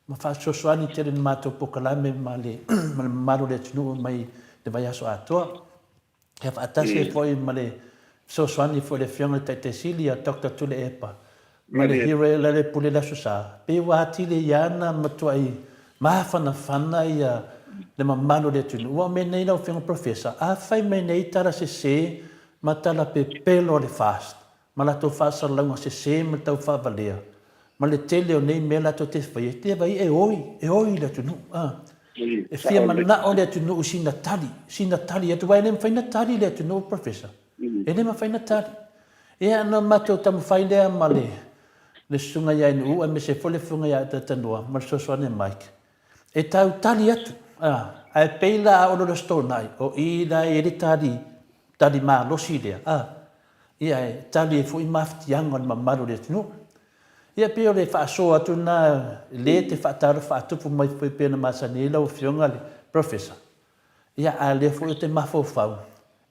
ma faasoasoani tele i le matou polokalame ma le ma le mamalu o le atunuu mai le vaiaso atoa. Ia faatasi ai foi ma le fesoasoani foi a le Afioga i le Taitai Sili ia Doctor Tuilaepa ma le Hero Lealailepule i le Aso Sa, pei ua atili ai lava ona matuai mafanafana ia le mamalu o le atunuu. Aua o mea nei lau Afioga Professor, a fai mai nei tala sese ma tala pepelo a le FAST, ma latou faasalalauga sese ma le tau faavalea, ma le tele o nei mea latou te faia, e te vaai e oi, e oi le atunuu. A. E fia manao le atunuu i sina tali, sina tali atu, aua e le mafai ona tali le atunuu, Professor. E le mafai ona tali. Ia, ona matou taumafai lea ma le, le susuga ia Nuuu aemaise foi le Afioga ia Atatanoa ma le fesoasoani a Mike, e tau tali atu, a, ae pei la a Olo Stona'i, o i la e i ai le tali, tali malosi lea, a. Ia, e tali ai foi mafatiaga o le mamalu o le atunuu. Ia, pei o le faasoa atu lena, lea te faatalofa faatupu mai foi pei ona masani ai lau Afioga le Professor. Ia, a o lea foi ou te mafaufau,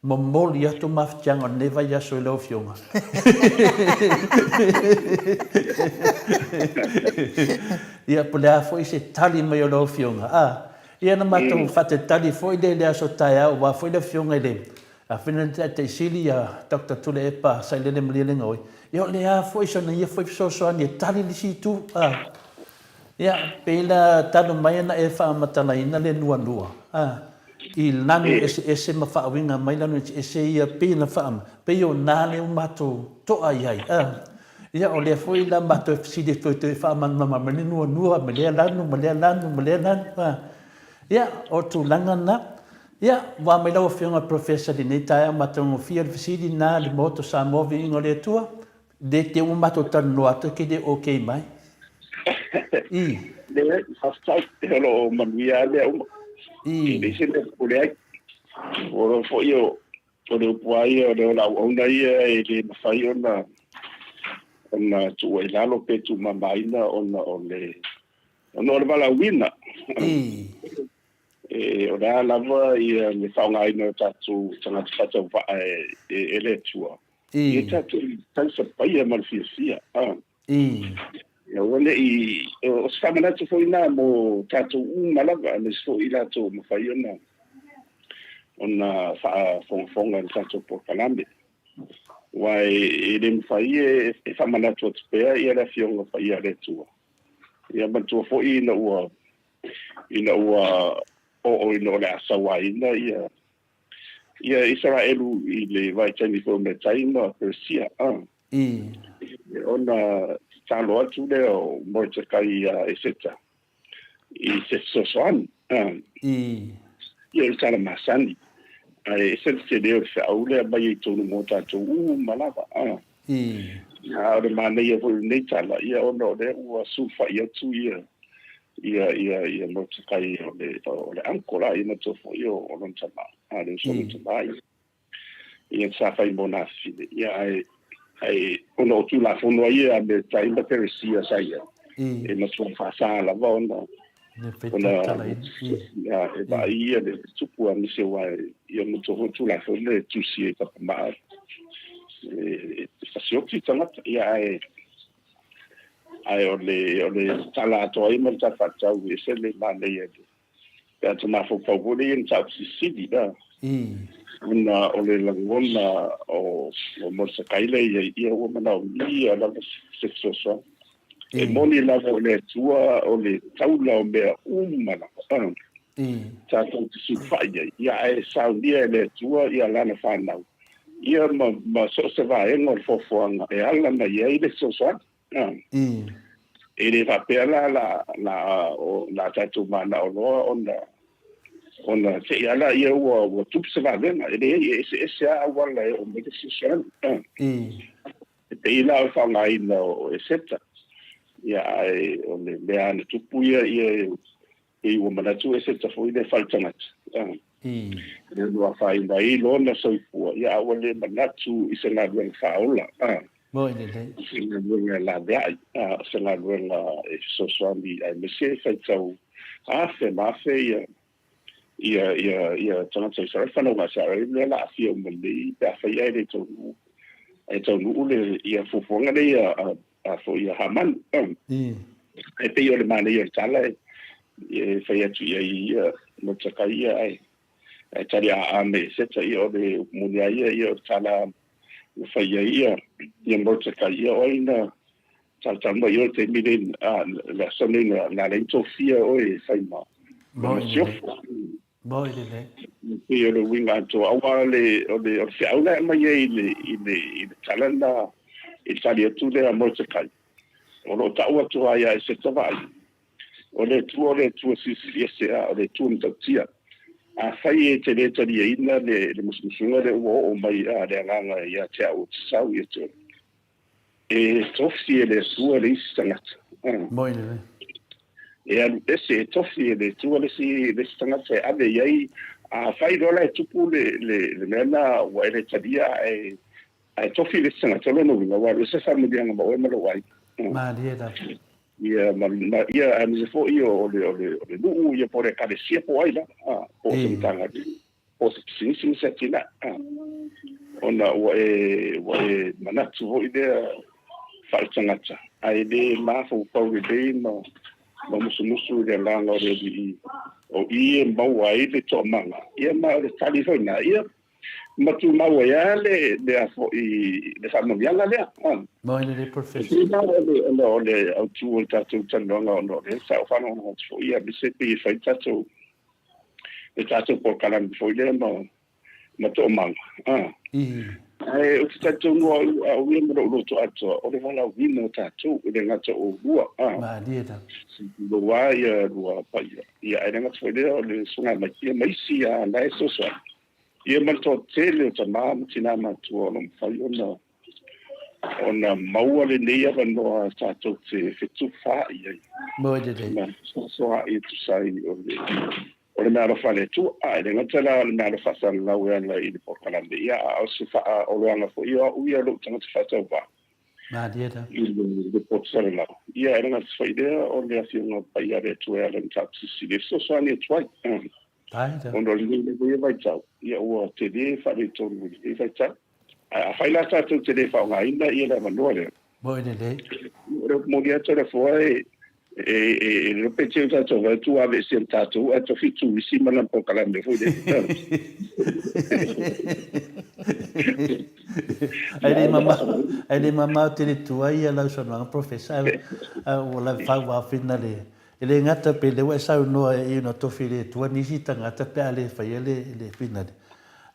momoli atu mafatiaga o lenei vaiaso i lau Afioga. Ia, po o le a foi se tali mai o lau Afioga, a. Ia, ona matou faatalitali foi lea i le aso taeao aua foi le Afioga i le Afioga i le Taitai Sili ia Doctor Tuilaepa Sailele Malielegaoi, ia o le a foi sona ia foi fesoasoani e tali le isi itu. A. Ia, pei la talu mai ona e faamatalaina le nuanua, a, i lanu eseese ma faauiga mai lanu eseese ia pei ona faa, pei o na lea ua matou to'a i ai, a. Ia, o lea foi la matou e fesili atu ai toe faamalamalama mai le nuanua ma lea lanu ma lea lanu ma lea lanu, a. Ia, o tulaga na. Ia, ua mai lau Afioga i le Professor i lenei taeao matagofie le fesili lena a le Maota o Samoa Viiga o le Atua, le te ua matou talanoa atu e te le okay mai. I. Leai, faafetai, o lo o manuia lava mea uma. I. E leai se mea popole ai. Ua iloa foi o le upu lava ia, o le ola auauna ia e le mafai ona ona tuua i lalo pe tuumamaina ona o le ona o le valaauina. I. E, o le a lava ia le faaaogaina o tatou tagata faatauvaa e, e, e le Atua, ia tatou tausapaia ma le fiafia. Ah. Ia aua ne i, o se faamanatu foi lena mo tatou uma lava, aemaise foi i latou ua mafai ona ona faafogafoga i le tatou polokalame. Aua e, e le mafai e, e faamanatu atu pea ia le Afioga Paia a le Atua. Ia manatua foi ina ua ina ua oo ina o le a sauaina ia ia Isaraelu i le vaitaimi foi o Metai ma Peresia. Ah. Ona tatalo atu lea o Moretakai iā Eseta i se fesoasoani. Ah. Ia o le tala masani. Ae ese le tele o le feau lea mai ai tonu mo tatou uma lava. Ah. A o le manaia foi o lenei tala, ia ona o lea ua sulufai atu ia ia ia ia Moretakai o le o le uncle la, ia matua foi o o lona tama, a le uso o lona tama ia. Ia sa fai mo nā fili. Ia ae ae ona o Tulafono a ia a Metai ma Peresia sa ia, e matua faasa lava ona ona ia e vaai ia le tupu aemaise aua ia matua foi Tulafono e tusi ai papamaa e fasioti tagata. Ia ae ae o le o le tala atoa ai ma le tala faatatau e ese le manaia pe a ta mafaufau foi lea i mataupu silisili a ona o le lagona o o Molisakai lea i ai ia ua manaomia lava se fesoasoani. E moni lava o le Atua o le taula o mea uma lava tatou te sulufai ai, ia ae saunia e le Atua ia lana fanau ia ma ma so o se vaega o le foafoaga e ala mai ai le fesoasoani. E le faapea la la la o la tatou manao loa ona ona te i ala ia ua ua tupu se vavega. E leai, e eseese lava auala e oo mai le fesoasoani. E pei la o le faaaogaina o Eseta, ia ae o le mea na tupu ia ia pei ua manatu Eseta foi lea faaletagata. Lea ua afaina ai lona soifua, ia a ua le manatu i se galuega faaola, Moi lelei. I se galuega e laveai, o se galuega e fesoasoani aemaise e faitau afe ma afe ia ia ia ia tagata Isaraelu, fanauga a Isaraelu lea o le a aafia uma nei pe afai ae le taunuu ae taunuu le ia fuafuaga lea a a foi a Hamani. Ae pei o le manaia o le tala e fai atu i ai ia Moretakai ia ae. Ae tali aa me Eseta, ia o le upu moni lava ia, ia o le tala na fai ai ia, ia Morotekai, ia o ai na talatala mai i o i le taimi lenei, a, le aso lenei na, na ala ai ona tofia oe e fai ma, ma masiofo. Moi lelei. E pei o le uiga atoa, aua o le, o le, o le feau la e aumai ai i le, i le, i le tala lena, i le tali atu lea a Morotekai, o lo o tau atu lava ia Eseta vaai, O le Atua o le Atua Silisili Ese, a o le Atua matautia. Afai e te le taliaina le, le musumusuga lea ua oo mai a le Agaga ia te au ou te sau ia te oe, e tofi e le Atua le isi tagata. Moi lelei. E alu ese, e tofi e le Atua le isi, le isi tagata e ave i ai. Afai loa la e tupu le, le, le mea lena ua e le talia ae, ae tofi le isi tagata, o lona uiga ua alu ese faamanuiaga ma oe ma lou aiga. Malie lava. Ia, ma, ma, ia, aemaise foi o, o le, o le, o le nuu, ia, po o le ekalesia po o ai lava, a, po o se Matagaluega, po o se pisinisi ma se atinae, a, ona ua e, ua e manatu foi lea faaletagata, ae le mafaufau lelei ma, ma musumusu i le agaga o le Alii, o i e maua ai le toamaga, ia, ma o le tali foi lena, ia, ma tumau ai lava le, le a foi, le faamanuiaga lea. Moi lelei Professor. Ona o le, ona o le autu o le tatou talanoaga ona o lea sa ou faalogologo atu foi, aemaise pei e fai le tatou, le tatou polokalame foi lea ma, ma toomaga. Ae ou te talitonu au, au ia ma lou loto atoa, o le valaauina o tatou, e le gata o oulua. Malie lava. Tulou lava ia lua paia. Ia, ae le gata foi lea o le Susuga Maitia ma isi lava la e fesoasoani. Ia ma le toatele o tama ma tina matua o lo o mafai ona ona maua lenei avanoa tatou te fetufaai ai. Moi lelei. Ma fesoasoa'i e tusa ai o le o le meaalofa a le Atua. A e le gata la o le meaalofa faasalalau e ala i le polokalame, ia a o se faaoloaga foi o au ia lou tagata faatauvaa. Malie la. I le poto salalau. Ia e le gata foi lea o le Afioga Paia a le Atua e ala i le Mataupu Silisili e fesoasoani atu ai. Ona o lenei lava ia vaitau, ia ua tele faaletonu i lenei vaitau. Ae afai la tatou te le faaaogaina ia le avanoa lea. Moi lelei. O le momoli atu o le afoa e e e le pe teu tatou vai tu ave se tatou ae tofi tu isi ma lana polokalame foi lea. Ae le mamao, ae le mamao tele atu ai ia lau saunoaga Professor, ae ua lava fauafina le E le gata pe lea ua e saunoa i ona tofi le Atua nisi tagata pe a le faia le le finale.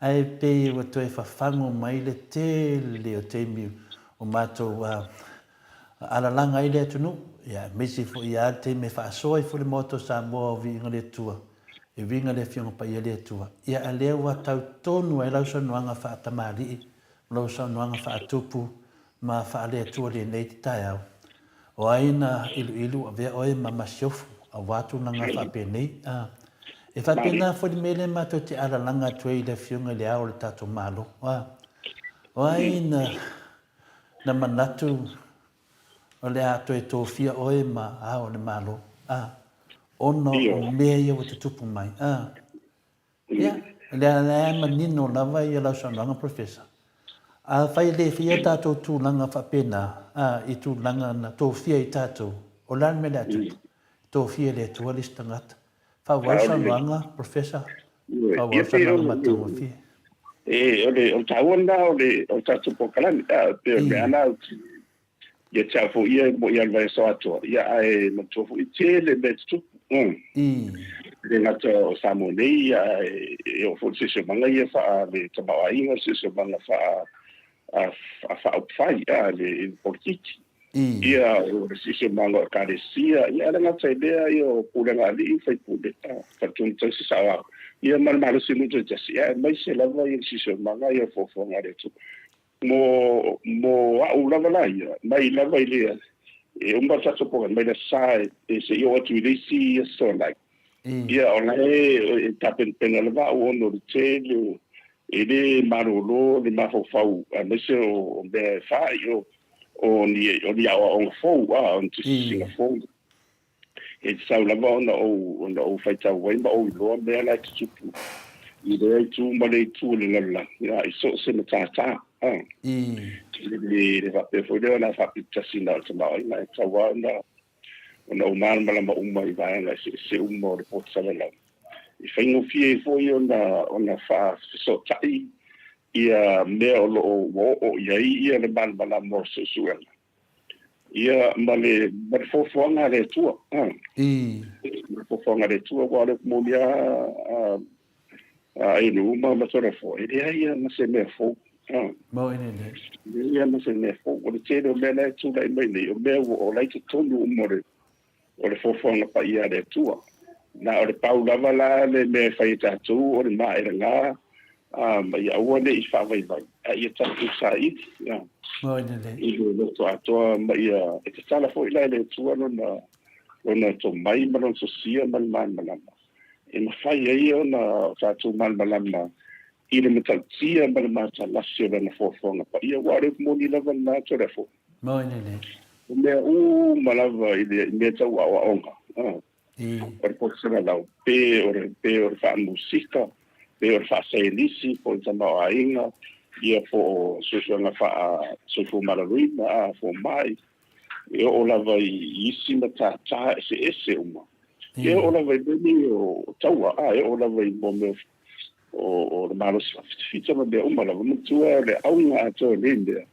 Ae pei ua toe fafago mai le tele o taimi o matou alalaga ai le atunuu, ia aemaise foi a le taimi e faasoa ai foi le Maota o Samoa o Viiga le Atua, e uiga le Afioga Paia le Atua. Ia a lea ua tau tonu ai lau saunoaga faatamalii, lau saunoaga faatupu ma faale-Atua lenei te taeao. O ai na iluilu avea oe ma masiofo aua tulaga faapenei? A. E faapena foi le mea lea matou te alalaga atu ai i le Afioga i le Ao o le tatou Malo. A. O ai na, na manatu o le a toe tofia oe ma Ao o le Malo? A. Ona o mea ia ua tutupu mai. A. Ia, o lea lava e manino lava ia lau saunoaga Professor. Afai e le faia tatou tulaga faapena, a, i tulaga na tofia i tatou, o le a le mea o le a tupu? Tofia e le Atua le isi tagata. Faaauau saunoaga Professor, faaauau saunoaga matagofie. E, o le taua lena o le tatou polokalame, a, pei o le mea lena ou te Ia te au foi ia mo ia le vaiaso atoa, ia ae manatua foi e tele mea e tutupu. E le gata o Samoa nei, ia ae e oo foi le siosiomaga ia faa le tamaoaiga, le siosiomaga faa a faaupufai, a le polokiki. Ia o le siosiomaga o ekalesia, ia ae le gata i lea ia o pulega a alii ma faipule, faletua ma tausi saoao, ia ma le malosi o nuu taitasi, ia aemaise lava ia le siosiomaga ia o fuafuaga a le Atua. Mo, mo au lava la ia, mai lava i le, e uma le tatou program, mai le Aso Sa e, se i oo atu i le isi Aso Toonai. Ia, o la e, e tapenapena lava au ona o le tele, e le malolo le mafaufau, aemaise o, o mea e fai, o, o ni, o ni aoaoga fou, a, o ni tusitusiga fou. E tatau lava ona ou, ona ou faitau ai ma ou iloa mea la e tutupu i lea itu ma le itu o le lalolagi, a, i so o se matata, a. I le faapea foi lea o le a faapito tasi na o le tamaoaiga, e tatau lava ona, ona ou malamalama uma i vaega eseese uma o le poto salalau. E faigofie ai foi ona faafesootai ia mea o lo o ua oo i ai ia le malamalama o suesuega ia ma le foafoaga a le Atua. Ma le foafoaga a le Atua, aua o le upu moni lava a Enu ma Tolofo, e leai lava ma se mea fou. E leai lava ma se mea fou. O le tele o mea la e tulai mai nei, o mea ua o la e i totonu uma o le foafoaga paia a le Atua. Na o le pau lava la le mea e fai e tatou o le maelaga ma ia aua ne i faavaivai, a ia tatou saili i le loto atoa ma ia e tatala foi la e le Atua lona tomai ma lona sosia ma le malamalama e mafai ai ona tatou malamalama i le matautia ma le matalasi o lana foafoaga paia. Aua o le upu moni lava lena, Toleafoa. O mea uma lava i le mea tau aoaoga, o le poto salalau, pe o le pe o le faamusika, pe o le faasaienisi, po o le tamaoaiga, ia po o suesuega faa-soifua maloloina, a fomai, e oo lava i isi matata eseese uma. E oo lava i mea nei o taua, a e oo lava i mea o le malosi faafitafita ma mea uma lava. Manatua o le auga atoa o nei mea,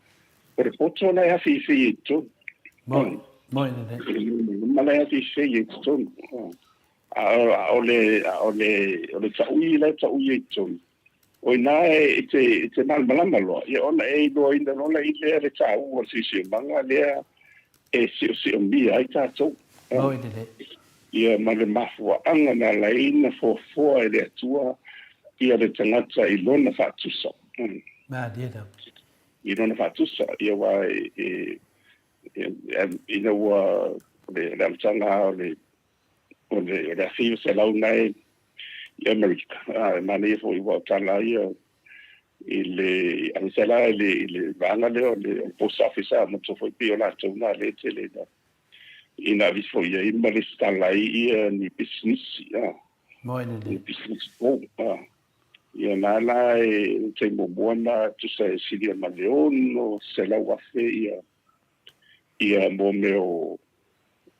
o le poto la e afeifei ai i totonu. Moi lelei. Ma la e afeifei ai i totonu. A o le a o le o le taui la e taui ai i totonu. O ina e te malamalama loa, ia ona e iloaina loa la i lea le taua o le siosiomaga lea e siosiomia ai tatou. Moi lelei. Ia ma le mafuaaga na ala ai na foafoa e le Atua ia le tagata i lona faatusa. Malie lava. I lona faatusa, ia aua e ina ua le amataga o le o le 1900 na e i Amerika, e manaia foi ua o tala ia i le aemaise la i le vaega lea o le post office a matua foi pei o latou na lea e tele ina avisa foi i ai ma lesitala ai ia ni pisinisi a ni pisinisi fou a ia na la e taimi muamua na tusa e silia ma le 600,000 ia ia mo mea o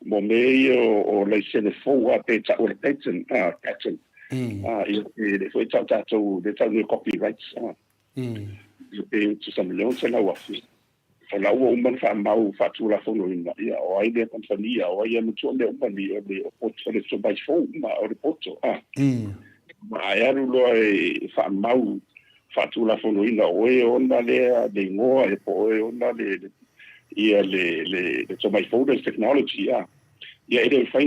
mo mea ia o laisene fou a pe tau o le patent a patent a ia pe le foi tau tatou le tau ni copyrights a ia pe tusa ma le 600,000 o la ua uma ona faamau faatulafonoina, ia, o ai lea kamupani, o ai e matua mea uma nei, o le o le tomai fou ma o le poto, a. Ma e alu loa e faamau faatulafonoina o oe e ona lea le igoa, e po o oe e ona le, ia le, le, le tomai fou lea, le technology, a. Ia e le mafai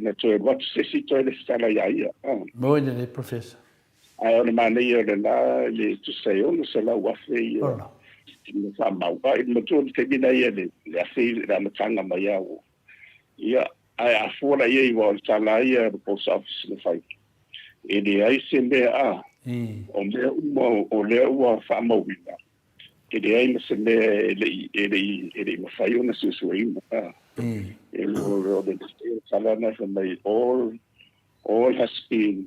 na toe alu atu se isi toe lesitala iā ia, a. Moi lelei, Professor. Ae o le manaia o le la le tusa e 600,000 ia na faamau. A i le matua o le taimi la ia le afe le amataga mai a ua. Ia, ae a fua la i ai aua o le tala lava ia a le Post Office na fai, e leai se mea a, o mea uma o lea ua faamauina, e leai ma se mea e le i, e le i, e le i mafai ona suesueina. E o le tala na fai mai all All has been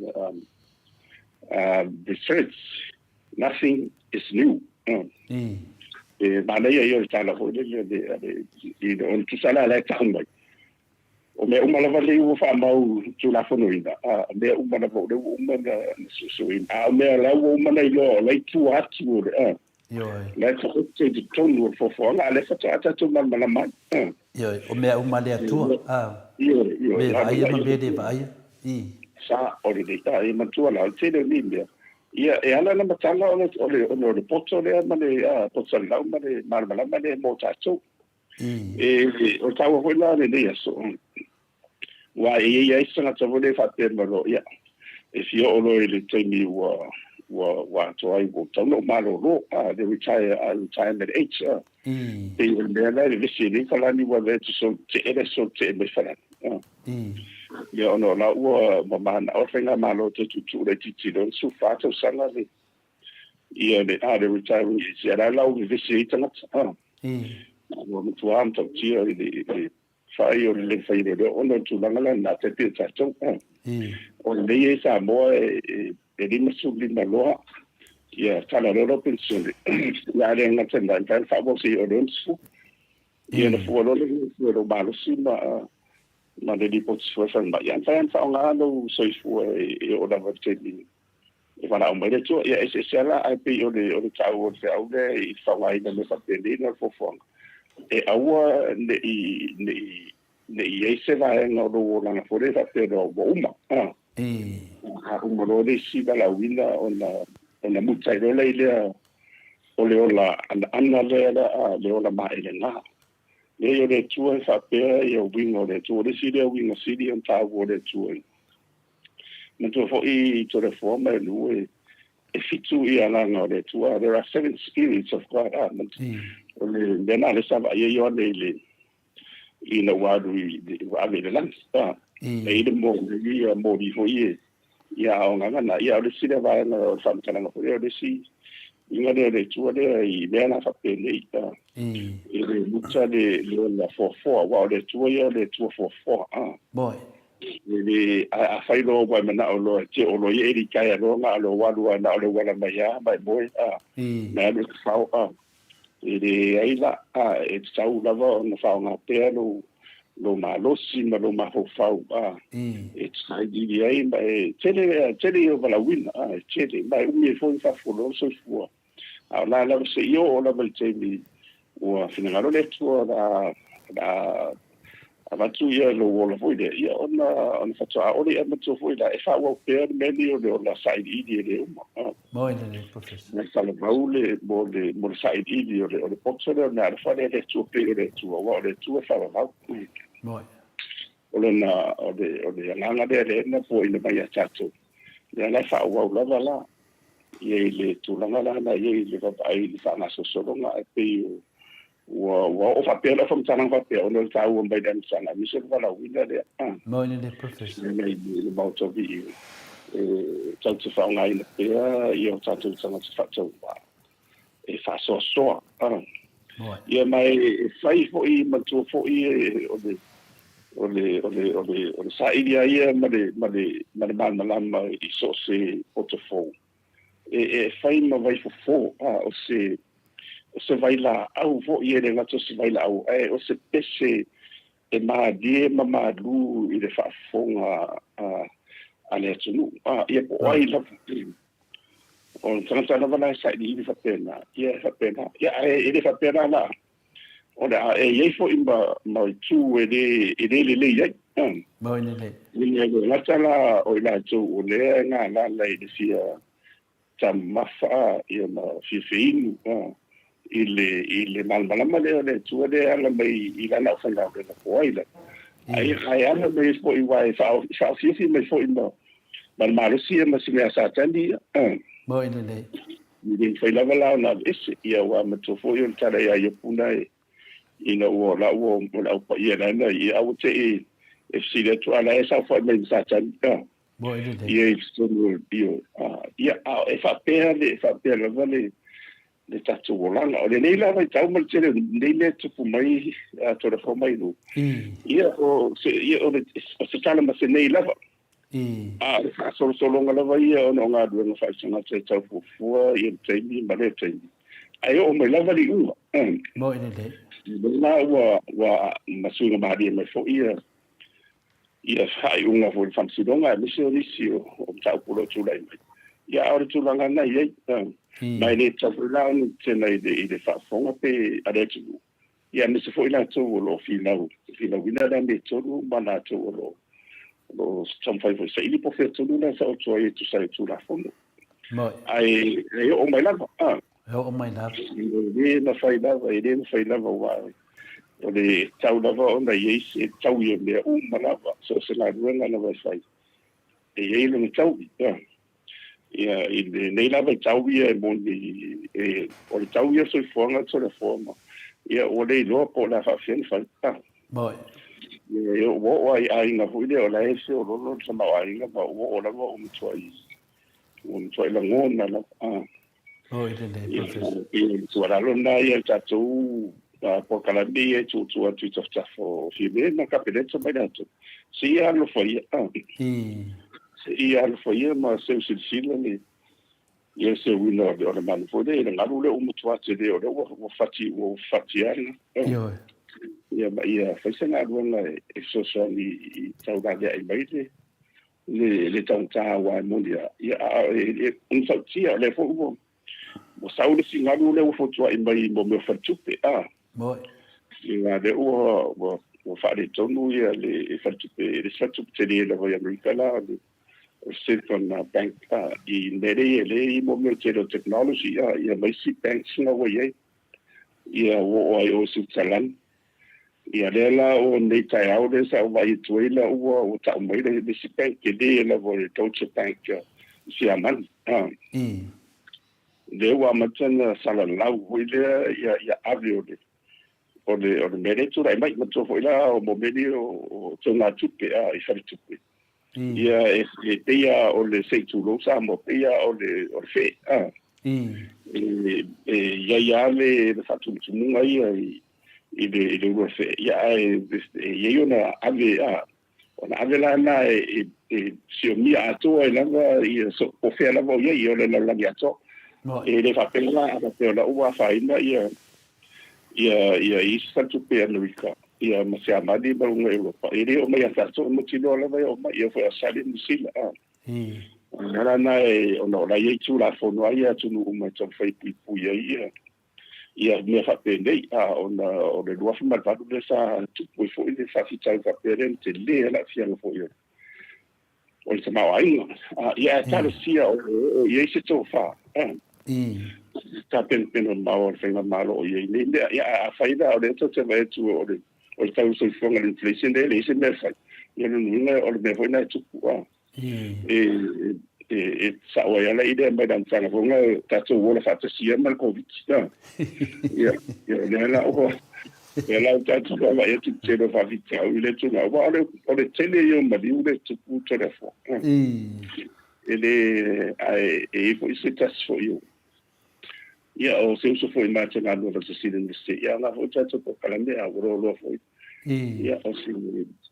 researched, nothing is new. E manaia ia o le tala foi lele i ona tusa la la e tau mai. O mea uma lava lea ua faamau tulafonoina, a mea uma lava o lea ua uma na suesueina. A o mea la ua uma na iloa o la i tua atu o le a. La e taoto i totonu o le foafoaga, a o lea faatoa tatou malamalama ai. Ioe, o mea uma a le Atua, a, mea e vaaia ma mea e le vaaia, i. Sa, o le lei, e manatua la, o le tele o nei mea, ia, e ala ona matala ona o le poto lea ma le poto salalau ma le malamalama lea mo tatou. E, o le taua foi la o lenei aso, aua e i ai lava isi tagata foi lea e faapea mai loa, ia, e fia oo loa i le taimi ua, ua, ua atoa ai, ua tatau ona ou malolo, a, le retire, a, retirement age, a. Pei o le mea la e vevesi ai nei Falani ua avea te sou tee le sou tee mai Falani. A. Ia, ona o la ua manao le faigamalo e toe tuutuu laitiiti i le 64 tausaga le, ia le, a, le retiring age, ia la la ua vevesi ai tagata, a. Ua matua matautia i le fai o le le mafai e leoleo ona o le tulaga la lena tai pei o tatou. O lenei e i Samoa e 55 loa ia tala loa lau penisione ia a le gata i lena e mafai ona faaauau seia oo i le 60 ia ona fua loa lea i lou malosi ma Ma le lipoti foi a le falemai, ia, e mafai lava ona faaaoga lou soifua e oo lava i le taimi e valaau mai le Atua. Ia, e eseese lava la, ae pei o le, o le taua o le feau lea i le faaaogaina o mea faapenei na o le fuafuaga, e aua ne i, ne i, ne i i ai se vaega o lou olaga foi lea e faapea loa ua uma. A, a uma loa le isi valaauina ona, ona muta ai loa lea o le ola anaana lea, le ola maelega. Leai, o le Atua e faapea ia uiga o le Atua. O le isi lea uiga sili ona taua o le Atua. Manatua foi i Toleafoa ma Elu e, e fitu ia agaga o le Atua. There are seven spirits of God. Ah, o le mea na lea sa vaai ai Ioane i le ina ua alu i ua ave i le lagi. Ah, e i le moli ia moli foi e Ia, a o agaga na, ia, o le isi lea vaega o le faamatalaga foi lea, o le isi uiga lea o le Atua lea i mea na faapenei, a, e le muta le, le ola foafoa, aua o le Atua ia o le Atua foafoa, a. Moe. E le, a, afai loa ua e manao loa e te oo loa ia e litaea loa na o lou alu lava na o le auala mai lava ma e moe, a, ma e alu e tafao, a. E leai la, a, e tatau lava ona faaaoga pea lou, lou malosi ma lou mafaufau, a, e te sailiili ai ma e tele, tele ia o valaauina, a, e tele, ma e umi ai foi ona faafualoa le soifua. A o la lava seia oo lava i le taimi ua finagalo le Atua o le a, o le a avatu ia lou ola foi lea, ia ona, ona faatoa ole ia matua foi la, e faaauau pea le mea lenei o le ola sailiili e le uma. Moe lelei, Professor. Na talavau le, mo le, mo le sailiili o le, o le poto lea o le meaalofa lea le Atua pei o le Atua, aua o le Atua e faavavau. Moe. O lona, o le, o le agaga lea lea na puaina mai ia tatou, lea la e faaauau lava la, ia i le tulaga la na i ai i le vaavaai i le faagasolosologa, ae pei o, Ua, ua oo faapea lau faamatalaga faapea, ona o le taua mai le amataga, aemaise o le valaauina lea. Maui lelei, Professor. Lea i le Maota o Viiu, e tatou te faaaogaina pea ia o tatou tagata faatauvaa e faasoasoa. Ia ma e fai foi, manatua foi, o le, o le, o le, o le, o le saili lava ia ma le, ma le, ma le malamalama i so o se poto fou. E, e fai ma vaifofo, a, o se, o se vailaau foi, e le gata o se vailaau, ae o se pese e malie ma malū i le faafofoga a, a le atunuu. A, ia po o ai lava. O le tagata lava la e sailiili faapena, ia e faapena. Ia, ae e le faapena la, o le a e i ai foi ma, ma itu e le, e le lelei ai. Moi lelei. E le gata la o i latou o lea e galala i le fia taumafa ia ma fia feinu i le, i le malamalama lea o le Atua lea e ala mai i lana aufaigaluega po o ai lava. Ae, ae ala mai foi aua e faaofiofi mai foi ma, ma le malosi ia ma si mea Satani ia. Moi lelei. E le mafai lava la ona aveese ia aua matua foi o le tala ia Iopu na e ina ua la ua o le au paia lana ia aua te i e fesili atu a la e saofai mai ma Satani. Moi lelei. Ia i totonu o le ia, a e faapea le, e faapea lava le, le tatou olaga. O lenei la vaitau ma le tele o nei mea e tupu mai, a tolefo mai lu. Ia, o se, ia, o le, o se tala ma se nei lava. A o le faasolosologa lava ia ona o galuega faale-tagata e tau fuafua ia le taimi ma lea taimi. Ae oo mai lava le iuga. Moi lelei. Lena ua, ua ma suiga malie mai foi ia, ia faaiuga foi i le Faamasinoga aemaise o nisi o mataupu o lo o tulai mai. Ia, a o le tulaga lena e i ai. Ma e le tatau foi la ona tetena i le, i le faafofoga pe a le atunuu, ia aemaise foi latou o lo o finau, finauina le amiotonu ma latou o lo o, o lo o taumafai foi e saili po o fea tonu la e taoto ai e tusa ai o Tulafono. Ae e oo mai lava. E oo mai lava. E le mafai lava, e le mafai lava aua o le tatau lava ona i ai se taui o mea uma lava, so o se galuega lava e fai, e i ai lona taui. Ia, i lenei lava tau ia e moni, e, o le tau ia o le soifuaga Toleafoa ma, ia, ua le iloa po o le a faapefea ona fai. Moi. Ia, ua oo lava i aiga foi lea o la e feoloolo le tamaoaiga ma ua oo lava ua matuai, ua matuai lagona lava. Oi lelei, Professor. Ia, le tuualalo lena ia i le tatou polokalame ia e tuutuu atu i tafatafa o Fiame ma Kapeneta ma i latou. Se i alofa ia. Se i alofa ia ma seu silasila le ia seuina o le manu foi lea i le galu lea ua matua tele o lea ua fati ua fati ana. Ioe. Ia ma ia fai se galuega e fesoasoani i taulaveai mai le le taugata aua e moni lava, ia a o ona sautia, o lea foi ua ua sau le isi galu lea ua fotuai mai mo mea o faletupe, a. Moni. Ia lea ua ua ua faaletonu ia le faletupe, le isi faletupe tele lava i Amerika la, o le Silicon Bank, a, i mea lea i ai mo mea tele o technology, a, ia ma isi banks na ua i ai. Ia ua oo ai o i Switzerland. Ia lea la o nei taeao lea sa ou vaai atu ai la ua ua tau mai le isi bank tele lava o le Deutsche Bank i Siamani. A. Lea ua amata ona salalau foi lea ia ia ave o le o le o le mea lea e tulai mai. Manatua foi la o mea nei o teugatupe a i faletupe. Ia e pei lava o le se i tulou Samoa, pei lava o le o le fee a. E e i ai lava le faatumutumuga ia i i le i le ulu o le fee, ia ae e i ai ona ave a, ona ave la lena e e siomia atoa ai lava ia so po o fea lava o i ai, o le lalolagi atoa. E le faapea la a faapea o la ua afaina ia ia ia isi faletupe i Amerika ia ma Siamani ma luga Europa, e le oo mai ia tatou, e mautinoa lava e oo mai, ia foi Ausetalia ma Niu Sila. A o le ala lena e, ona o la e i ai Tulafono a ia atunuu uma e taumafai e puipui ai ia ia mea faapenei, a ona o le 2008 lea sa tupu ai foi le faafitauli faapea lea na tele ai le aafiaga foi o o le tamaoaiga. Ia ae talosia o lo o oo i ai se tofa tapenapena mamao a le faigamalo o i ai nei mea. Ia ae afai la o lea tou te vaai atu o le o le tau o le soifuaga, le inflation lea e leai se mea e fai, ia lona uiga o le mea foi lena e tupu. E e e sao ai lava i lea mai le amataga foi na tatou ola faatasi ai ma le Koviti. Ia ia lea la ua Ia la ua tatou vaavaai atu i le tele o faafitauli lea e tulai, aua o le, o le tele ia o maliu lea e tupu Toleafoa. E le, ae e i ai foi se tasi foi o, ia o se uso foi ma te galulue faatasi i le Iunivesite, ia o na foi tatou polokalame a ua loaloa foi. Ia o se,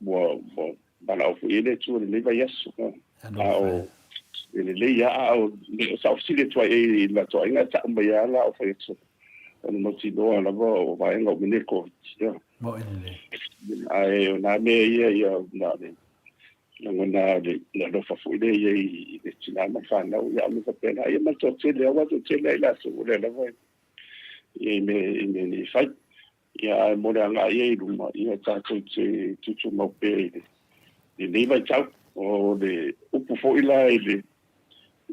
ua, ua valaau foi i ai le Atua i lenei vaiaso. A o, e lelei lava, a o, sa ou fesili atu ai i le latou aiga, e tau mai lava la o fai atu, ona mautinoa lava o vaega uma nei Koviti. Ia. Moni lelei. Ae o nā mea ia, ia, na o le lagona le, le alofa foi lea i ai i le tinā ma le fanau, ia, a mea faapena. Ia ma le toatele, aua le toatele lava i latou o lea lava e i ai i mea nei e fai. Ia, ae mo le agai ai i luma, ia tatou te tutumau pea i lenei vaitau. O le upu foi la i le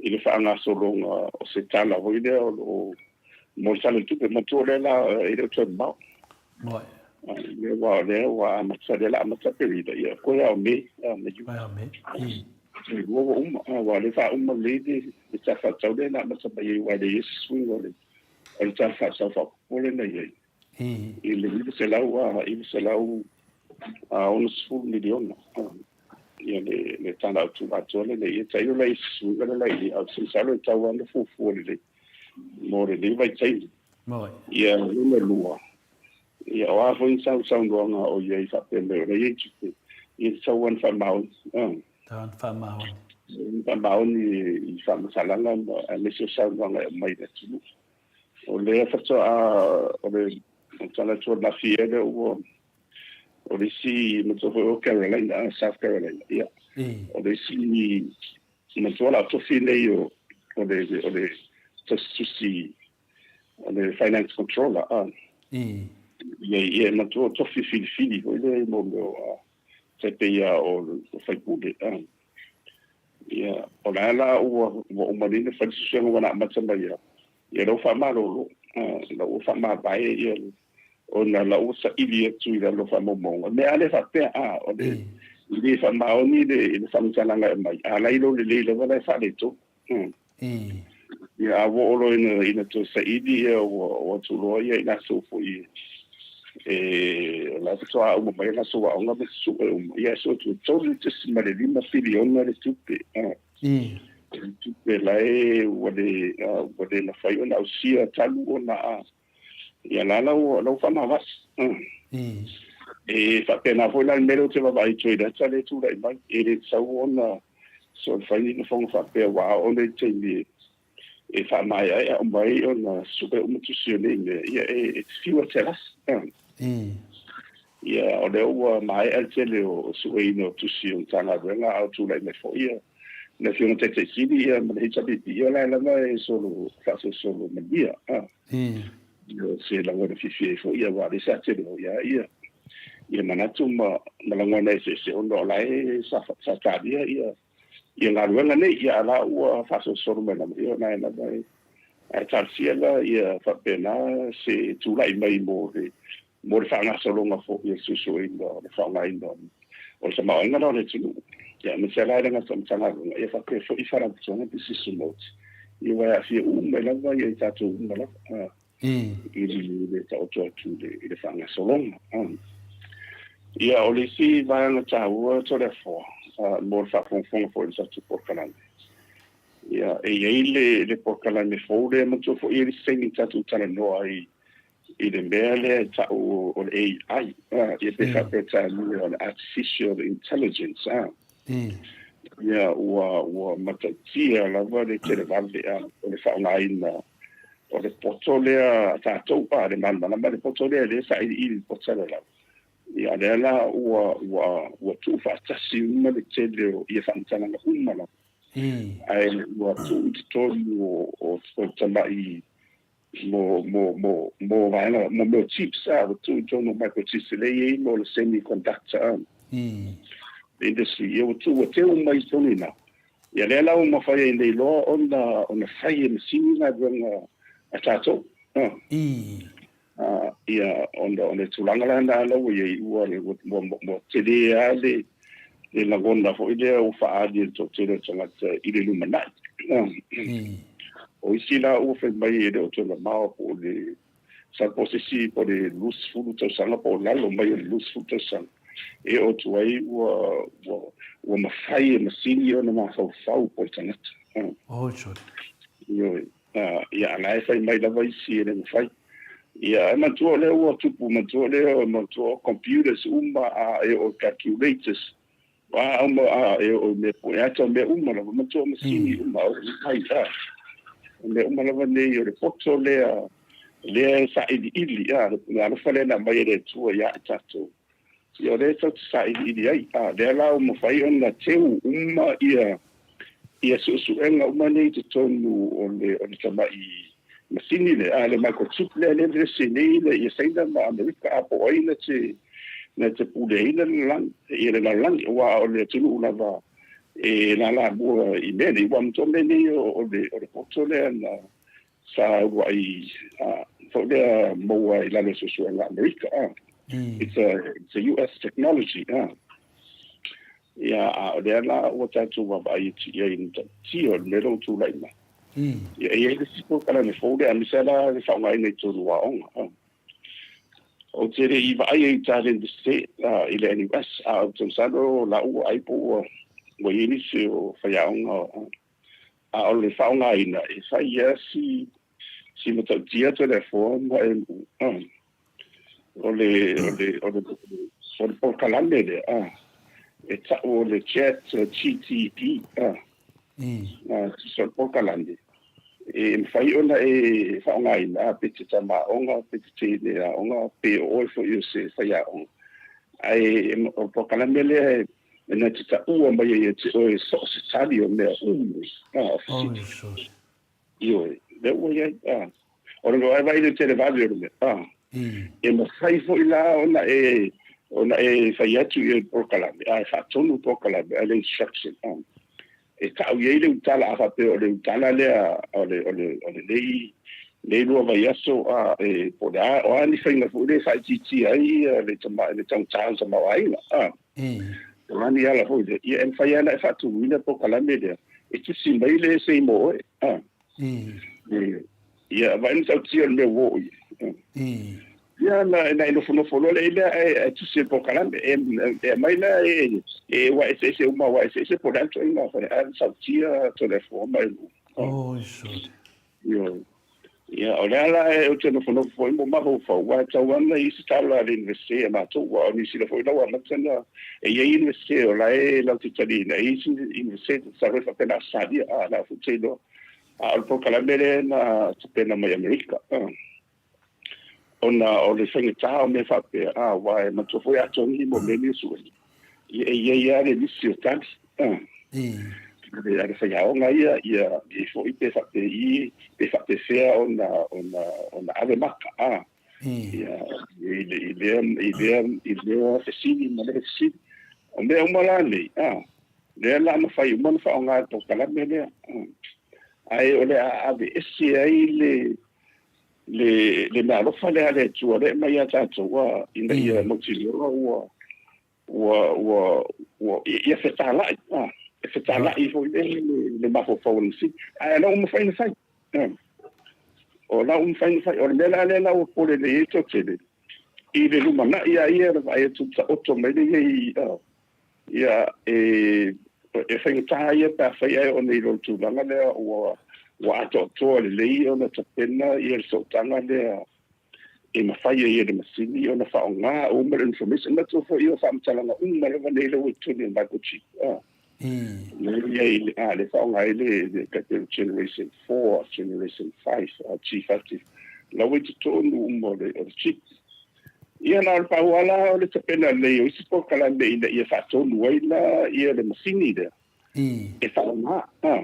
i le faagasologa o se tala foi lea o lo o mo le Tala o le Tupe, manatua lea la e le o toe mamao. Moni. Lea ua lea ua amata lea la amata Aperila, ia koe lava o Me, ma Iuni. Koe lava o Me. E lua ua uma, aua o lea e faauma lelei le Tala Faatatau lea na amata mai ai, aua e leai se suiga o le Tala Faatatau Faaopoopo lea na i ai. I le $960 miliona ia le le tala autu atoa lenei. Ia tailo la i se suiga le la i au se masalo e tau lava ona fuafua lelei mo lenei vaitaimi. Ia lona lua, ia o a foi ni sausaunoaga o i ai faapea mai o la e i ai tupe, ia e tatau lava ona faamaoni. Tatau ona faamaoni. Faamaoni i faamatalaga ma aemaise o saunoaga e aumai i le atunuu. O lea faatoa o le tala atu o le Lafayette lea ua o le isi matua foi o Carolina, South Carolina, ia. O le isi matua la tofi nei o o le o le tausi o le finance controller a. Ia ia matua tofi filifili foi lea mo mea o tai pei lava o le sui usufono a. Ia, o la la ua ua uma nei ona fai le suesuega ua na amata mai lava, ia la ua faamalolo, la ua faamavae ia ona la ua saili atu i lalo o faamaumauga. Mea lava lea faapea, a, o le e le faamaoni le le faamatalaga e aumai, a la e iloa lelei lava la e faaletonu. Ia, a ua oo loa ina ina toe saili ia ua ua tuuloa ia i latou foi e o la e faatoa uma mai a latou aoga ma sue uma. Ia e sue atu e $3.5 piliona le tupe. Le tupe la e ua le ua le mafai ona ausia talu ona a ia la la ua la ua faamavae. E faapena foi la le mea lea ou te vaavaai atu ai i le ata lea e tulai mai. E le tatau ona soona fai ni lafoga faapea ua oo nei i le taimi e faamaeaea uma ai ona sue uma tusi o nei mea, ia e fiu lava e te lasi. Ia, o lea ua maea le tele o sueina o tusi o Matagaluega, a o tulai mai foi ia le Afioga Taitai Sili ia ma le HRPP, ia o la e lava e solo faasolosolo manuia. Ia, o se lagona fiafia ai foi, aua o lea sa tele foi lava ia ia manatu ma lagona eseese ona o la e sa talia ia ia galuega nei, ia a la ua faasolosolo mai lava, ia o la e lava e ae talosia la ia faapena se tulai mai mo le mo le faagasologa foi o le suesueina o le faaaogaina o le tamaoaiga la o le atunuu. Ia, aemaise la e le gata o Matagaluega, ia faapea foi Faalapotopotoga Pisinisi Tumaoti, ia aua e aafia uma ai lava ia i tatou uma lava i le taoto atu i le faagasologa. Ia, o le isi vaega taua Toleafoa mo le faafogafoga foi i le tatou polokalame, ia, e i ai le polokalame fou lea, manatua foi e i ai le isi taimi na tatou talanoa ai i le mea lea e tau o le AI, ia pe faa-Peretania o le Artificial Intelligence, a. Ia, ua matautia lava le televave o le faaaogaina o le poto lea a tatou, a, le malamalama le poto lea, lea e sailiili i le poto lalao. Ia, lea la ua tuufaatasi uma le tele o ia faamatalaga uma lava, ae ua tuu i totonu o tamai mo mo mo mo vaega mo mea o chips a ua tuu i totonu o microchips lea e i ai mo le semiconductor a industry ia ua tuu ua teu mai i totonu i ina. Ia lea la ua mafai ai nei loa ona ona fai e masini galuega a tatou a. Ia ona o le tulaga la lena la ua i ai ua ua ua tele lava le le lagona foi lea ua faaali e le toatele o tagata i le lumanai. O isi la ua fai mai e le o toe mamao po o le masalo po o se isi po o le 20 tausaga po o lalo mai o le 20 tausaga e oo atu ai ua ua ua mafai e masini ona mafaufau po o le tagata. Oi sole. Ioe. Ia, a la e fai mai lava isi e le mafai. Ia, e manatua o lea ua tupu, manatua o lea, manatua o computers uma, a e oo i calculators, a uma, a e oo i mea foi, ata o mea uma lava, manatua o masini uma, o ai, a. O mea uma lava nei, o le poto lea, lea e sailiili, a, le alofa lea na aumai e le Atua ia i tatou. Ia o lea e tatou te sailiili ai, a lea la ua mafai ona teu uma ia ia suesuega uma nei i totonu o le o le tamai masini lea, a le microchip lea lea e vevesi nei le ia Saina ma Amerika a po o ai na te na te puleaina le lalolagi ia le lalolagi aua o le atunuu lava e lalamua i mea nei aua manatua mea nei o le o le poto lea na sa uluai foi lea maua i lalo o suesuega a Amerika. It's a, it's a US technology. Ia, a o lea la ua tatou vaavaai atu i ai i le matautia o le mea lea ua tulai mai. Ia, e i ai le isi polokalame fou lea, aemaise lava la le faaaogaina i totonu o aoga. Ou te le i vaai ai i uta i le Iunivesite, i le NUS, a ou te masalo o la ua ai po ua i ai nisi o faiaoga A o le faaaogaina, e fai lava si si matautia Toleafoa ma e o le o le o le o le polokalame lea a e tau o le chat GTP a so le polokalame e mafai ona e faaaogaina a pe te tama aoga pe te teine aoga pe o oe foi o se faiaoga ae o le polokalame lea e E na te taua mai ai e te oe so o se tali o mea uma, a, o fesili. Ioe, lea ua i ai, a. O le vaivai le televave o le mea, a. E mafai foi la ona e, ona e fai atu i le polokalame, a, e faatonu le polokalame, a, le instruction, a. E tau i ai le utala, a faapea o le utala lea o le, o le, o lenei, nei lua vaiaso, a, e, po o le a, o a ni faiga foi lea e faaitiitia ai le tama, le taugata o le tamaoaiga, a. O a ni ala foi lea, ia e mafai lava ona e faatumuina le polokalame lea e tusi mai le essay mo oe. Ia, vaai matautia o le mea ua oo i ai. Ia, na e nofonofo loa lea lea ae tusi e le polokalame. E aumai la e, aua e eseese uma, aua e eseese po o le a le ituaiga fai, ae matautia Toleafoa ma Elu. Oi, sole. Ioe. Ia, o lea la ou te nofonofo foi mo mafaufau, aua e tatau lava ona i ai se tala a le Iunivesite ia matou, aua o Niu Sila foi la ua amata ona e i ai Iunivesite o la e latou te taliaina, e i ai isi Iunivesite masalo e faapena Ausetalia, a, la foi ou te iloa. A o le polokalame lea na tapena mai Amerika. Ona o le faigata o mea faapea, a, aua e manatua foi a togi mo mea nei o suega, ia e i ai lava le lisi o tali, a. A le faiaoga ia, ia i ai foi pe faapei, pe faapefea ona, ona, ona ave maka, a. Ia, i le, i lea, i lea, i lea fesili ma lea fesili. O mea uma la nei, a, lea la mafai uma ona faaaoga e le polokalame lea. Ae o le a aveese ai le, le, le meaalofa lea a le Atua lea e aumai ia tatou, a, ina ia mautinoa ua, ua, ua, ua, ia fetalai, a, e fetalai foi lea le, le mafaufau o le masini. Ae o la ua mafai ona fai. A, o la ua mafai ona fai. O le mea la lea la ua popole nei ai le toatele, i le lumanai lava ia o le vaai atu taoto mai lea i ai, a, Ia, e, e faigata ia pe afai ae ona i lo le tulaga lea ua, ua atoatoa lelei ona tapena ia le sootaga lea e mafai ai e le masini ona faaaoga uma le information. Manatua foi o faamatalaga uma lava nei lea ua i totonu o le microchip. Ah. Lea i ai, ah, le faaaoga ai le, le tai pei o le generation 4, generation 5, ah, G5, la ua i totonu uma o le, o le chip. Ia na o le pau lava la o le tapena lelei o isi polokalame ina ia faatonu ai la ia le masini lea e faaaoga. A.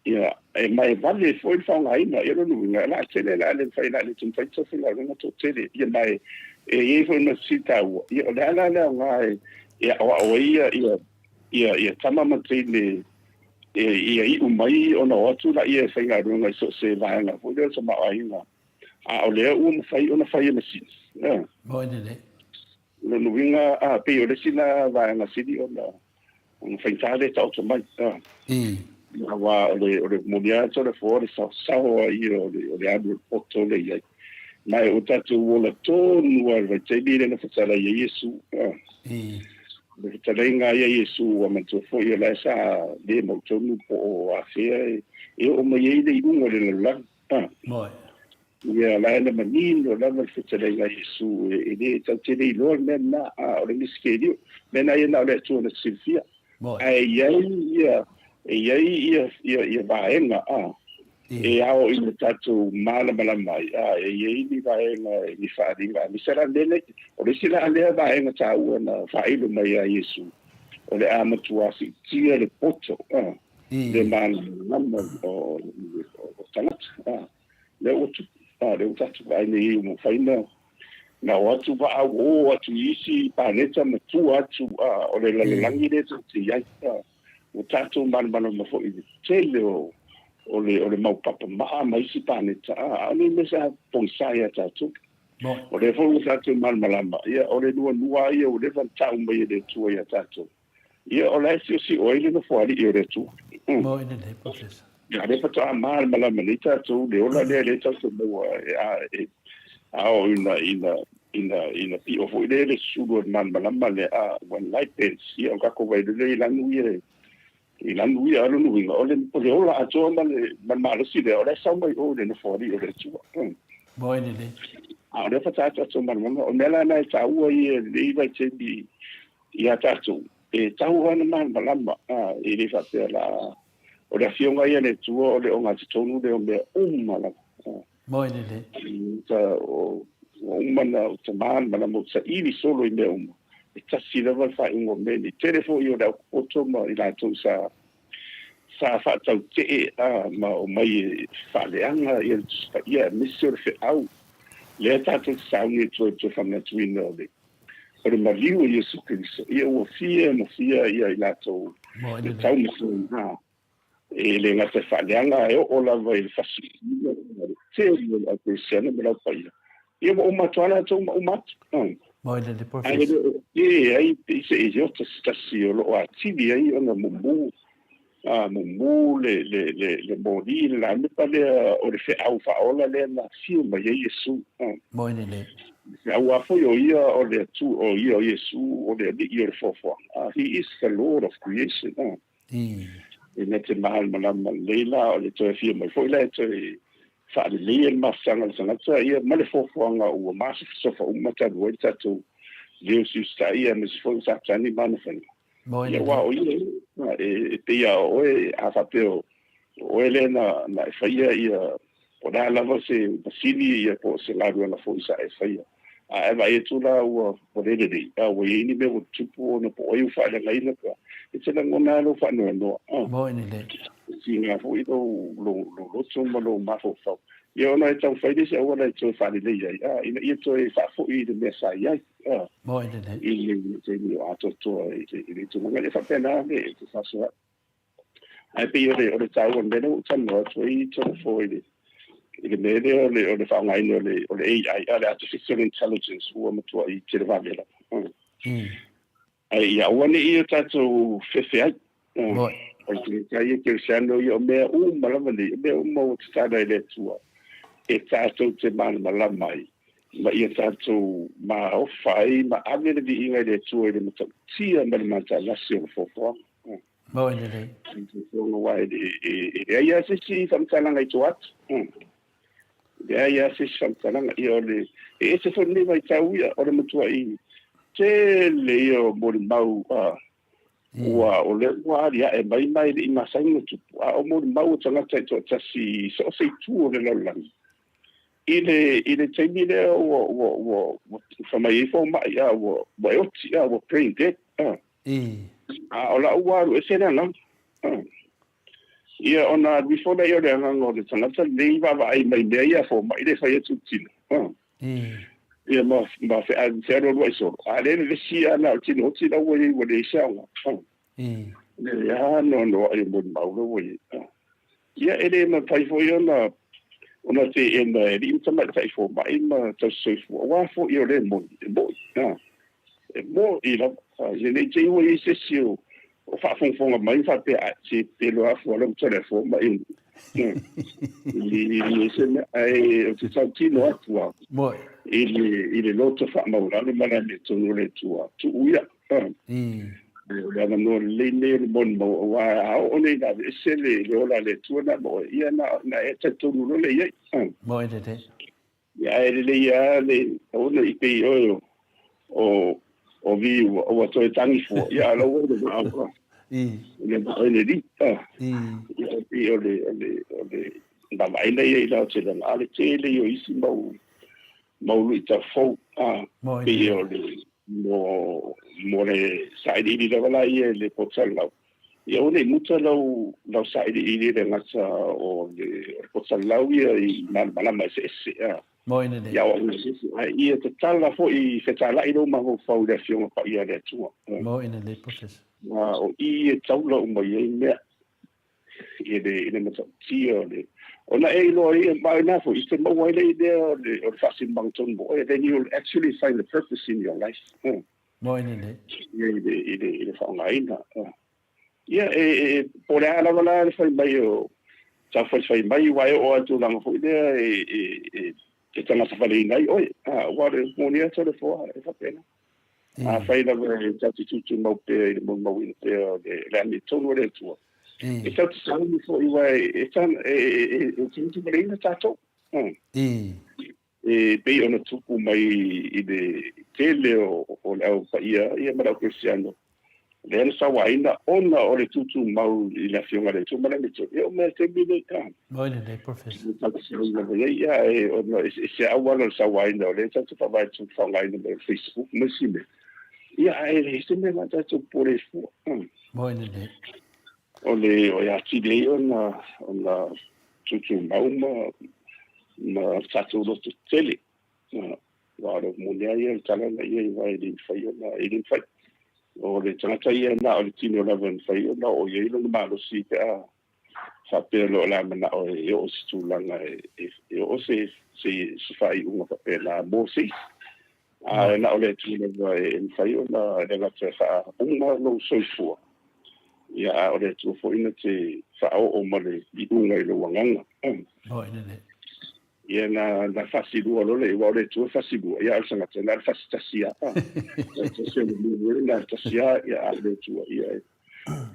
Ia, e ma e vave foi le faaaogaina. Ia lona uiga, o le a tele o le a le mafai, o le a le taumafai se faigaluega toatele. Ia ma e i ai foi ma se fesili taua, ia o le a la le aoga e e aoao ai ia ia ia ia tama ma teine e ia iu mai ona o atu laia e faigaluega i so o se vaega foi lea o le tamaoaiga. A o lea ua mafai ona fai e masini. Ioe. Moi lelei. O lona uiga, a, pei o le isi lena vaega sili ona, ona faigata lea e taoto mai. A. Aua o le, o le moni lava o le foa le saosaoa ia o le, o le alu o le poto lea i ai. Ma e ua tatou ola tonu lava i le vaitaimi lea na fetalai ai Iesu. A. Le fetalaiga ia Iesu ua manatua foi o la e sa le mautonu po o afea e, e oo mai ai le iuga o le lalolagi. A. Moi. Ia, la e na manino lava le fetalaiga a Iesu, e le tatou te le iloa le mea lena, a o le misitelio, mea na ia na o le Atua na te silafia. Moi. Ae i ai ia, e i ai ia, ia, ia vaega, a, e ao ina tatou malamalama ai, a, e i ai ni vaega, ni faaaliga, aemaise la le mea nei, o le isi la lea vaega taua na faailo mai ia Iesu, o le a matua siitia le poto, a, le malamalama o tagata. Lea ua tupu, lea ua tatou vaai nei ua mafai ona na o atu vaa ua o atu i isi paneta ma tua atu, o le lalolagi lea tatou te i ai. Ua tatou malamalama foi i le tele o o le o le mau papa maa ma isi paneta, a o ni mea sa pogisa ia tatou. O lea foi ua tatou malamalama, ia o le nuanua ia ua leva ona tau mai e le Atua ia tatou. Ia, o la e siosio ai le Nofoalii o le Atua. Mo ina nei, Professor. Ia, lea faatoa malamalama nei tatou, le ola lea lea tatou te maua e, a, e, a o ina, ina, ina, ina pio foi lea le susulu o le malamalama lea, a, when light bends, ia, o tatou vailele i lanu ia, i lanu ia, a o lona uiga, o le, o le ola atoa ma le, ma le malosi lea, o la e sau mai o i le Nofoalii o le Atua. Mo ina nei. A o lea faatoa tatou malamalama, o le mea la lena e taua ia i lenei vaitaimi Ia tatou, e tau lava ona malamalama, a, e le faapea la, o le Afioga ia a le Atua o le ogatotonu lea o mea uma lava. A. Moi lelei. Ta, o, ua uma na o ta malamalama, ua saili solo i mea uma, e tasi lava le faaiuga o mea nei. Tele foi o le aupopoto ma i latou sa, sa faatautee, a, ma omai e faaleaga ia le Tusi Paia, aemaise o le feau lea tatou te sauni atu ai i le toe faamanatuina o le o le maliu o Iesu Keriso, ia ua fia ma fia ia i latou e taumafai e le gata e faaleaga ae oo lava i le fasiina o le tele o le au Kerisiano ma le au paia. Ia ua uma atu lava latou ma uma atu. Ae le o ke ai pe se iota se tasi o lo o atili ai ona mumu a mumu le le le le moli le lamepa lea o le feau faaola lea na afio mai ai Iesu. Feau lava foi o ia o le Atua, o ia o Iesu o le Alii o le foafoaga. He is the Lord of creation. E na te malamalama lelei la o le toe afio mai foi la e toe faaleleia le mafutaga a le tagata ia ma le foafoaga ua masofasofa uma talu ai le tatou leo siusitai aemaise foi o Satani ma ana faiga. Ia aua o ia e pei lava o oe, a faapea o oe lea na e faia ia Po o le a lava se masini ia po o se galuega foi sa e faia. A e vaai atu la ua le lelei, a ua i ai ni mea ua tutupu ona po o ai ua faaleagaina pe a, e te lagona lava lou faanoanoa. Moni lelei. E tiga foi lou loto ma lou mafaufau. Ia ona e taumafai lea i se auala e toe faalelei ai, a, ina ia toe faafoi i le mea sa i ai. Moni lelei. I le taimi o atoatoa i le tulaga lea. E faapena le faasoa. Ae pei o le o le taua o le mea lea ua ou talanoa atu ai Tolofo i le i le mea lea o le o le faaaogaina o le o le AI, a le artificial intelligence ua matuai televave lava. Ae ia aua ne i o tatou fefe ai. O le tagata ia kerisiano ia o mea uma lava nei, o mea uma ua tatala e le Atua e tatou te malamalama ai ma ia tatou maofa ai ma ave le viiga i le Atua i le matautia ma le mataalasi o le foafoaga. Moni lelei. Aua e leai lava se isi faamatalaga i tua atu. E leai lava se isi faamatalaga. Ia o le, e ese foi lenei vaitau ia, o le matuai tele ia o molimau ua, o lea ua aliae mai ma e le i masani ona tupu, a o molimau o tagata e toatasi i so o se itu o le lalolagi. I le, i le taimi lea ua, ua, ua, ua fai mai ai fomai, a ua, ua e oti, a ua brain dead. A o la'u ua alu ese le agaga. Ia ona alu ifo lea o le agaga o le tagata lenei vaavaai mai i mea ia a fomai le fai atu i le tino. Ia ma ma fealualuai solo. A lea e vevesi lava na o le tino oti la ua i ai ua leai se aoga. Le anoanoai o molimau la ua i ai. Ia e le mafai foi ona ona teena e alii ma tamaitai fomai ma tausisoifua, aua foi o lea e moni, e mo'i, e mo'i lava. Ia ne i te i ua i ai se isi o faafogafoga mai ma faapea, ai, se pelo lava fua lau tala e fomai i se mea, ae ou te tautino atu lava i le loto faamaualalo ma le amiotonu o le Atua, tuu ia. O le avanoa lelei lenei o le molimau, aua a oo nei ina aveese le ola a le Atua na ma oe, ia na e talitonu loa lea i ai. Moe lelei. Ia ae lelei lava le aua ne i pei oe o Vi ua toe tagi fua, ia a o la ua i le vaa i le vaa o le alii. Ia e pei o le vaavaai lea i ai i le aotelega, a o le tele ia o isi mau luitau fou, pei o le mo, mo le sailiili lava la ia i le poto salalau. Ia aua ne i muta lau, lau sailiili e le gata o le, o le poto salalau ia i malamalama eseese, a. Moi lelei. I aoaoga eseese, ae ia tatala foi i fetalai lou mafaufau i le Afioga Paia a le Atua. Moi lelei, Professor. A o i e taula uma i ai mea. I le, i le matautia o le, ona e iloa ai, ma o ina foi, i te maua ai le idea o le, o le faasinomaga tonu mo oe, then you'll actually find the purpose in your life. Moi lelei. Ia, i le, i le, i le faaaogaina. Ia, e, e, po o le a lava la le fai mai o, sa faifai mai, aua e oo lava i le tulaga foi lea e, e, e, e tagatafaleina ai oe. Aua o le moni atu o le foa, e faapena. Afai lava e tatou te tumau pea i le molimauina pea o le amiotonu a le Atua, e tatou te sauni foi aua e tumatumaleiina tatou. E pei ona tupu mai i le tele o le au paia ia ma le au kerisiano, lea na sauaina ona o le tutumau i le Afioga a le Atua ma le amiotonu. E oo mai lava i le taimi lenei. Moi lelei, Professor. Tatou te sauni lava i ai, ia, e, ona e se auala o le sauaina o lea tatou te faavae atu faaaogaina mai o le Facebook ma isi mea. Ia, ae leai se mea na tatou popole ai fua. Moi lelei. O le, o le atili ai ona, ona tutumau ma, ma tatou loto tetele. Aua o le moni lava ia o le tala na ia aua e le mafai ona, e le mafai. O le tagata ia na o le tino lava e mafai ona oo i ai lona malosi pe a faapea loa o le a manao e oo i se tulaga e oo se faaiuga faapena mo se isi. Ae na o le Atua lava e mafai ona le gata e faauma lou soifua, ia, a o le Atua foi na te faaoo ma le iuga i lou agaga. Ia na fasilua loa le, aua o le Atua e fasilua, ia a o le tagata, na o le fasitasi lava. Tasi o le mulu, na o le tasi lava, ia a o le Atua, ia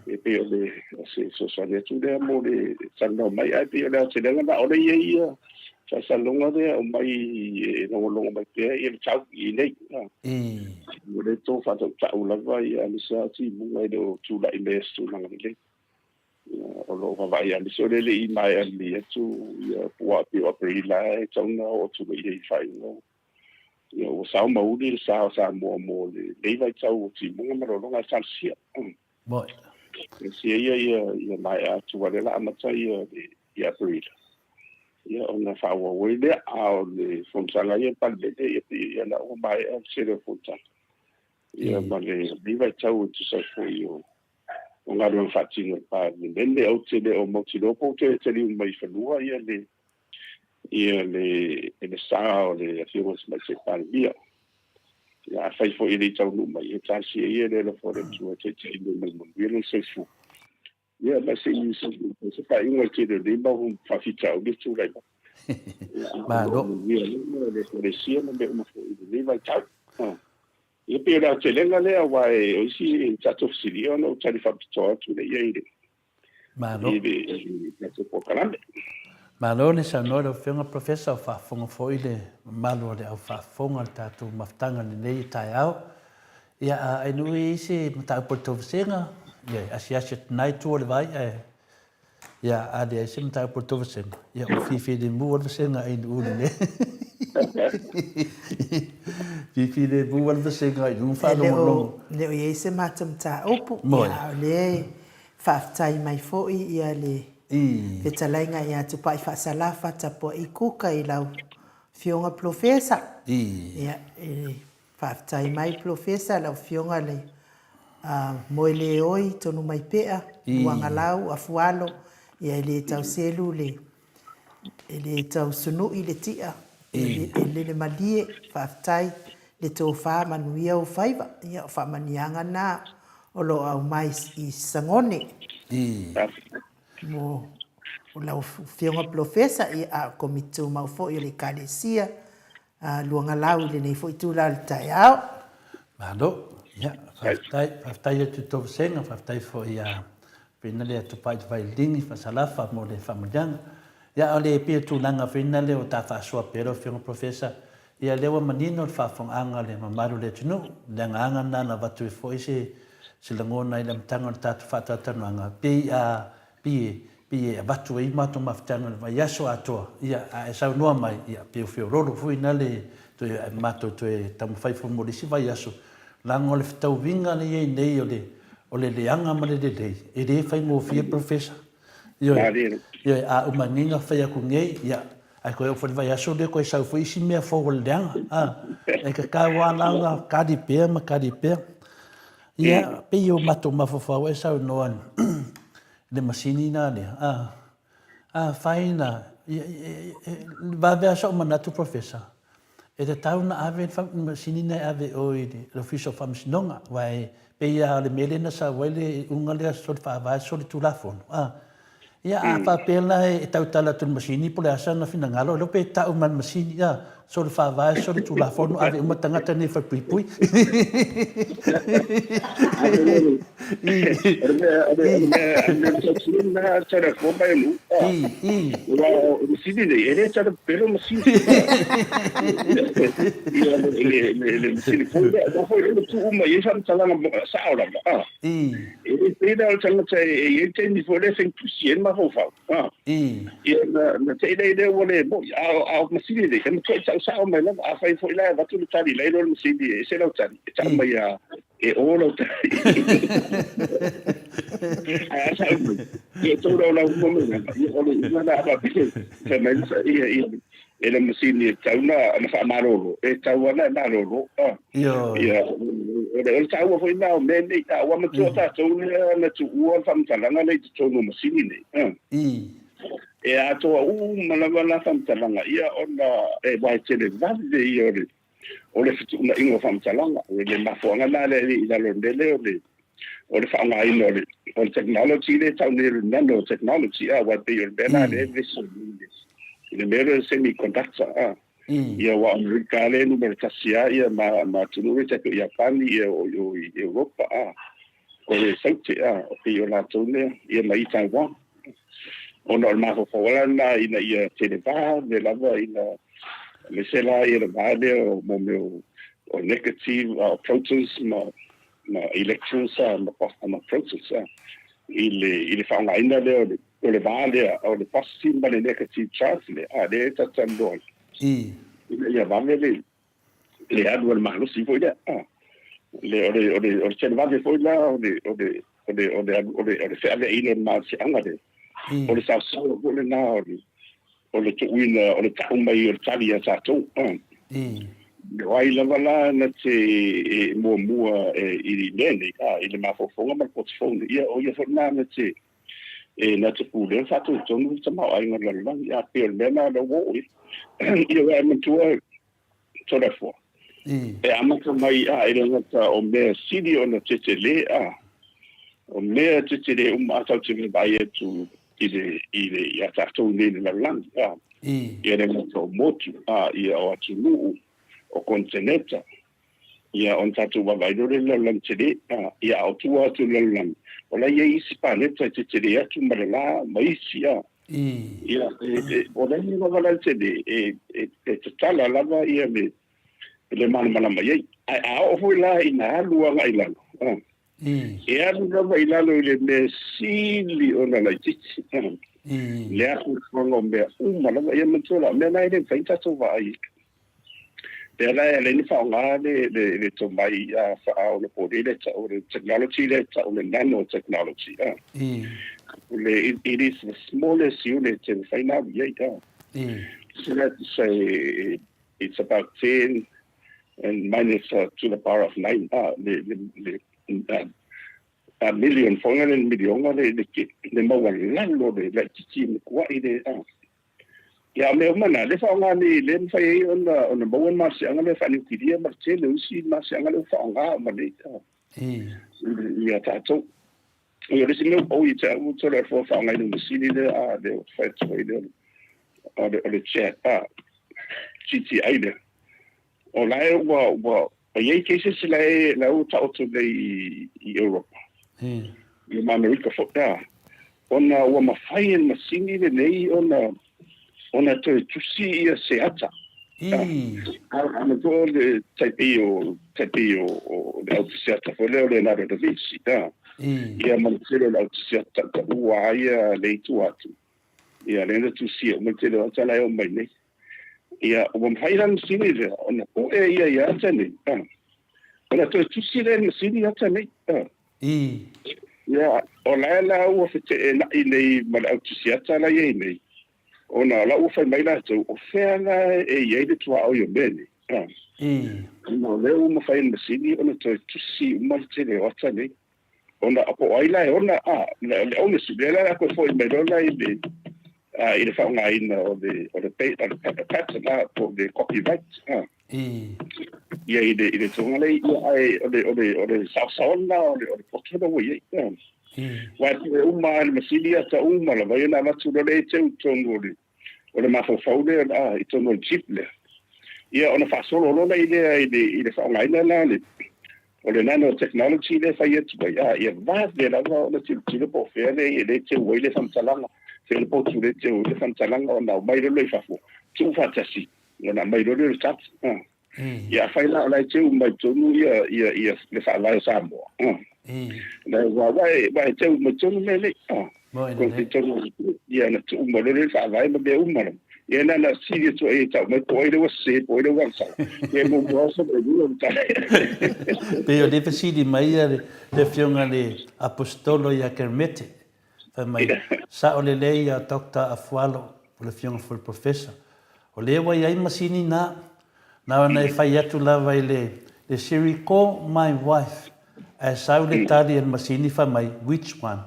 e pei o le o se fesoasoani atu lea mo le talanoa mai, ae pei o le aotelega na o le i ai ia faasalaloga lea o mai e logologo mai pea ia le tau i nei. Ua le to faatautau lava ia aemaise lava timuga e le o tulai mai ai se tulaga lelei. Ia, o lo o vaavaai lava nisi o le le i maea lelei atu ia po o pei o Aperila e tatau ona oo atu loa i ai i le faaiuga. Ia, ua sao ma uli le sa o Samoa mo lenei vaitau o timuga ma lologa e talosia. Moni. Talosia ia ia ia maea atu aua o lea o le a amata ia ia Aperila. Ia ona faaauau ai lea, a o le fonotaga ia a le Palemene ia pei ia la ua maea le tele o fonotaga. Ia ma lenei vaitau e tusa ai foi o o galuega faatino a le Palemene. Ou te le o mautinoa po o toe taliu mai i fanua ia le ia le le sa o le Afioga i le Tamaitai Palemia. Ia afai foi e le i taunuu mai, ia talosia ia le alofa o le Atua e taitai mai ma le manuia lona soifua. Ia ma se i se faaiuga i le tele o nei mau faafitauli e tulai mai. Ia, a o lo o Malo. manuia lava le Ekalesia ma mea uma foi i lenei vaitau. Ia pei o le aotelega lea, aua o isi tatou fesili ona ou tali faapitoa atu lea i ai i le Malo. i le tatou polokalame. Malo le saunoa lau Afioga Professor, o faafofoga foi le mamalu o le au faafofoga i le tatou mafutaga i lenei taeao. Ia, a ainuu i ai se mataupu a le tou vasega, ia e asiasi atu na i tua o le vai, ae ia, a leai se mataupu a le tou vasega, ia ua fifilemu lava le vasega a ainuu lenei. Fifilemu lava le vasega a ainuu faalogologo. E le o i ai se matou mataupu, Moe. ia, a o lea e Faafetai mai foi ia le fetalaiga ia Tupai Faasalafa Tapuai Kuka i lau Afioga Polofesa. Ia, e faafetai mai Polofesa lau Afioga le Moeleoi Tonumaipea, Luagalau Afualo, ia e le tau selu le E le tau sunui le tia, e lele malie, faafetai le tofa manuia ou faiva. Ia o faamanuiaga na o lo o aumai i Sagone mo lau Afioga Polofesa, ia a o Komiti Tumau foi o le Ekalesia Luagalau i lenei foi itula o le taeao. Malo, ia, faafetai, faafetai atu i tou vasega, faafetai foi ia Fina lea Tupai Vailini Fasalafa mo le faamanuiaga. Ia, o le pei o tulaga foi na lea ua ta faasoa pea lau Afioga Professor, ia lea ua manino le faafofogaaga a le mamalu o le atunuu, le agaga lena na avatu ai foi se se lagona i le amataga o le tatou faatalatalanoaga, pei a pei e pei e avatu ai matou mafutaga i le vaiaso atoa, ia, a e saunoa mai, ia, pei o feoloolo foi na le toe matou toe taumafai foi mo le isi vaiaso, leaga o le fetauiga lea e i ai nei o le, o le leaga ma le lelei, e le faigofie Professor. Ioe, ioe, a uma nei na fai atu nei, ia, ae toe oo foi i le vaiaso lea toe sau foi isi mea fou o le leaga, a, e tatau lava la ona kali pea ma kali pea. Ia, pei o matou mafaufau e saunoa i le masini na lea, a, afai na, vave lava sou manatu Professor, e tatau ona ave le masini lena e ave i o i le Ofisa o Faamasinoga, aua e pei lava o le mea lea na sau ai le iuga lea soli faavae soli tulafono, a. Ia a faapea la e tautala atu i le masini po o le a sana finagalo, iloa pe tau ma le masini, a, soli faavae soli tulafono, ave uma tagata nei i falepuipui. E le pei la o le tagata e i ai le taimi foi lea e faigatusi ai le mafaufau, a. Ia na te i lea ua le moni, a o masini nei, e matuai tau sao mai lava. Afai foi la e avatu le tali, la e iloa le masini e ese lau tali, e tau mai lava e o lau tali. Ae a sao mai, ia e tou laulau uma mai lava, ia o le iuga lena a faapea, fai mai ia, ia, e le masini e tatau ona faamalolo, e tatau lava ona e malolo. Ioe. Ia, o le taua foi lena o mea nei, a ua matua tatou lea na tuua le faamatalaga lea i totonu o masini nei. E atoa uma lava la faamatalaga, ia ona e aua e televave ia o le o le fetuunaiga o faamatalaga. O le mafuaaga lena lea i lalo o le mea lea o le o le faaaogaina o le o le technology lea e tau nei o le nano technology, a, aua e pei o le mea lena lea e vevesi ai i le mea lea o le semiconductor, a. Ia aua o Amerika lea e numera tasi lava ia ma ma atunuu ia tai pei o Iapani ia o o i Europa, a, Korea Saute, a, e pei o latou lea ia ma i Taiwan. Ona o le mafaufau ala lena ina ia televave lava ina aemaise la ia le va lea o mo mea o negative protons ma ma electrons, a, ma protons, a. i le i le faaaogaina lea o le o le va lea o le positive ma le negative charge lea, a, lea e talatalanoa ai. Ina ia vave le le alu a le malosi foi lea. A, le, o le, o le, o le televave foi la o le, o le, o le, o le, o le, o le feaveaiina o le malosiaga lea. O le saosaoa foi lena o le, o le tuuina, o le tau mai o le tali ia tatou. A. O ai lava la na te e, muamua e, i mea nei, a, i le mafaufauga ma le potifone, ia, o ia foi lena na te, e, na te pulea le faatonutonu le tamaoaiga o le lalolagi. A pei o le mea lena o lea ua oo i ai. Ia, ua e manatua, Toleafoa. E amata mai a i le gata o mea sili ona tetele a, o mea tetele uma a tatou te vaavaai atu i le, i le, ia tatou nei i le lalolagi a. Ia le gata o motu a, ia o atunuu, o koneteneta, ia ona tatou vaavaai loa lea i le lalolagi tele a, ia a o tua atu i le lalolagi, o la e i ai isi paneta e tetele atu ma le la ma isi a. Ia, o le ai lava la le tele, e, e, e tatala lava ia le, le malamalama i ai. Ae a oo foi la ina alu agai i lalo, e alu lava i lalo i le mea sili ona laitiiti. Le afuafuaga o mea uma lava. Ia manatua la, o mea na e le mafai ona tatou vaai ai. Lea la e ala ai ona faaaoga le, le, le tomai faaonapoli lea e tau o le technology lea e tau o le nanotechnology. O le, it is the smallest unit e mafai ona alu i ai. So let's say it's about 10 and minus to the power of 9, le, le, le, a million foi le miliona le, le, le maualalo le laitiiti matuai le. Ia, o mea uma na, lea e faaaoga nei, lea e mafai ai ona, ona maua le malosiaga lea faaniukilia ma le tele o isi malosiaga lea ua faaaoga uma nei ia tatou. Ia, o le isi mea ua pau ia te au, ua toe fua faaaogaina o masini lea, a, lea ua fai atu ai lea, o le, o le chat, a, CTI lea. O la e ua, ua, e i ai cases la e, la ua taoto nei i, i Europa. I ma Amerika foi, a, ona ua mafai e le masini lenei ona, ona toe tusi ia se ata. A, a manatua o le tai pei o, tai pei o, o le au tusi ata foi lea o Leonardo da Vinci, a. Ia ma le tele o le au tusi ata taua a ia le i tua atu. Ia, lea na tusia uma le tele o ata la e oo mai nei. Ia, ua mafai la le masini lea ona pue ia i ata nei, a. Ona toe tusi lea e le masini ata nei, a. Ia, o la e la ua feteenai nei ma le au tusi ata la e i ai nei, ona o la ua fai mai latou, o fea la e i ai le tuaoi o mea nei, a. Ona o lea ua mafai e le masini ona toe tusi uma le tele o ata nei. Ona po o ai la e ona, a, le ownership, lea la o le a toe foi mai loa la i le, a, i le faaaogaina o le, o le, o le patent, a, po o le copyright, a. Ia i le, i le tulaga lea, ia, ae o le, o le, o le saosaoa lena o le, o le poto lea ua i ai, a. Aua e pue uma lava e le masini ata uma lava ia ona avatu loa lea e teu i totonu o le, o le mafaufau lea a, i totonu o le chip lea. Ia ona faasolo loa lea lea i le, i le faaaogaina la le, o le nanotechnology lea e fai atu ai, a, ia vave lava ona tilotilo po o fea lea e teu ai le faamatalaga, fea le potu lea e teu ai le faamatalaga ona aumai loa lea i fafo, tuu faatasi, ona aumai loa lea o le tali. A. Ia afai la o la e teu mai totonu ia, ia, ia le faavae o Samoa, a, ua, ua e, ua e teu mai totonu mea nei, a. Ko te tonu ia na tuu mai loa le faavae ma mea uma lava. Ia na na sili atu ai e tau mai po o ai lea ua sese, po o ai lea ua agasala. Ia e muamua lava solo e lua le tala. Pei o lea fesili mai ia le afioga i le Aposetolo ia Kermete, fai mai, Sao lelei ia Doctor Afualo, o le afioga foi i le Professor, o lea ua i ai masini na, Na ona e fai atu lava i le le Siri, call my wife, ae sau le tali a le masini fai mai, which one?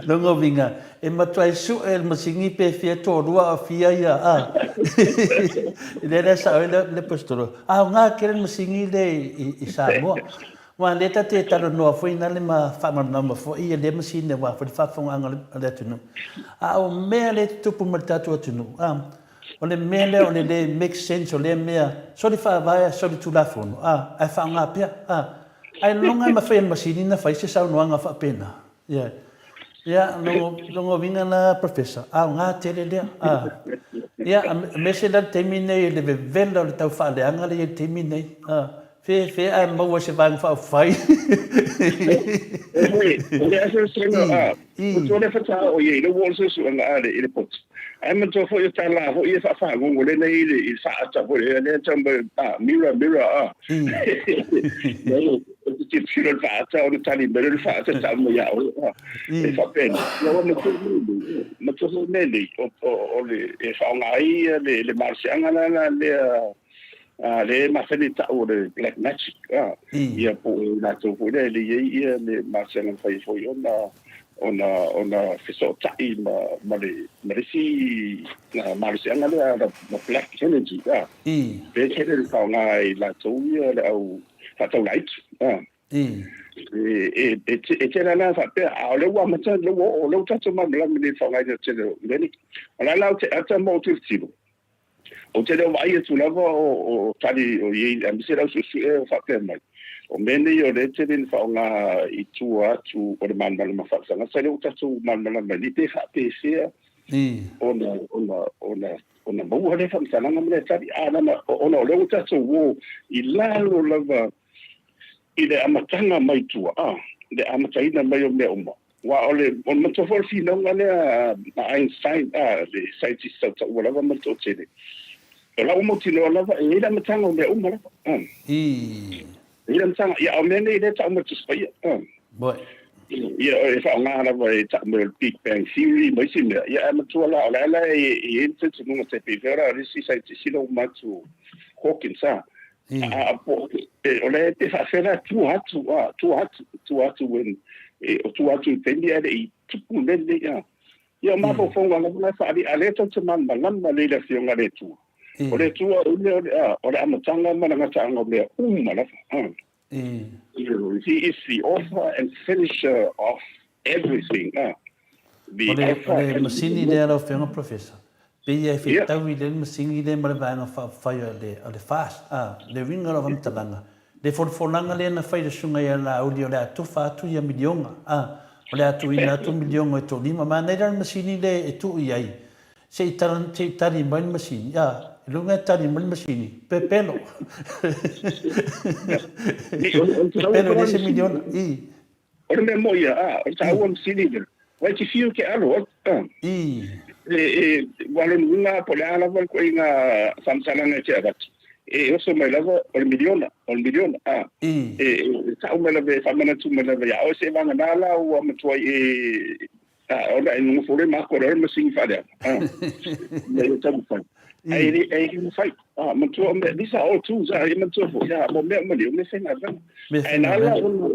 Lona uiga, e matuai sue e le masini pe fia toalua a o fia ia, a. Lea la e sao ai le Aposetolo, aoga tele le masini lea i Samoa. Aua lea ta te talanoa foi na le ma faamalamalama foi ia lea masini aua foi le faafofogaaga a le atunuu. A o mea lea e tutupu mai le tatou atunuu, a, o le mea lea o le le make sense o lea mea, soli faavae a soli tulafono, a, ae faaaoga pea, a. Ae loga e mafai e le masini na fai se saunoaga faapena. Ia, ia, lona uiga la Professor, aoga tele lea, a. Ia, aemaise la le taimi nei i le vevela o le tau faaleaga lea e i ai i le taimi nei, a. Fe, fe ae maua se vaega faaupufai. O le eseesega, a, manatua lea faatoa oo i ai, lea ua oo le suesuega a le, i le poto. Ae manatua foi o tala foi ia faafagogo lea na i ai i le faata foi lea, lea e tau mai, a, mirror, mirror, a. E te tilotilo i le faata ona tali mai lea o le faata e tau mai ia oe, a. E faapena. Ia aua manatua foi nei, manatua foi mea nei, o le, e faaaoga ai le, le malosiaga la lea, a lea e masani ona tau o le black magic a ia po o latou foi lea e le i ai ia le malosiaga e mafai ai foi ona ona ona fesootai ma ma le ma le isi malosiaga lea ma black energy a lea e tele le faaaoga e latou ia le au faataulaitu a E, e, e tele la faapea, a o lea ua amata, lea ua oo, lea ua tatou malamalama i le faaaogaina tele o mea nei. O le a la ou te ata ma ou tilotilo, Ou te le o vaai atu lava o tali o i ai, aemaise le au suesue o faapea mai, o mea nei o lea e tele ina faaaoga i tua atu o le malamalama faaletagata, lea ua tatou malamalama ai nei pe faapefea ona, ona, ona, ona maua lea faamatalaga ma lea tali. A lana, ona o lea ua tatou o i lalo lava i le amataga mai tua, a, le amataina mai o mea uma. Aua o le, o le manatua foi o le finauga lea a Einstein, a, le scientist tautaua lava ma le toatele, o la ua mautinoa lava e i ai le amataga o mea uma lava. A. E i ai le amataga. Ia, a o mea nei lea e tau mai le Tusi Paia. A. Ia, e faaaoga lava e tau mai o le Big Bang Theory ma isi mea. Ia, ae manatua la, o le a la e i ai le talitonuga tai pei foi la o le isi scientist lea ua uma atu, Hawkins, a, A po o le pe faafefea la tua atu, a, tua atu, tua atu when, e, o tua atu i le taimi ae le i tupu le mea lenei, a. Ia, o mafaufauga lava la e faaali, a o lea tatou te malamalama lelei i le Afioga a le Atua. O le Atua, o le, a, o le amataga ma le gataaga o mea uma lava, a. He is the author and finisher of everything, a. The O le, o le masini lea lau Afioga Professor, pei e fetaui lea le masini lea ma le vaega faaupufai a le, a le FAST, a, le uiga o lau faamatalaga, le folafolaga lea na fai e le Susuga ia Laauli o le a tofa atu ia miliona, a, o le a tuuina atu miliona e toalima, manaia la le masini lea e tuu i ai, se i tala, se i tali mai le masini, a, i luga e tali mai le masini, pepelo. Pepelo e le se miliona, i. O le mea moi ia, a, o le taua masini lea, ua e te fiu ke alo, a. I. E, e, ua lona uiga po o le a lava le ituaiga faamatalaga e te avatu, e oso mai lava o le miliona, o le miliona, a. I. E, e tau mai lava, e faamanatu mai lava ia oe seiavagana la ua matuai e, A, ona e nonofo loa ma ako le masini faaleaga. A, ina ia taumafai. Ae le, ae le mafai. A, manatua o mea, these are all tools, a, ia manatua foi, a, mo mea uma nei, o mea faigaluega. Ae na ala ona,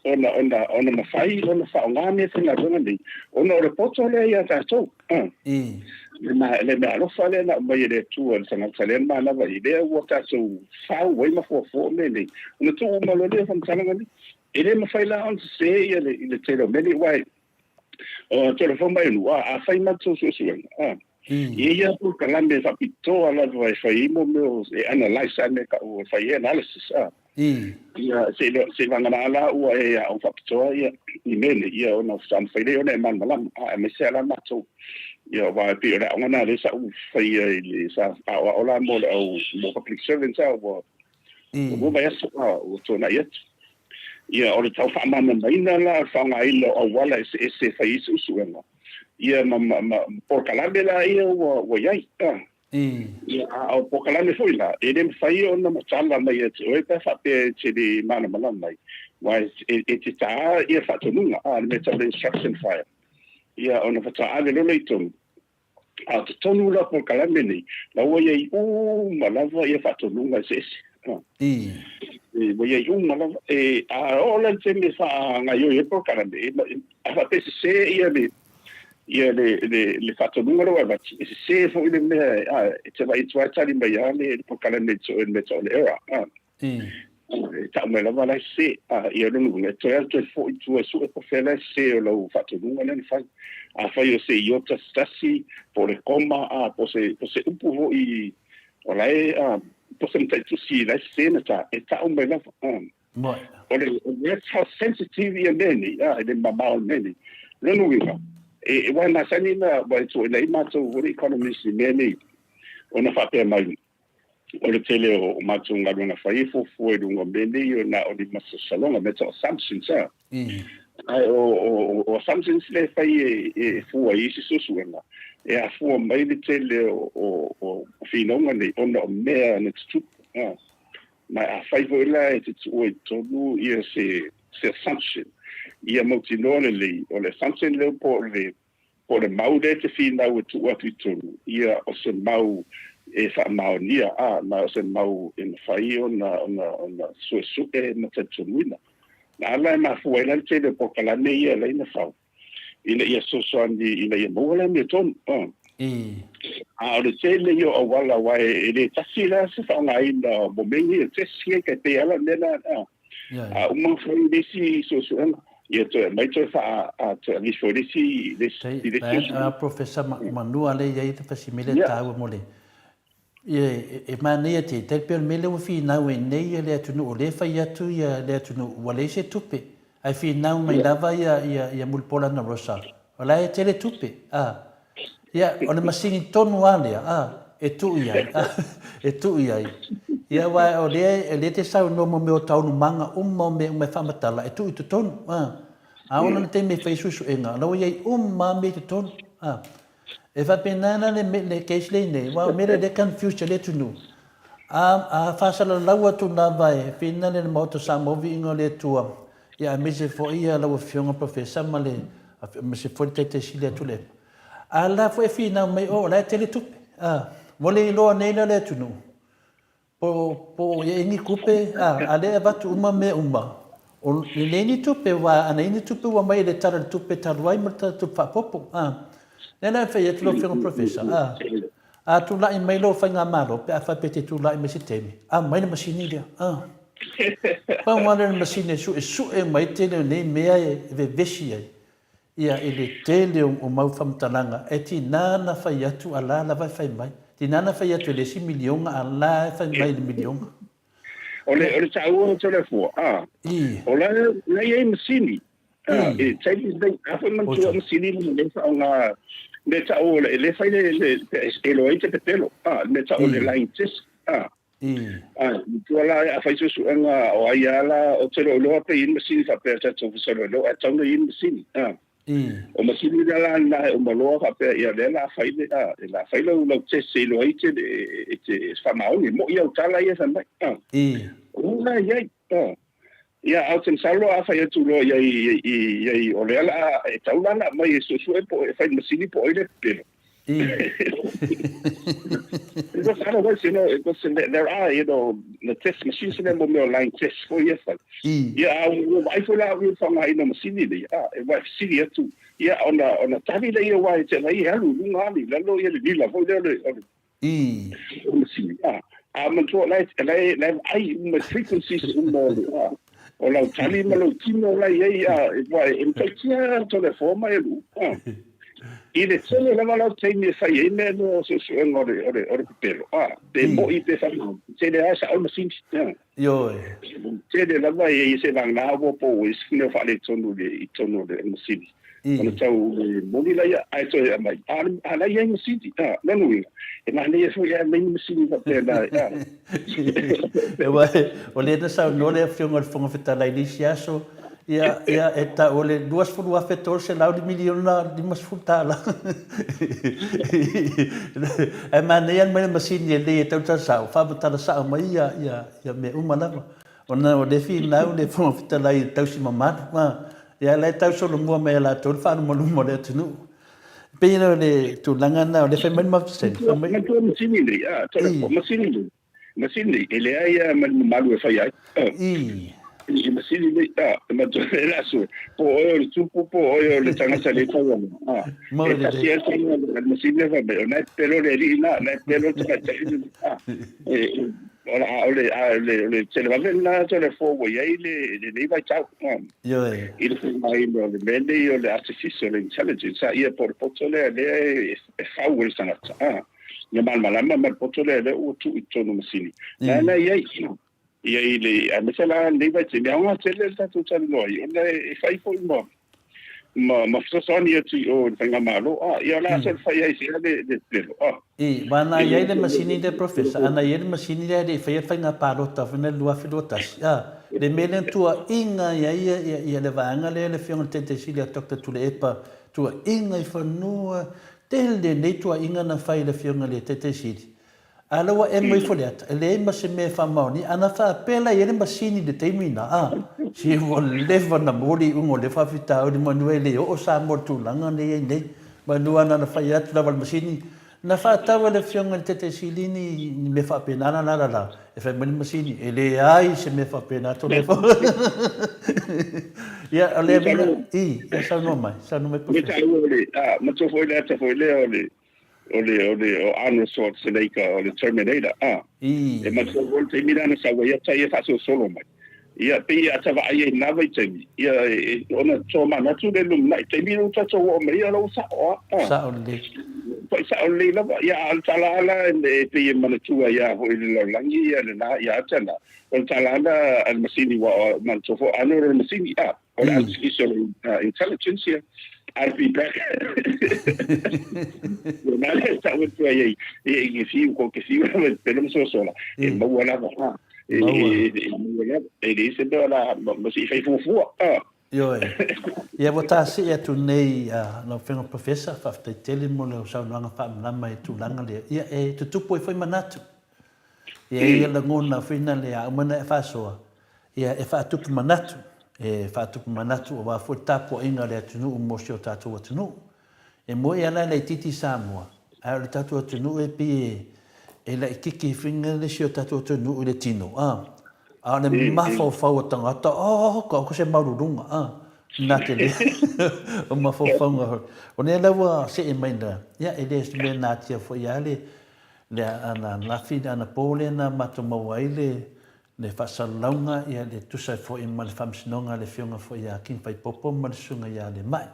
ona, ona, ona mafai ona faaaoga mea faigaluega nei, ona o le poto lea ia tatou. A, le, ma, le meaalofa lea na aumai e le Atua i le tagata lea na manava i lea ua tatou fau ai ma fuafua mea nei. Ona tuu uma loa lea o faamatalaga nei. E le mafai la ona sese ia le, i le tele o mea nei, aua o telefoni mai nuu, a, afai matou suesuega, a, e i ai polokalame faapitoa lava e fai ai mo mea o, e analyse a mea tau e fai ai analysis, a. Ia, se i, se i vagana la ua e aoga faapitoa ia i mea nei, ia ona faatoa mafai lea ona e malamalama, a, aemaise lava la matou. Ia, aua e pei o le aoga lena lea sa ou faia i le, sa aoao la mo le au, mo public servants a, ua, Ua lua vaiaso ua tuanai atu. Ia, o le tau faamalamalamaina la o le faaaogaina o auala eseese e fai ai suesuega, ia ma, ma, ma polokalame la ia ua, ua i ai. Ia, a o polokalame foi la, e le mafai ona matala mai ia te oe pe a faapea e te le malamalama ai, aua e, e te tā ia faatonuga, a, le mea tau le instruction file. Ia, ona faatoa ave loa lea i totonu. A o totonu la o polokalame nei, la ua i ai uma lava ia faatonuga eseese. E, ua i ai uma lava. E, a oo la i le taimi e faagaoioi ai polokalame, e, a faapea e sese ia le, ia le, le, le faatonuga lea ua avatu, e sese foi le mea, a, e te vaai atu lava e tali mai lava le, le polokalame i le mea tau o le error. A. E tau mai lava la e sese. A, ia lona uiga, e toe alu toe foi i tua e sue po o fea la e sese o lau faatonuga lea na fai. Afai o se iota se tasi, po o le koma, a, po o se, po o se upu foi o la e, a, po o se mataitusi la e sese na ta, e tau mai lava. A. O le, that's how sensitive ia mea nei, a, i le mamao o le mea nei. Lona uiga, e, aua e masani na, ua e tuuaina ai matou foi economists i mea nei, ona faapea mai, O le tele o matou galuega fai e fuafua i luga o mea nei o na o ni masalosaloga, mea tau assumptions a. Ae o assumptions lea e fai e fua i isi suesuega, e afua mai le tele o finauga nei ona o mea na tutupu. Ma afai foi la e te tuua i totonu ia se assumption, ia mautinoa lelei o le assumption lea po o le mau lea e te finau e tuu atu i totonu, ia o se mau e faamaonia, a, ma o se mau e mafai ona suesue ma talitonuina. Na ala e mafua ai la le tele o polokalame ia e ala ai ona fau, ina ia fesoasoani ina ia maua le amiotonu. A o le tele ia o auala, aua e le tasi la se faaaogaina mo mea nei o test nei, tai pei lava la o le mea lena. A uma ona fai le isi suesuega, ia toe aumai toe toe aveifo i le isi le isi suesuega. Professor Manua lea e i ai le fasimea lea e taua mo le e manaia tele, tai pei o le mea lea ua finau ai nei le atunuu, o lea e fai atu le atunuu ua leai se tupe, ae finau mai lava ia Mulipola Anarosa, o la e tele tupe, a. Ia, o le masini tonu lava lea, a, e tuu i ai, a, e tuu i ai. Ia, aua o lea, o lea e te saunoa mo mea o taualumaga uma o mea uma e faamatala, e tuu i totonu, a. A oo la i le taimi e fai ai suesuega, o la ua i ai uma lava mea i totonu, a. E faapena la le, le case lea i inei, aua o le mea lea o lea e confuse ai le atunuu. A, a faasalalau atu lava e pei lea le Maota o Samoa viiga o le Atua, ia aemaise foi ia lau Afioga Professor ma le, aemaise foi le Taitai Sili a Tuilaepa. A la foi e finau mai, oh, o la e tele tupe, a, ua le iloa nei la le atunuu, po, po o i ai ni tupe, a, a lea e avatu uma mea uma, o, e leai ni tupe, aua ana i ai ni tupe ua aumai e le Tala o le Tupe talu ai ma le Tala o le Tupe faaopoopo, a. Lea la e fai atu lau Afioga Professor, a, a tulai mai lou faigamalo, pe a faapea e te tulai mai se taimi, aumai le masini lea, a. Pau lava lea o le masini e suesue mai tele o nei mea e vevesi ai. Ia, i le tele o mau faamatalaga, e tiga na fai atu a la lava e fai mai. Tiga na fai atu e le isi miliona a la e fai mai i le miliona. O le, o le taua o Toleafoa, a, o la, la i ai masini. A, e taimi nei, a foi manatua masini nei le faaaoga mea tau o le, le fai le, le, e iloa ai te pepelo, a, le mea tau o le lying test, a. Ae, matua la a fai suesuega o ai lava la, ou te le o iloa pe i ai ni masini faapea tatou ofisa o leoleo, ae tatau ona i ai ni masini. O masini la la na e uma loa faapea ia lea la fai le a, e la fai lau lau test e iloa ai te e te faamaoni, mo'i au tala ia fai mai. O la e i ai. Ia, ae ou te masalo a fai atu loa i ai i ai o lea la a e tatau la ona aumai e suesue po o e fai i le masini po o ai le pepelo. Because otherwise, you know, because there are, you know, the test machines lea mo mea o lying test foi ia fai. Ia, a ua vaai foi la au i le faaaogaina o masini nei, a, e ua e fesili atu, ia, ona, ona tali lea aua e te vaai e alu i luga alu i lalo ia le lila foi lea o le, o le, O masini, a, a manatua la e, la e, la e vaai uma i frequencies uma o le, a, o lau tali ma lou tino la i ai, a, e, ua, e matautia a Toleafoa ma Elu, a. I le tele lava lau taimi e fai ai mea lea o suesuega o le, o le, o le pepelo, a, pe mo'i pe faamaoni, tele lava e sao le masini, a. Ioe. Tele lava e i se vagana ua po ua isi mea faaletonu i le i totonu o le masini. Ona tau le moni laia ae toe aumai. A a la i ai masini, a, lona uiga, e manaia foi ae aumai ni masini faapena, a. Aua o lea na saunoa le Afioga i le Fofoga Fetalai i le isi aso, ia, ia, e tau o le $20,300 miliona $50. Ae manaia aumai le masini e lelei e tau tala sao, faamatala sao mai ia, ia, ia mea uma lava. Ona o lea e finau le Fofoga Fetalai i le tausi mamalu, a, ia la e tau solomua mai e latou le faalumaluma o le atunuu. E pei o le tulaga lena, o lea e fai mai le Maota Sene, fai mai. Matua masini nei, a, masini nei. Masini nei, e leai lava ma ni mamalu e fai ai. I masini nei, a, e matua e la sue, po o oe o le tupu, po o oe o le tagata le tau ana. A, e tasi lava le taimi a le masini lea fai mai, o na e pepelo le alii na, na e pepelo le tamaitai lena. A, e, o le, a o le, a o le, o le televave lena Toleafoa ua i ai le, lenei vaitau. A, i le faaaogaina o le mea nei o le artificial intelligence, a ia po o le poto lea, lea e fau e le tagata. A. Ia malamalama ma le poto lea lea ua tuu i totonu o masini. Na na i ai, i ai le, aemaise la lenei vaitaimi, aoga tele le tatou talanoa ai, ona e fai foi ma, ma ma fesoasoani atu i o i le faigamalo, a, ia o le a soona fai ai sea le le le a. I, aua na i ai le masini lea Professor, a na i ai le masini lea e le i faia le faiga palota foi lea i le 2021, a, le mea lea na tuuaiga ai ia, ia, ia le vaega lea le Afioga i le Taitai Sili ia Doctor Tuilaepa, tuuaiga i fanua, tele nei tuuaiga na fai i le Afioga i le Taitai Sili, A o lea ua emo ifo le ata, e leai ma se mea e faamaonia. A na faapea la e i ai le masini i le taimi lena, a, se ua leva ona maua le iuga o lea faafitauli manu e le oo Samoa i le tulaga lea e i ai nei. Manu lava na ona fai atu lava o le masini, na faatau e le Afioga i le Taitaisili ni mea faapena na lalala, e fai mai le masini, e leai se mea faapena Toleafoa. Ia, o le uiga, i, ia saunoa mai, saunoa mai Professor. Matua foi le ata foi lea o le o le o le o Arnold Schwarzenegger o le Terminator a e matua foi le taimi lea na sau ai ata ia faasolosolo mai ia pei a ta vaai ai i lena vaitaimi ia ona tomanatu le lumanai taimi lea ua tatou oo mai ia o la ua sao a sao lelei foi sao lelei lava ia a o le tala lava la e pei e manatua ai lava foi i le lalolagi ia lena ia ata lena o le tala lava a le masini ua manatua foi Arnold o le masini a O le artificial intelligence ia, I'll be back. Ia na lea tau atu ai ai, e i ke fiu, ko ke fiu lava i pele ma sosola, e maua lava, ha. E, e, e maua lava, e leai se mea la, ma se i fai fuafua, ha. Ioe. Ia ua ta see atu nei lau Afioga Professor, faafetai tele mo lau saunoaga faamalama i tulaga lea. Ia e tutupu ai foi manatu. Ia e ia lagona foi na le a uma na e faasoa, Ia, e faatupu manatu, e faatupu manatu aua foi le tapuaiga a le atunuu mo si o tatou atunuu. E moe lava la e laitiiti Samoa, ae o le tatou atunuu e pei e, e laitiiti foi le si o tatou atunuu i le tino, a, a o le mafaufau o tagata, oh, ka se maululuga, a, na te le, o mafaufauga foi. O lea la ua see mai na, ia, e le o se mea natia foi lava le, le ananafi, le anapo lea na matou maua ai le, Le faasalalauga, ia, le tusa ai foi ma le faamasinoga a le Afioga foi ia King Faipopo ma le Susuga ia Lemai.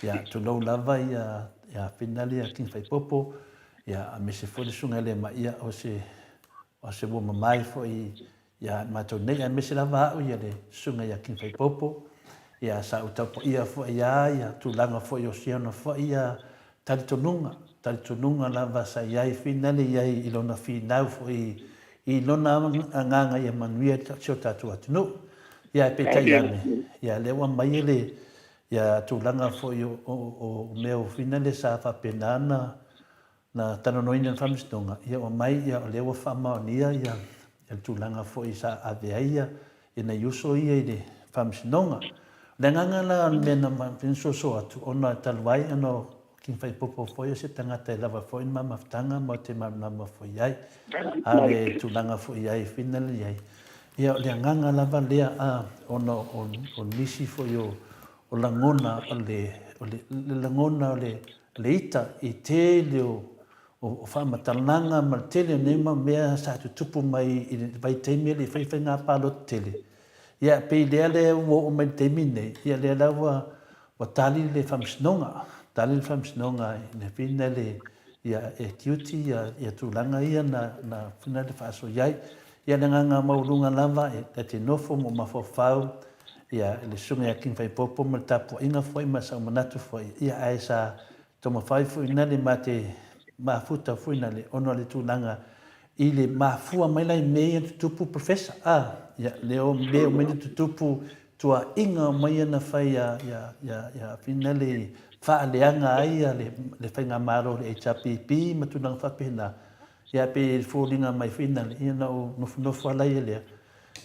Ia, tulou lava ia, ia Finali ia King Faipopo, ia, aemaise foi le Susuga ia Lemai, ia, o se, o se ua mamae foi ia matou nei, aemaise lava au ia le Susuga ia King Faipopo, ia, sa ou taupaia foi ia, ia, tulaga foi o siona foi ia talitonuga, talitonuga lava sa i ai Finali i ai i lona finau foi i lona agaga ia manuia si o tatou atunuu. Ia ae peitai ane, ia lea ua aumai le ia tulaga foi o, o, o mea o finale sa faapena na na talanoaina i le Faamasinoga, ia ua aumai ia o lea ua faamaonia ia le tulaga foi sa ave ai ia ia nai uso ia i le Faamasinoga. O le agaga la o le mea na soso atu, ona talu ai ona o King Faipopo foi o se tagata e lava foi ni mamafutaga ma te malamalama foi i ai. A o le tulaga foi i ai finally i ai. Ia o le agaga lava lea a ona o, o nisi foi o, o lagona o le, o le, le lagona o le, le ita i tele o, o, o faamatalaga ma le tele o nei mau mea sa tutupu mai i le vaitaimi e le i fai faiga palota tele. Ia pei lea le ua oo mai i le taimi nei, ia lea la ua Ua tali le Faamasinoga, tali le Faamasinoga i le whina le, ia, e tiuti ia, ia tulaga ia na, na whina le faaso i ai. Ia le agaga maualuga lava e, e te nofo mo mafaufau, ia, le Susuga ia King Faipopo ma le tapuaiga foi ma sau manatu foi, ia, ae sa taumafai foi na le ma te mafuta foi na le, ona o le tulaga i le mafua mai la i mea ia tutupu Professor, a, ia, le o mea o mea tutupu tuaiga mai ana fai ia, ia, ia, ia whina le faaleaga ai ia le, le faigamalo o le HRPP ma tulaga faapena. Ia pe foliga mai whina le, ia na ou nofonofo ala ia lea.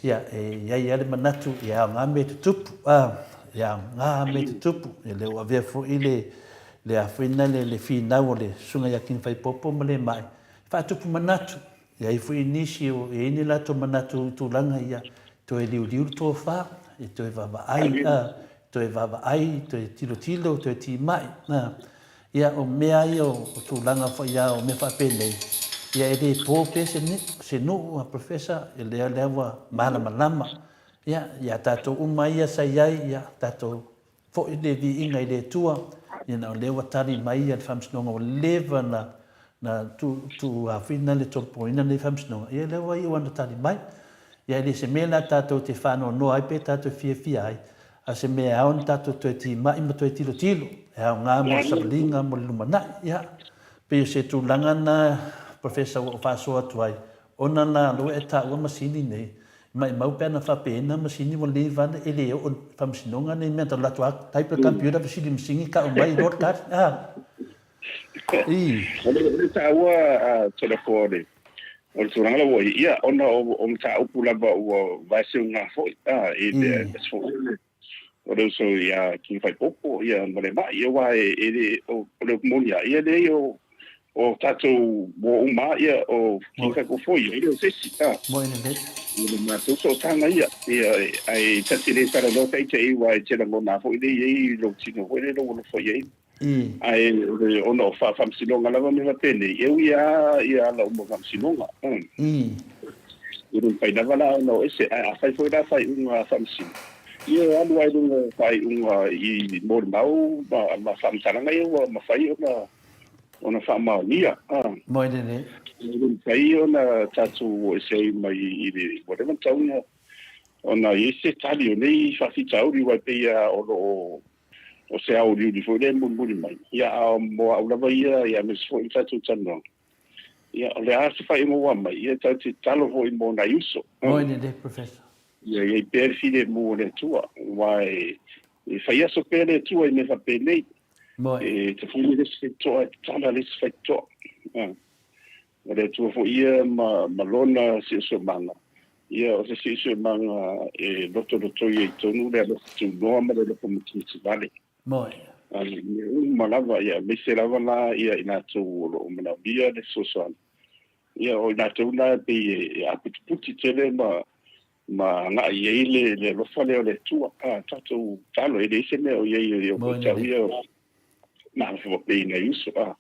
Ia, e i ai lava le manatu, ia aoga mea tutupu, a, ia aoga mea tutupu. Ia lea ua avea foi le, le a whina le, le finau o le Susuga ia King Faipopo ma le mai. Faatupu manatu, E ai foi nisi o e i ai ni latou manatu i tulaga ia, toe liuliu le tofa, e toe vaavaai, a, toe vaavaai, toe tilotilo, toe timai, a. Ia, o mea ia o tulaga foi a o mea faapenei, ia e le po pea se se nuu a Professor, e lea lea ua malamalama, ia, ia tatou uma ia sa i ai, ia, tatou Foi le viiga i le Atua, ina o lea ua tali mai ia le Faamasinoga ua leva na na tuuafina le tolopoina lenei Faamasinoga, ia lea ua iu ana tali mai. Ia e le se mea la tatou te faanoanoa ai pe tatou fiafia ai, A o se mea e ao ona tatou toe timai ma toe tilotilo, e aoga mo le savaliga mo le lumanai. Ia, pei o se tulaga lena Professor ua ou faasoa atu ai, ona la lea ua e taua masini nei, maimau pe ana faapena masini ua leva ana e le oo i le faamasinoga nei mea talu atu a type le computer fesili masini tau mai loa le tali. A. I. O le taua telefone o le tulaga lea ua i ai, ia, ona o mataupu lava ua vaeseuga foi, a, i le foi o le uso ia King Faipopo, ia, ma le mai, aua e le, o le upu moni lava, ia leai o tatou uo uma lava, ia, o King Faipopo foi, ia, e le o se isi, a. Moi lelei. O le matou sootaga ia, ia, ae ta te le talanoa taita'i aua e te lagona foi lea i ai i lou tino foi lea lou alofa i ai. Ae o le ona o faamasinoga lava mea faapenei, e ui lava ia ala uma o faamasinoga. E le mafai lava la ona o ese, ae afai foi la faaiuga a faamasino, ia e alu lava i luga o faaiuga i molimau ma faamatalaga ia ua mafai ona ona faamaonia. Moi lelei. E le mafai ona tatou o ese ai mai i le ua leva ona tatau ona i ai se tali o nei faafitauli, aua e pei lava o lo o o se aoliuli foi lea e mulimuli mai. Ia, a mo au lava ia, ia aemaise foi le tatou talanoaga, ia, o le a se faaiuga ua aumai, ia, tatou te tatalo foi mo nai uso. Moi lelei, Professor. Ia i ai pea le filemu o le Atua, aua e fai aso pea le Atua i mea faapenei. Moi. E tafuli le isi faitotoa, e tatala le isi faitotoa. O le Atua foi ia ma, ma Lona siosiomaga, ia o se siosiomaga e lotolotoi ai tonu le alofa tunoa ma le alofa matimati vale. Moi. A i mea uma lava, ia aemaise lava la ia i latou o lo o manaomia le fesoasoani, ia o i latou la e pei e aputiputi tele ma, ma agai i ai le, le alofa lea o le Atua. A tatou talo, e leai se mea o i ai o Moi. tau ia o mafaufau i nai uso. A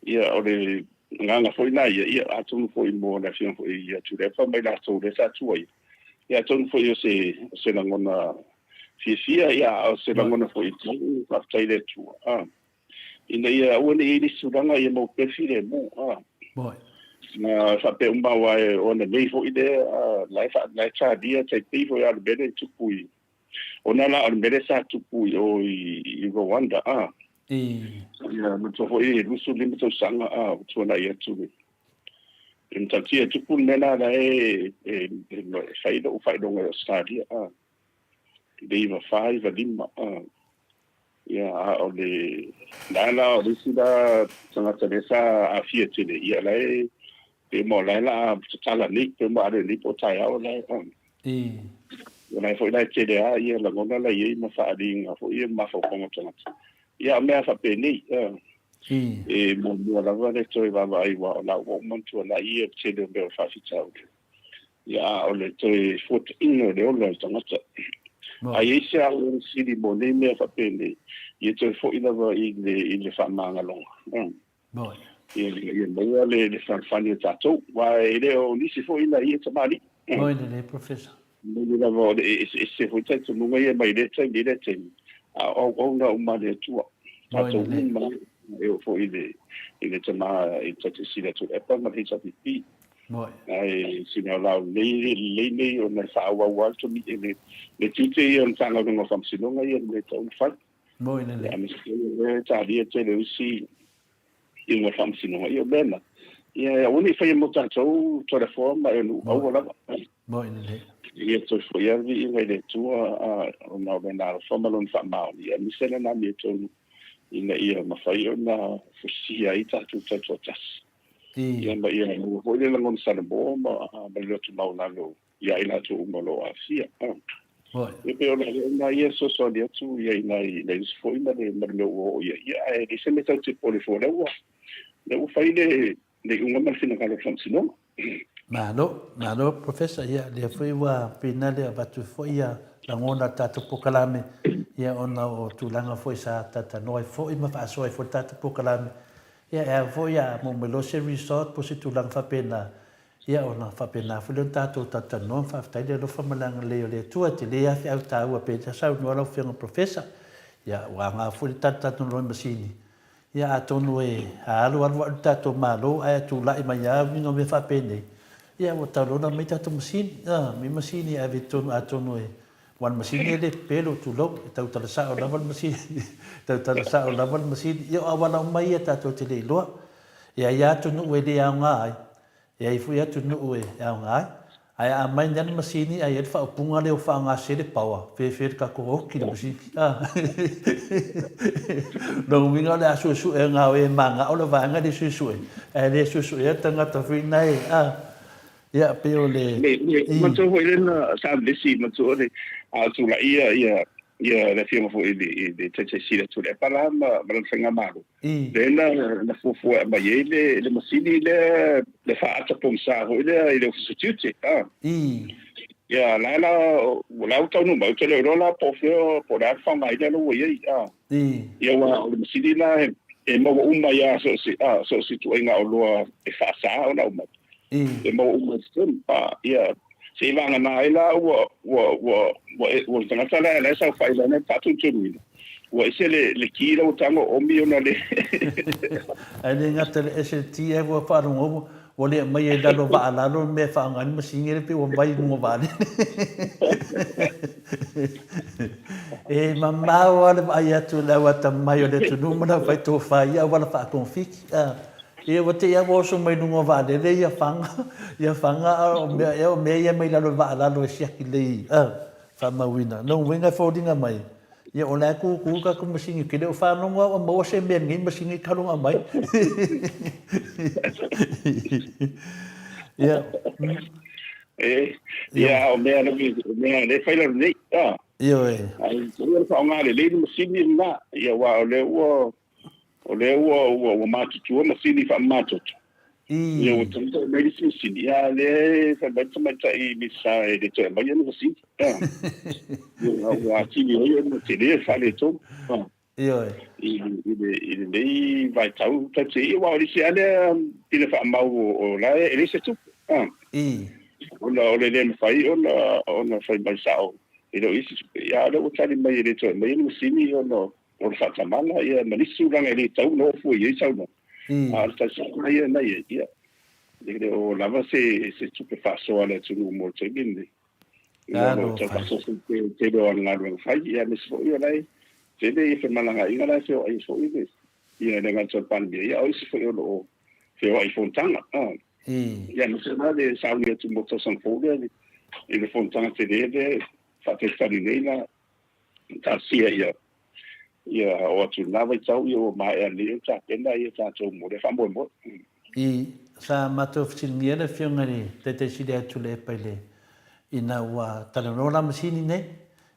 Ia, o le agaga foi lena ia, ia, atonu foi mo le afioga foi ia Tuilaepa ma i latou lea sa tuaia, ia, atonu foi o se, o se lagona fiafia, ia, a o se lagona foi e tatau faafetai i le Atua, a, ina ia aua ne i i ai le isi tulaga ia maua pea le filemu, a. Na faapea uma aua o ananei foi lea, a, la e faa, la e talia tai pei foi lava o le mea lea e tupu i, Ona la o le mea lea sa tupu i o i Rwanda, a. Ia, manatua foi e 25 tausaga a ua tuanai atu le le matautia e tupu le mea la la e e e fai lou faailoga i Australia, a. I le 94, 95, a. Ia, a o le la la o le isi la tagata lea sa aafia tele, ia la e Pe ma o la e la tatala nei, pe ma ale nei po o taeao la e on. O la e foi la e tele a ia lagona la i ai ma faaaliga foi ia mafaufauga o tagata. Ia o mea faapenei, e muamua lava le toe vaavaai aua o la ua uma ona tuanai ia le tele o mea o faafitauli. Ia a o le toe fuataiga o le ola o le tagata. A i ai se auala sili mo nei mea faapenei, ia toe foi lava i le, i le faamagaloga. Moi. Ia, ia maua le, le fealofani o tatou, aua e le o nisi foi na ia tamalii. Moi lelei, Professor. Moni lava o le eseese foi talitonuga ia mai lea taimi i lea taimi, a o auauna uma a le Atua. Moi Tatou lelei. uma e oo foi i le, i le tama i le Taitaiseili a Tuilaepa ma le HRPP. Moi. Ae sina o lau lelei, lelei nei ona e faaauau lava le tomi, le, le tiute ia o le Matagaluega o Faamasinoga ia le mea e tatau ona fai. Moi lelei. Ia, aemaise foi o lea e talia tele o isi iuga o le faamasinoga, ia o mea na. Ia, aua ne i faia mo tatou Toleafoa ma e nuu, aua lava. Moi lelei. Ia toe foi lava le viiga i le Atua, ona o Lona alofa ma Lona faamaoni, ia aemaise Lana amiotonu ina ia mafai ona fusia ai tatou taitoatasi. Ia ma ia maua foi le lagona Samoa ma le loto maualalo ia i latou uma o lo o aafia. E pei o le lena ia fesoasoani atu i ai nai nai uso foi ma le ma le mea ua oo i ai. Ia ae leai se mea tatou te popole fua, lea ua lea ua fai le le iuga ma le finagalo o le Faamasinoga. Malo, malo Professor, ia lea foi ua pina le avatu foi ia lagona o le tatou polokalame, ia ona o tulaga foi sa talatalanoa ai foi ma faasoa ai foi le tatou polokalame, ia e ao foi a maua mai loa se result po o se tulaga faapena, Ia, ona faapena foi lea ona tatou talatalanoa ma faafetai le alofa ma le agalelei o le Atua. E tele lava feau taua pei ona saunoa lau Afioga Professor. Ia, ua aoga foi le talatalanoa i masini. Ia, atonu e alu alu alu le tatou Malo ae tulai mai lava uiga o mea faapenei, ia ua tau loa ona aumai tatou masini, a, aumai masini e ave i totonu atonu e. Aua o le masini e le pepelo, tulou, e tautala sao lava le masini, e tautala sao lava le masini. Ia o auala uma ia tatou te le iloa. E i ai lava atunuu e le aoga ai, e i ai foi atunuu e aoga ai. Ae a aumai nei le masini ae i ai le faaupuga lea ua faaaoga sese le power, fefe le tatou oki le masini. Lona uiga o le a suesue na o e manao le vaega lea e suesue, ae le suesuea le tagata foi na e, a. Ia, pei o le... Le, le, matua foi lena sa vesi, matua le, a o tulai ia, ia, ia le afioga foi i le, i le Taitai Sili a Tuilaepa ma, ma lana faigamalo. Lea na, na fuafua e aumai ai le, le masini lea, le faaata pogisa foi lea i le Ofisa Tiute. A. Ia, la la, la ua taunuu mai, ou te le iloa la po o fea, po o le a le faaaogaina lea ua i ai. A. Ia, aua o le masini la e, e maua uma ai lava so o se, a, so o se ituaiga oloa e faasa ona aumai. E maua uma i totonu. A, ia, seivagana ai la ua, ua, ua, ua, ua le tagata la la e saofai lana e faatunutunuina, ua ese le, le ki la ua tago oomi ona le. Ae le gata i le ese le ti ae ua faalogo ua le aumaia i lalo vaa lalo le mea e faaaoga ai le masini lea pei ua mai i luga o vaalele. E mamao lava le vaai atu i le au atamai o le atunuu ma le au faitofa i auala faakonfiki. Ia ua te i lava ua oso mai luga o vaalele ia faga, ia faga a o mea ea o mea ia mai lalo i vaa lalo e siaki lelei a, faamauina. Lona uiga e foliga mai, ia o la e kūkū le tatou masini, ou te le o faalogo lava ua maua se mea i lenei masini talu ona aumai. Ia. E, ia o mea o mea le fai lalo nei, a. Ioe. Ai, o le faaaoga lelei le masini lena, ia aua o lea ua O lea ua, ua, ua matutua masini faamamatoto. Ia ua taumafai mai le isi masini, ia a lea e fai mai le tamaitai Minisita e le toe aumaia ni masini. Ia, ua atili ai ona tele le faaletonu. Ioe. I, i, le, i lenei vaitau tatou te i, aua o le isi lava lea pine faamau o, o la e leai se tupe. Ona o le le mafai ona, ona fai mai sao e le o i ai se tupe. Ia a o lea ua tali mai e le toe aumaia ni masini ona O le faatamala, ia, ma nisi tulaga e le tatau ona oo fua i ai saunoaga. A o le talisaga ia na i ai, ia, e le o lava se, se tupe faasoa a le atunuu mo le taimi lenei. Ina o lo o tau faasoa foi le tele o ana galuega fai, ia, aemaise foi o la e tele ia femalagaaiga la e feoai ai foi le, ia, le gata o le Palemia, ia, a o isi foi o lo o feoai i fonotaga. Ia, aemaise la le sauni atu mo le tausaga fou lea i le fonotaga tele lea e faatalitali nei la talosia ia ia oo atu i lena vaitau ia ua maea lelei ona tapena ia tatou mo lea faamoemoe. I, sa matou fesiligia le Afioga i le Taitai Sili atu le epa i le, ina ua talanoa la masini nei,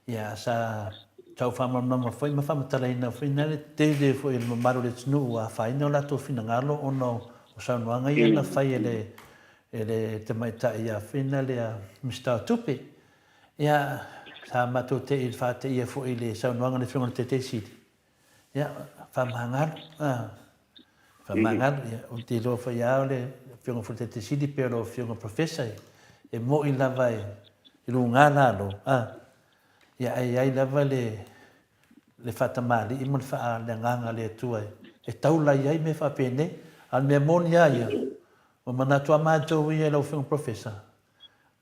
ia sa tau faamalamalama foi ma faamatalaina foi na le tele foi o le mamalu o le atunuu ua afaina o latou finagalo ona o saunoaga ia na fai e le e le tamaitai ia Fina le Minisita o Tupe. Ia, sa matou te i faateia foi i le saunoaga a le Afioga i le Taitai Sili. Ia, faamagalo, a, faamagalo, ia, ou te iloa foi lava o le Afioga foi i le Taitai Sili pei o lau Afioga Professor, e moni lava e luga lalo, a, ia, ae i ai lava le, le faatamalii ma le faa, le agaga o le Atua e taula i ai mea faapenei. A o le mea moni lava ia, ua manatu lava matou ia i lau Afioga Professor,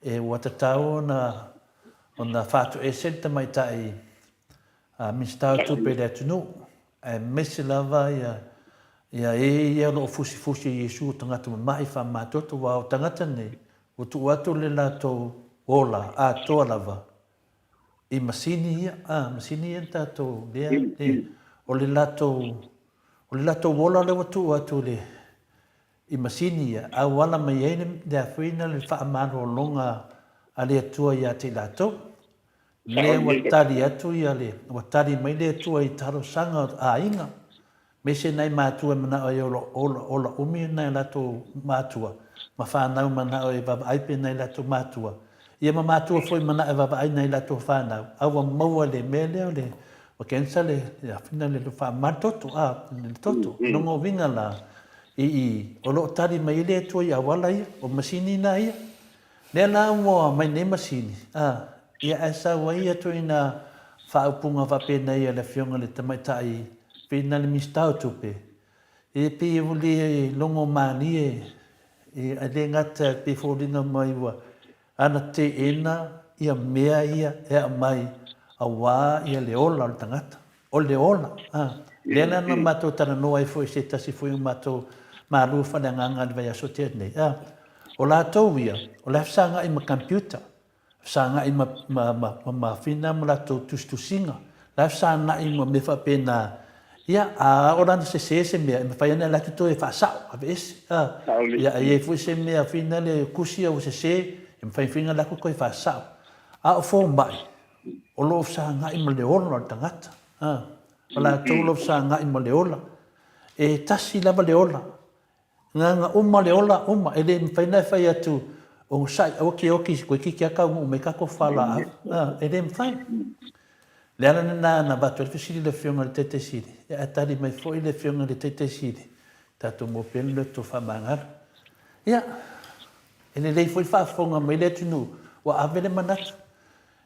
E ua tatau ona ona faatoese le tamaitai Minisita o Tupe i le atunuu, aemaise lava ia ia e ia o lo o fusifusi e Iesu o tagata mama'i faamamatoto, aua o tagata nei ua tuu atu le latou ola atoa lava i masini ia, a, masini ia na tatou lea, le, o le latou o le latou ola lea ua tuu atu i le I masini ia, auala mai ai le afuina le faamalologa a le Atua ia te i latou. Lea ua tali atu ia le, ua tali mai le Atua i talosaga o aiga, aemaise nai matua e manao ai ola, ola, ola umi nai latou matua, ma fanau manao e vaavaai pea nai latou matua, ia ma matua foi manao e vaavaai nai latou fanau, a ua maua i le mea lea o le, ua cancer le, le afuina le faamama le toto, a, le toto. Lona uiga la, Ii, O lo o tali mai ai le Atua i auala ia, o masini na ia. Lea la ua aumai nei masini, a, ia ae sau ai ia ituaiga faaupuga faapenei a le Afioga i le Tamaitai pei na le Minisita o Tupe, e pei ua le logo malie, e le gata e pei e foliga mai ua ana teena ia mea ia e aumai aua ia le ola o le tagata. O le ola, a. Lea la na matou talanoa ai foi i se tasi foi o matou malu faaleagaga i le vaiaso tea nei, a. O latou ia, o la e fesagai ma computer, fesagai ma, ma, ma, ma mafina ma latou tusitusiga, la e fesanai ma mea faapena, ia, a oo la ina sese se mea, e mafai ona alu atu toe faasao, aveese, a. Ia, a i ai foi se mea fina le kusi a ua sese, e mafai foi ona alu atu toe faasao. A o fomai, o lo o fesagai ma le ola o le tagata, a. O latou o lo o fesagai ma le ola. E tasi lava le ola. Agaga uma le ola uma, e le mafai ona e fai atu, onosai, aua ke oki, toeitiiti lava taunuu mai tatou fualaau. A, e le mafai. O le ala lena na avatu ai le fesili i le Afioga i le Taitaisili, ae tali mai foi le Afioga i le Taitaisili, tatou maua pea le loto faamagalo. Ia, e lelei foi le faafofoga mai le atunuu, ua ave le manatu.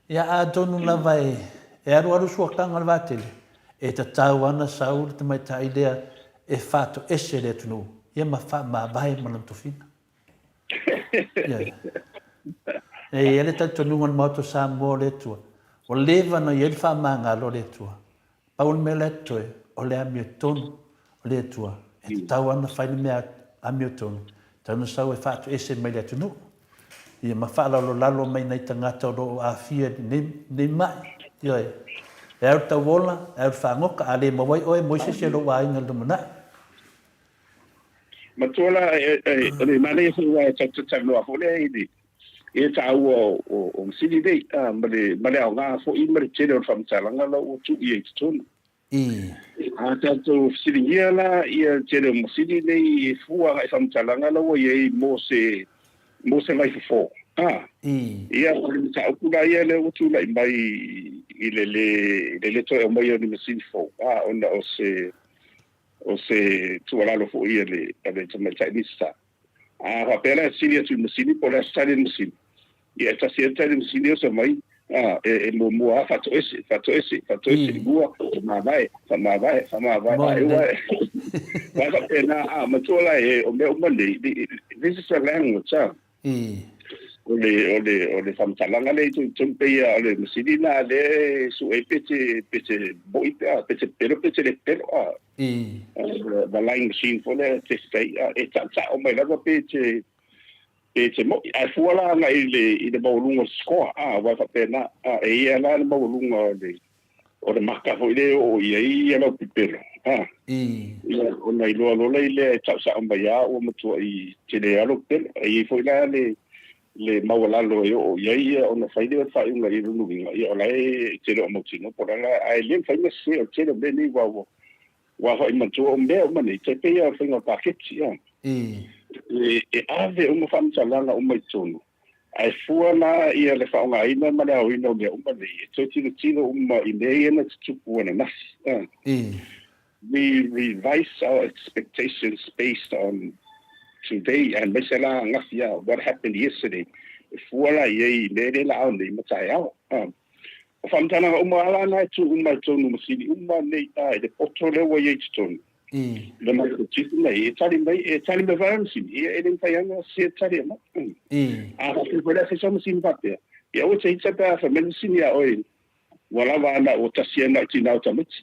Ia atonu lava e alualu suakaga o le vatele, e tatau lava ona sau le tamaitai lea e faatoese le atunuu ia ma faamavae ma lona tofiga. Ioe. E i ai le talitonuga o le Maota o Samoa o le Atua, ua leva ona i ai le faamagalo o le Atua, Pau le mea la e totoe, o le amiotonu o le Atua. E tatau lava ona fai le mea amiotonu, e tatau ona sau e faatoese mai le atunuu, ia ma faalalolalo mai nai tagata o lo o aafia i lenei mai. Ioe. E au le tauola, e au le faagoka, a le maua ai oe, moe se isi o lou aiga i le lumanai. Matua la, o le manaia foi aua e tatou te talanoa foi lea i le i le taua o masini nei, ma le ma le aoga foi ma le tele o le faamatalaga la ua tuu i ai i totonu. A tatou fesiligia la ia le tele o masini nei e fua agai faamatalaga la ua i ai mo se mo se vaifofo, ia o le mataupu la ia lea ua tulai mai i le lē i le lē toe aumaia o ni masini fou, ona o se O se tuualalo foi a le a le Tamaitai Minisita, a faapea la e fesili atu i le masini po o le a se tali a le masini, ia e tasi lava le tali a le masini oso mai, a, e muamua lava faatoese, faatoese, faatoese i mua, faamavae, faamavae, faamavae, a e ua e faapena, a, matua la e o mea uma nei, this is a language, a. O le, o le, o le faamatalaga lea i totonu pei o le masini lena lea e sue ai pe te, pe te moi pe a, pe te pepelo pe te le pepelo a. The lying machine foi lea e test ai, a, e taotao mai lava pe te, pe te moi. Ae fua la agai i le, i le maualuga o le score, a, aua e faapena, a, e ia la le maualuga o le, o le maka foi lea e oo i ai ia lau pipelo, a. Ia, ona iloa loa lea e tausao mai lava ua matuai tele lava lou pipelo. E i ai foi la le, le maualalo e oo i ai ia ona fai lea o le faaiuga i lona uiga, ia o la e te le o mautinoa po o le a la, ae le mafai ona sese, o le tele o mea nei aua ua aofai manatua o mea uma nei, tai pei lava o le faiga o le paketi, a. E ave uma faamatalaga uma i totonu, Ae fua la ia le faaaogaina ma le aoina o mea uma nei, e toe tilotilo uma i mea ia na tutupu ananafi. We revise our expectations based on today aemaise la angafi a what happened yesterday. E fua la i ai i mea lea la ao nei ma taeao. O faamatalaga uma lava la na e tuu uma i totonu o masini uma nei i le poto lea ua i ai i totonu. Le microchip nei, e tali mai, e tali mai vai masini, ia e le mafai ana se tali mai. A faapea foi la se sau masini faapea, ia aua te ita pe a fai mai le masini ia oe, ua lava ana ua tasi ana o tina o tamaiti.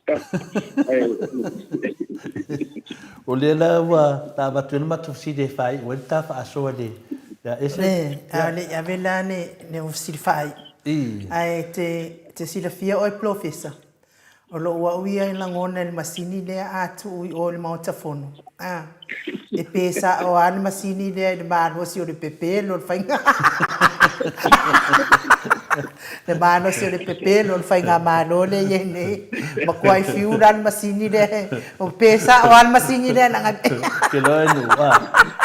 O lea la ua na avatu ai le matou fesili e faaiu ai le ta faasoa i le ia ese. E, a o le i ave la le le fesili faaiu. Ae te te silafia oe Polofesa, O lou au ia e lagona i le masini lea a tuu i o i le Maota Fono, a, e pe sao lava le masini lea i le malosi o le pepelo o le faiga le malosi o le pepelo o le faigamalo lea e i ai nei. Makuai fiu la le masini lea, o pe sao lava le masini lea leaga Ke loa e nuu, a,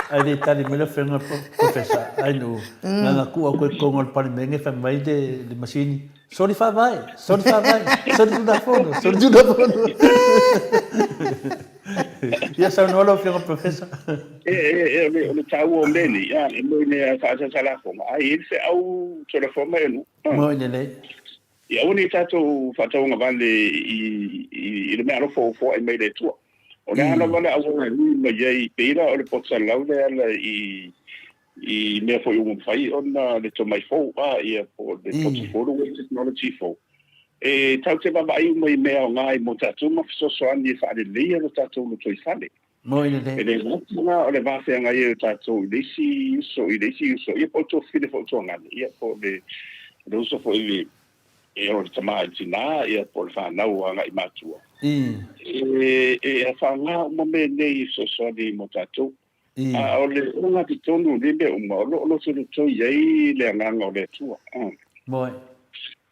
ai le i tali mai le afioga i le Professor, ai nuu, na ona tuu atu i totonu o le Palemene fai mai le masini, Soli faavae, soli faavae, soli tulafono, soli tulafono. Ia saunoa lau Afioga Professor. E, o le taua o mea nei, e moni nei a faasaasa lafoga, ae i ai le feau tolafoa mai a nuu. Moni lelei. Ia aua ne i tatou faatauagavale i le meaalofa ua foai mai le Atua. O le a lava le auala e ui mai ai, pei la o le potalau lea e ala i. i mea foi ua mafai ona le tomai fou a ia po o le poto fou le technology fou e tatou te vaavaai uma i mea aoga mo tatou ma fesoasoani e faaleleia lo tatou lotoifale. Moi lelei. E le gata la o le va feagai ai o tatou i le isi uso i le isi uso, ia po o le tuafafine foi o tuagane, ia po o le le uso foi i le e o le tama i le tinā, ia po o le fanau agai i matua. E faaaoga uma mea nei e fesoasoani mo tatou. A o le ogatotonu o nei mea uma, o lo o lotolotoi ai le agaga o le Atua. Moi.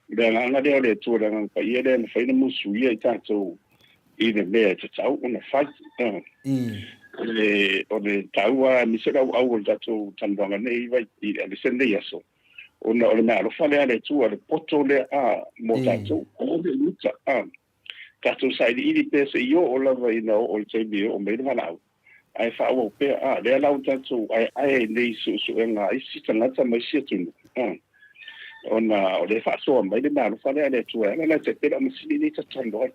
Le agaga lea o le Atua, le Agaga Paia lea e mafai ona musuia i tatou i le mea e tatau ona fai. O le taua aemaise le auau o le tatou talanoaga nei aemaise lenei aso, ona o le meaalofa lea a le Atua, le poto lea a mo tatou. O le uta, tatou sailiili pea seia oo lava ina oo i le taimi e oo mai ai le valaau, ae faaauau pea. A lea la ua tatou aeae ai nei i suesuega a isi tagata ma isi atunuu, ona o lea e faasoa mai le meaalofa lea a le Atua e ala la e tai pei o le amasini nei tatou talanoa ai.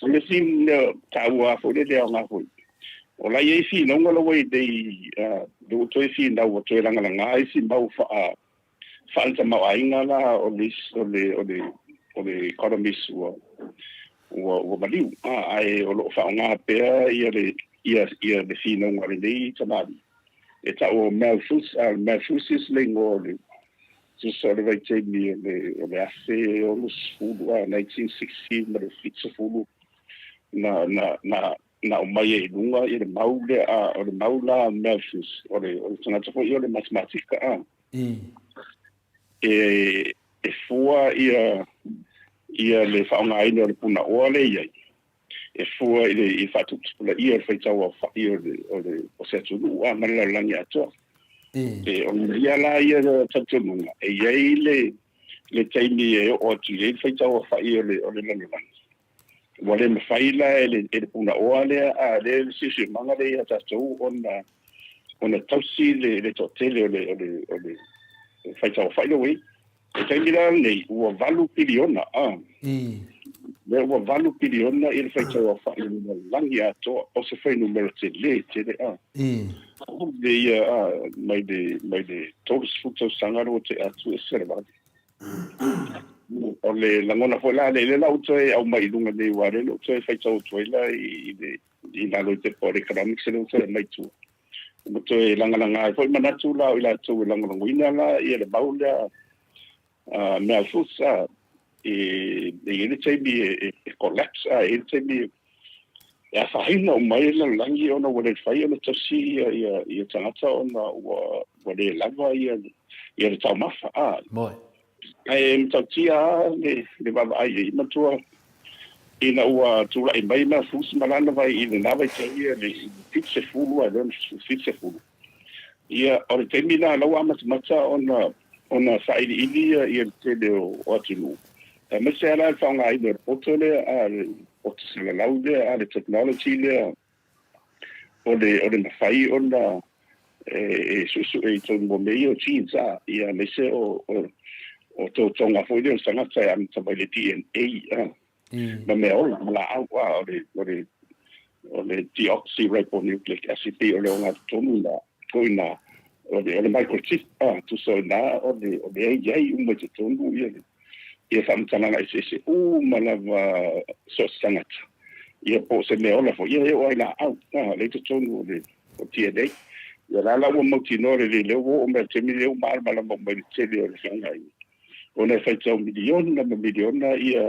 O le isi mea taua foi lea le aoga foi, o la e i ai finauga la ua i ai nei, lea ua toe finau ua toe lagalaga isi mau faa faale-tamaoaiga la o le o le o le o le economist ua ua ua maliu, ae o lo o faaaoga pea ia le ia ia le finauga a lenei tamalii e tau o Malthus, a o le Malthus le igoa o le tusa o le vaitaimi o le 1060, 1960 ma le 70 na na na na aumai ai i luga ia le mau lea, a o le mau la Malthus, o le tagata foi ia o le matematika, a e e fua ia ia le faaaogaina o le punaoa lea e i ai, e fua i le faatuputupulaia o le faitau aofai o le o le o se atunuu a ma le lalolagi atoa. E o ia la ia talitonuga e i ai le le taimi e oo atu i ai le faitau aofai o le o le lalolagi ua le mafai la e le, e le punaoa lea a le le siosiomaga lea ia tatou ona ona tausi le, le toatele o le, o le, o le faitauaofai lea ua i ai. I le taimi la lenei, ua 8 piliona, a. Lea ua 8 piliona ia le faitauaofai o le lalolagi atoa, o se fuainumera tele tele, a. Le ia, a, mai le, mai le 30 tausaga lea ua tea atu, e ese le vave. O le lagona foi la lea, lea la ua toe aumai i luga nei, aua lea na ou toe faitau atu ai la i le i lalo i pepa o le economics lea ua toe aumai i tua. Ua toe lagalaga ai foi manatu la o i latou e lagolagoina la ia le mau lea Malthus, a, e i ai le taimi e collapse, a, e i ai le taimi e afaina uma ai le lalolagi ona ua le mafai ona tausi ia tagata ona ua le lava ia le taumafa. A, ae matautia lava le vaavaai i ai. Manatua ina ua tulai mai Malthus ma lana vai i lena vaitaimi i le 70 a i le 70, ia, o le taimi lena la ua amatamata ona ona sailiili ia le tele o atunuu, aemaise lava la le faaaogaina o le poto lea, a le poto salalau lea, a le technology lea o le o le mafai ona e suesue i totonu o mea ia o genes, a, ia, aemaise o o totoga foi lea o le tagata e amata mai le DNA, a, ma mea ola ma laau, a, o le o le o le deoxyribonucleic acid, pei o le ogatotonu na foi na o le o le microchip, a, tusa o ina o le o lea e i ai uma i totonu ia ia faamatalaga eseese uma lava so o se tagata, ia po o se mea ola foi, ia e oo lava i laau, a, lea i totonu o le o DNA. Ia la la ua mautinoa lelei, lea ua oo mai i le taimi lea ua malamalama uma i le tele o le feagaiga, ona e faitau miliona ma miliona ia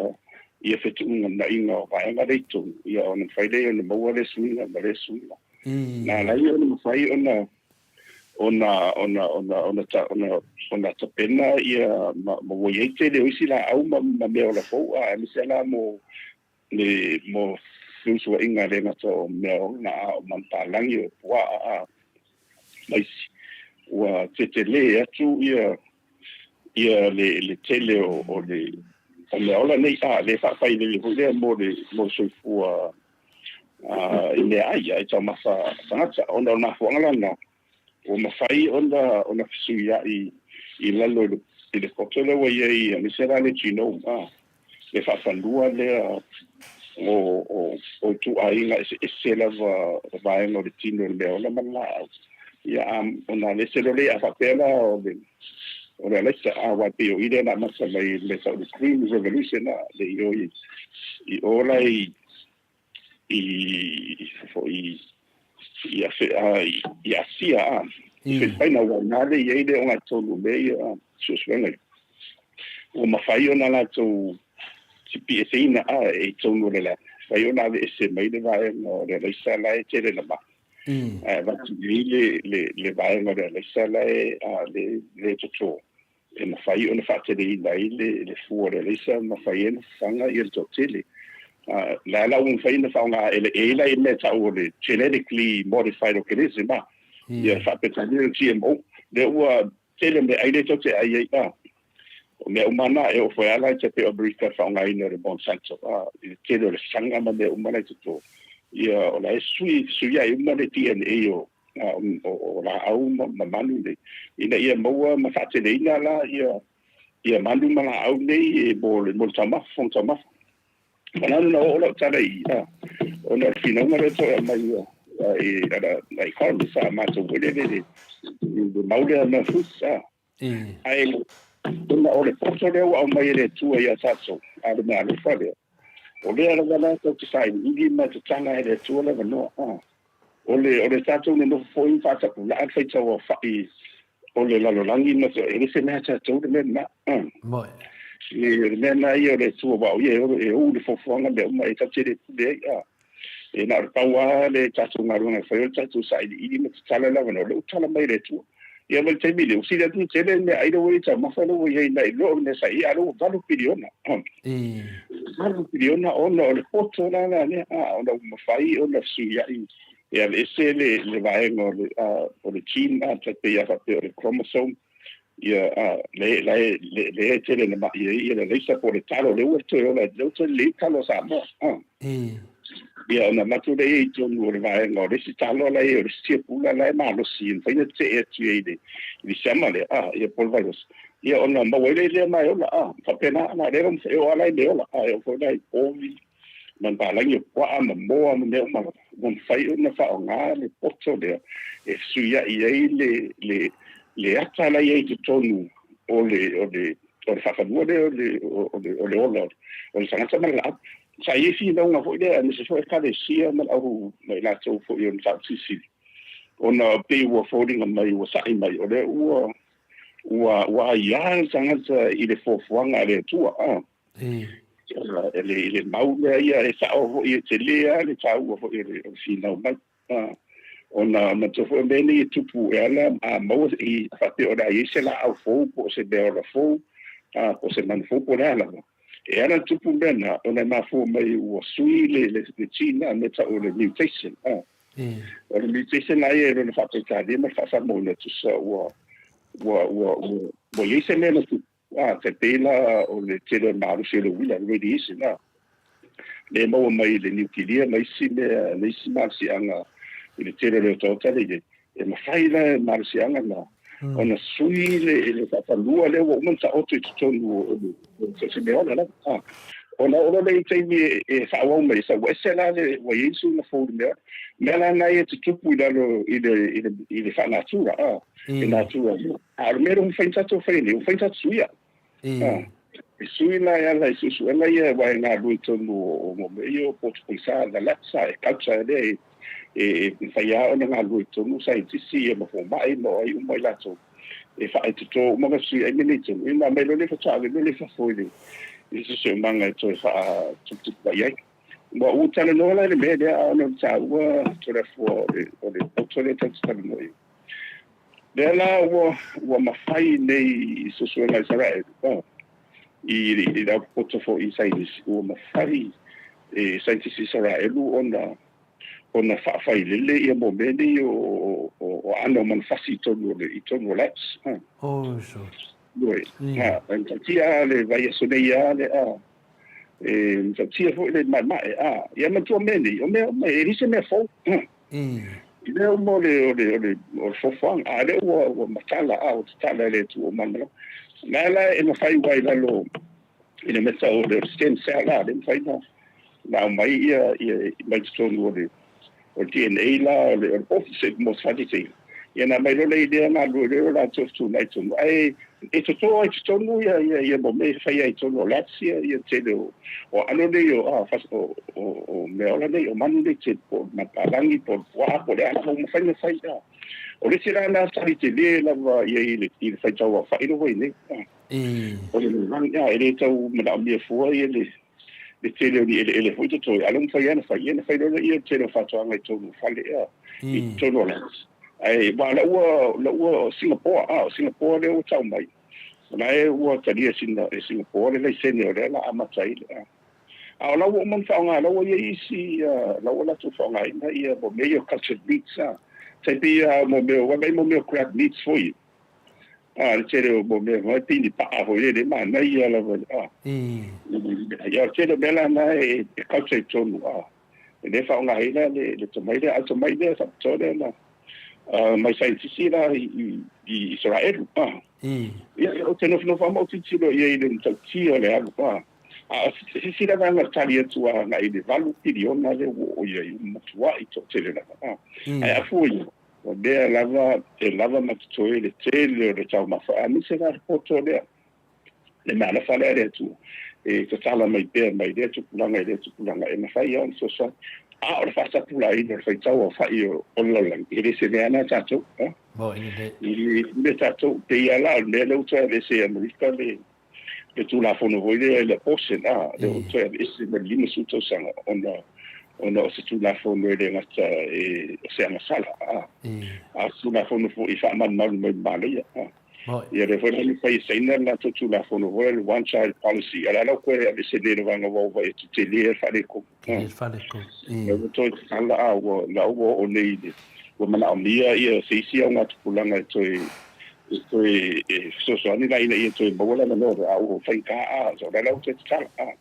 ia fetuunaiga o vaega lea i totonu, ia ona mafai lea ona maua lea suiga ma lea suiga. Na ala ai ona mafai ona ona ona ona ona ta, ona ona tapena ia ma, ma ua i ai tele o isi laau ma, ma mea ola fou, a aemaise la mo le mo feusuaiga le gata o mea ola, a o manupapalagi, o puaa, a ma isi. Ua tetele atu ia ia le le tele o o le o mea ola nei, a le faafailele foi lea mo le mo le soifua i meaai ai taumafa tagata, ona o le mafuaaga lena ua mafai ona ona fesuiai i lalo i le poto lea ua i ai, aemaise la le genome, a le faafanua lea o o o ituaiga eseese lava o vaega o le tino o le meaola ma le laau. Ia, a ona aveese loa lea, a faapea la o le o le alaisa, a aua e pei o i lea na amata mai i le mea tau o le Green Revolution, a, le i o i i o la i i foi i Afe, a, i Asia, a, i Filipaina, aua i ina lea i ai le ogatotonu o mea ia, a, suesuega ia. Ua mafai ona latou tipi eseina, a, e i totonu o le lab, mafai ona aveese mai le vaega o le alaisa la e tele na mai, ae avatu i ai le vaega o le alaisa la e le toto, e mafai ona faateleina ai le fua o le alaisa ma mafai ai ona fafaga le toatele. La la ua mafai ona faaaoga e i ai la mea tau o le genetically modified organism, a, ia faa-Peretania o le GMO, lea ua tele mea ai lea tou te ai ai, a. O mea uma na e oo foi lava la i te pei o Amerika i le faaaogaina o le Monsanto, a, i le tele o le faga ma mea uma la i totonu. Ia, o la e sui fesuiai uma le DNA o o laau ma manu nei, ina ia maua ma faateleina la ia manu ma laau nei e mo le taumafa, fofoga taumafa. Manatu na oo lau tala i a, ona o le finauga lea toe aumai i ala economist a matou foi lele le mau lea na fus, a. Ae ona o le poto lea ua aumai e le Atua ia tatou, a le mea alofa lea, o lea lava la tou te sailiili ma tatala e le Atua le avanoa. A. O le tatou nonofo foi ma faatapulaa le faitau aofai o le lalolagi ma e le se mea tatou le mea lena. A. Moi. E le mea na ia o le Atua aua o ia e ou le foafoaga mea uma e tatou te le pule ai. A. E na o le pau lava le tatou galuega e fai o le tatou sailiili ma tatala le avanoa, lea ua tala mai e le Atua. Ia ma le taimi lea, ua sili atu ona tele le meaai lea ua i ai taumafa lea ua i ai nai lo o le mea sa i ai, a o lea ua 8 piliona. 8 piliona ona o le poto la la lea, a, ona ua mafai ona fesuiai e aveese le vaega o le gene, a, tai pei a faapea o le chromosome, ia, a, le la le le tele na mai ai ia le alaisa po o le talo lea ua toe ola, lea ua toe lelei talo a Samoa. A. Ia, ona avatu lea i totonu o le vaega o le isi talo la e o le isi tiapula la e malosi e mafai ona tetee atu ai i le siama lea, a, ia po o le virus. Ia, ona maua ai lea ma e ola, a, faapena la lea e oo lava la i le ola, a, e oo foi la i povi ma le palagi o puaa ma moa ma mea uma lava. Ua mafai ona faaaoga le poto lea e fesuiai ai le ata la e i ai i totonu o le faafanua lea o le ola o le tagata ma le laau. Sa i ai finauga foi lea, aemaise foi Ekalesia ma le au ma i latou foi o le mataupu silisili, ona pei ua foliga mai ua sa'i mai o lea ua aiā le tagata i le foafoaga a le Atua, a. I le mau lea ia e sa'o foi e telē lava le taua foi o le finau mai. A. Ona manatua foi o mea nei e tupu e ala a maua i faapea o le a i ai se laau fou po o se meaola fou, a, po o se manu fou po o le a lava. E ala ona tupu mea na, ona e mafua mai ua sui le gene a mea tau o le mutation. A. O le mutation la ia e lona faa-Peretania ma le faa-Samoa tusa ua i ai se mea na tupu. A, tai pei la o le tele o le malosi o le uila, le radiation, a. Le maua mai i le niukilia ma isi mea, ma isi malosiaga i le tele o le otaota lea i ai. E mafai la e malosiaga na ona sui le faafanua lea ua uma ona taoto i totonu o le se mea ola lava. A. Ona oo loa lea i taimi e faaauau mai ai, ua ese la le ua i ai le suiga fou i le mea ola. Mea la na ia e tutupu i lalo i le faanatura, a, le natura. A o le mea lea ua mafai ona tatou faia nei, ua mafai ona tatou suia. A. E sui la e ala i suesuega ia aua e galulue i totonu o mea ia o poto pogisa, the labs, a, e culture lea e mafai lava ona galulue i totonu saienitisi ia ma fomai ma o ai uma i latou e faaitoto uma ma fesuiai mea nei i totonu. Ia ona aumai loa lea faatoa ave loa lea i fafo i le siosiomaga e toe faatuputupula'i ai. Ua talanoa la i le mea lea, a ona o le taua Toleafoa o le poto lea tatou te talanoa i ai. Lea la ua mafai nei i suesuega a Isaraelu, i le aupopoto foi i saienisi, ua mafai e saienitisi Isaraelu ona faafailele ia mo mea nei o aano o manufasi i totonu o labs. Oh, so. Oi. Ha, e matautia le vaiaso nei lava le a. E matautia foi le maemae, a. Ia manatua mea nei, o mea uma e le se mea fou. I mea uma o le foafoaga, a lea ua matala, a ua tatala e le Atua o mana. La la e mafai ai lalo i le mea tau o le stem cell la, le mafai na aumai ia mai totonu o le DNA la o le office mo saienitisi. Ia ona aumai loa lea i lea galulue lea o latou fetuunai i totonu. Ae e toto ai i totonu ia ia ia mo mea e faia i totonu o labs ia ia tele o o aano nei o a o o o meaola nei o manu nei tele po o le manupapalagi po o le puaa po o le a lava ua mafai ona fai a. O le isi la lena tali tele lava i ai i le i le faitau aofai lea ua i ai nei. O le lalolagi a e le tau manaomia fua ia le le tele o ni eleele foi totoe, a o lea ua mafai lava ona fai, ia ona fai loa lea o le tele o faatoaga i totonu o fale, ea, i totonu o labs. Ae aua o la ua, la ua, o Singapore, a, o Singapore lea ua tau mai, o la e ua talia sina, e Singapore le laisene o lea o le a amata ai le, a. A o la ua uma ona faaaoga, la ua i ai isi, la ua latou faaaogaina ia mo mea ia o cultured meats, a. Tai pei lava mo mea, ua vaai mo mea o crab meats foi ia. A, le tele o mo mea foi, pei ni paa foi lele, manaia lava, a. Ia, o le tele o mea la na e culture i totonu, a. E le faaaogaina le le tomai lea, a o le tomai lea faapitoa lea na mai saienitisi la i Isaraelu, a. Ia, ou te nofonofo lava ma ou tilotilo i ai i le matautia o le alu, a. A o se isi la vaega tali atu agai i le 8 piliona lea ua oo i ai, ua matuai toatele lava, a. Ae a fua i ai, o lea lava e lava ma totoe le tele o le taumafa, aemaise la le poto lea, le meaalofa lea a le Atua e tatala mai pea mai lea tupulaga i lea tupulaga, e mafai lava ona fesoasoani. A o le faatapulaaina o le faitau aofai o le lalolagi, e le o se mea lava lena a tatou. E le pule tatou. E pei lava la o le mea lea ua toe aveese e Amerika le le Tulafono foi lea i le abortion, a, lea ua toe aveese mai le 50 tausaga ona ona o se Tulafono e le gata e o se agasala, a, a o se Tulafono foi e faamalumalu mai i le malaia, a. Ia lea foi la na fai e Saina le latou Tulafono foi lea le One Child Policy, a o la e la ua toe aveese nei le vaega ua ova i atu tele le faaletonu. Tele le faaletonu. Lea ua toe tatala, a ua la ua oo nei i le ua manaomia ia se isi augatupulaga e toe e toe e fesoasoani la ina ia toe maua le avanoa lea, a ua faigata a o la e la ua toe tatala. A.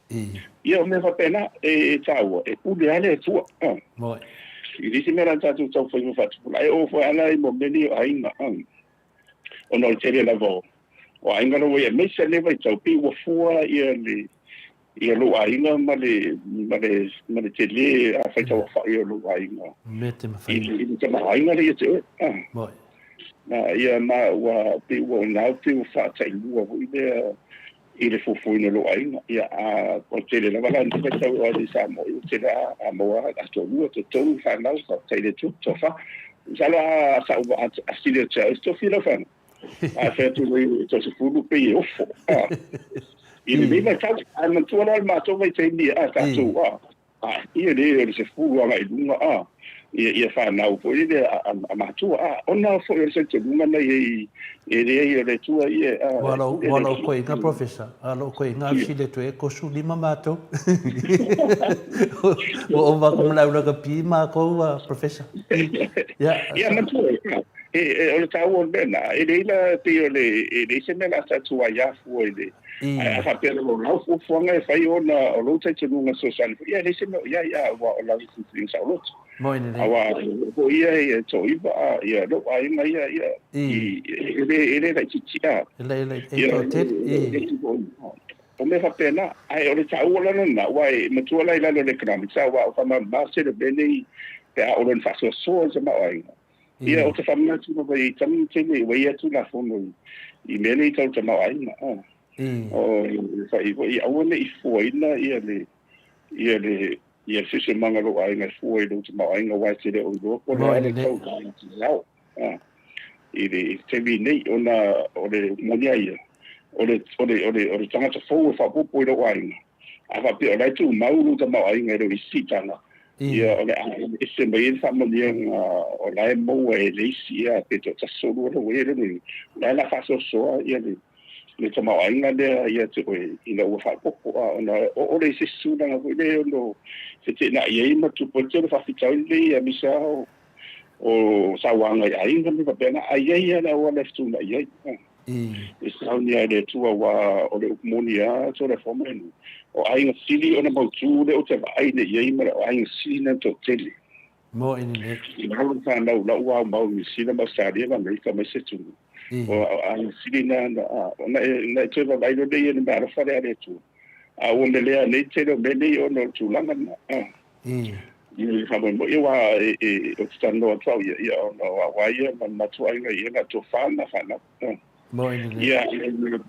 Ia o mea faapena e taua, e pule lava le Atua. A. I le isi mea la tatou taumafai ma faatupulaia, e oo foi lava la i mea nei o aiga, a. Ona o le tele lava o aiga la ua i ai, aemaise lenei vaitau, pei ua fua ia le ia lou aiga ma le ma le ma le tele a faitauaofai o lou aiga Mea te mafai. I le tamaoaiga lea ia te oe. Moi. Na ia ma ua pei ua nau pei ua faataimua foi lea i le fuafuaina o lou aiga. Ia a o le tele lava la lenei vaitau e oo atu i Samoa, ia ua tele lava a maua a toalua, toatolu fanau, faafetai i le Atua, toafa. Masalo a sa ou fesili atu ia oe, tofi lau fanau? A fai atu loa e toasefulu pei e ofo. A, i lenei vaitau, ae manatua la le matou vaitaimi a tatou, a, a, ia le o le sefulu agai i luga, a, ia, ia fanau foi lele a matua, a, ona foi o le talitonuga na i ai, e leai o le Atua ia, a, Ua lou, ua lou koiga, Professor, a lou koiga a fesili atu e kosu lima matou. Ua ova atu ma le au lakapi matou, a Professor. Ia, Ia, matua, E, o le taua o le mea lena, e leai la, pei o le, e leai se mea o le a tatou aia fua i le, ae a faapea lava o lau fuafuaga e fai ona o lou talitonuga fesoasoani foi, ia e leai se mea o i ai, aua o lau filifiliga saoloto. Moi lelei. Aua o foi ia e toaiva, a, ia lou aiga ia, ia, i, e le, e le laitiiti, a. E le, e e toatele, i. O mea faapena, ae o le taua la lena, aua e matua la i lalo o le economics, aua o faamalamalama se le mea nei pe a oo loa ina faasoasoa le tamaoaiga. Ia, ou te faamanatu lava i tami tele ua i ai Tulafono i mea nei tau tamaoaiga. O fai foi, aua ne i fuaina ia le ia le ia le siosiomaga o lou aiga e fua i lou tamaoaiga aua e te le o iloa po o le a le tau i le ao. I le taimi nei ona o le moni a ia, o le o le o le o le tagata fou e faaopoopo i lou aiga, A faapea o la e tumau lou tamaoaiga e le o i isi siitaga, ia o le a ese mai ai le faamanuiaga o la e maua e le isi, ia pe toatasi toalua la ua i ai lona uiga, o la e la faasoasoa ia le le tamaoaiga lea ia te oe ina ua faaopoopo. A ona oo lea i se isi tulaga foi lea e ono feteenai ai ma tupu ai le tele o faafitauli nei aemaise lava o sauaga i aiga ma mea faapena, ae i ai lava le auala e fetuunai ai. E saunia e le Atua aua o le upu moni lava Toleafoa ma Enu, o aiga sili ona mautu lea ou te vaai nei i ai ma o aiga sili na toatele. Moi lelei. I lalo le fanau la ua aumau i Niu Sila ma Ausetalia ma Amerika ma isi atunuu. O aiga sili na ona e na e toe vaavaai loa lea i le meaalofa lea a le Atua. A ua melea nei tele o mea nei ona o le tulaga lena. I le faamoemoe, aua ou te talanoa atu au ia, ia ona o au lava ia ma le matou aiga ia na o tofa ma fanau. Ia,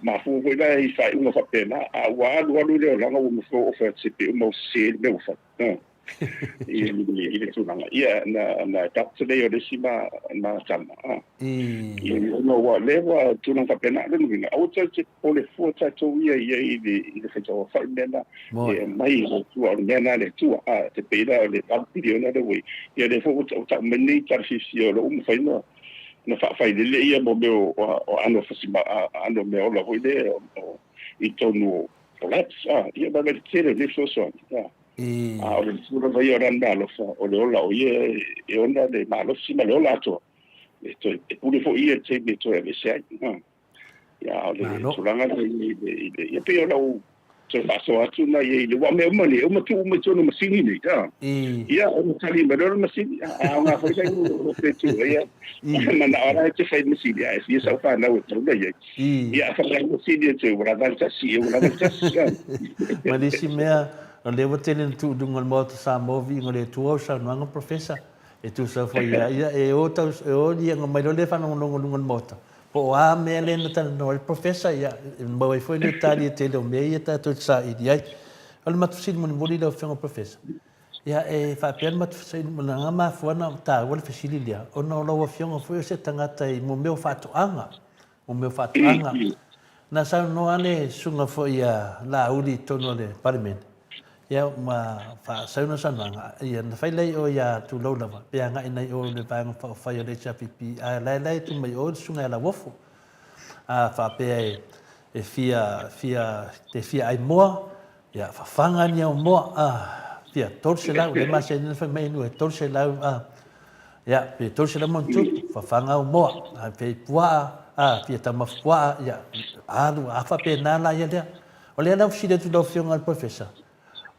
mafua foi la i faaiuga faapena, a ua alu alu le olaga ua mafua ua fai atu se pei uma ua sese le mea ua fai. I le tulaga, ia, na adopt lea o le isi ma tama. Ia, ona ua lea ua tulaga faapena, lona uiga, aua tatou te popole fua tatou ia i ai i le faitauaofai mea na e aumai e le Atua, o le mea na a le Atua. A, te pei la o le $8 piliona lea ua i ai, ia lea foi ua tau mai nei tala fiafia o lo o ua mafai ona faafailele ia mo mea o aano o meaola foi lea i totonu o labs. A, ia vaai le tele o nei fesoasoani. A o le tulaga ia o le meaalofa, o le ola o ia e ona le malosi ma le ola atoa. E toe e pule foi ia i le taimi e toe aveese ai. Ia, a o le tulaga lea i le, ia pei o lau toe faasoa atu na i le, aua o mea uma nei, e uma tuu uma i totonu o masini nei, a. Ia, ona tali mai loa le masini, a aoga foi la i lou pe tu ai, ia. Manao la e te fai i le masini, ae fia sau fanau e taula i ai. Ia, a fai masini e te, ua lava le tasi, ua lava le tasi. Ma le isi mea, o lea ua tele ina tuu i luga o le Maota Samoa, viiga o le Atua, o saunoaga Professor, e tusa foi ia ia, e o tau, e o liaga mai loa le faalogologo i luga o le Maota, po o a mea lea na talanoa ai le Professor, ia, e maua ai foi le tali e tele o mea ia tatou te saili ai. O le matou fesili mulimuli lau Afioga Professor, ia, e faapea le matou fesili, na mafua ona taua le fesili lea, ona o lau Afioga foi o se tagata i mo mea o faatoaga, mo mea o faatoaga. Na saunoa le susuga foi ia Laauli i totonu o le Palemene, ia ma faasau lana saunoaga, ia na fai lea i o ia Tulou lava, pe agai nai o i le Vaega Faaupufai o le HRPP, ae la e la e tu mai o le susuga ia Lauofo. A faapea e fia, fia, te fia ai moa, ia fafaga ni au moa, a, fia 300, lea e masani ona fai mai e nuu e 300, a, Ia, pe 300 ma ona tupu, fafaga au moa, a pe puaa, a fia taumafa puaa, ia, alu, a faapena la ia lea. O lea la ua fesili atu i lau Afioga i le Professor,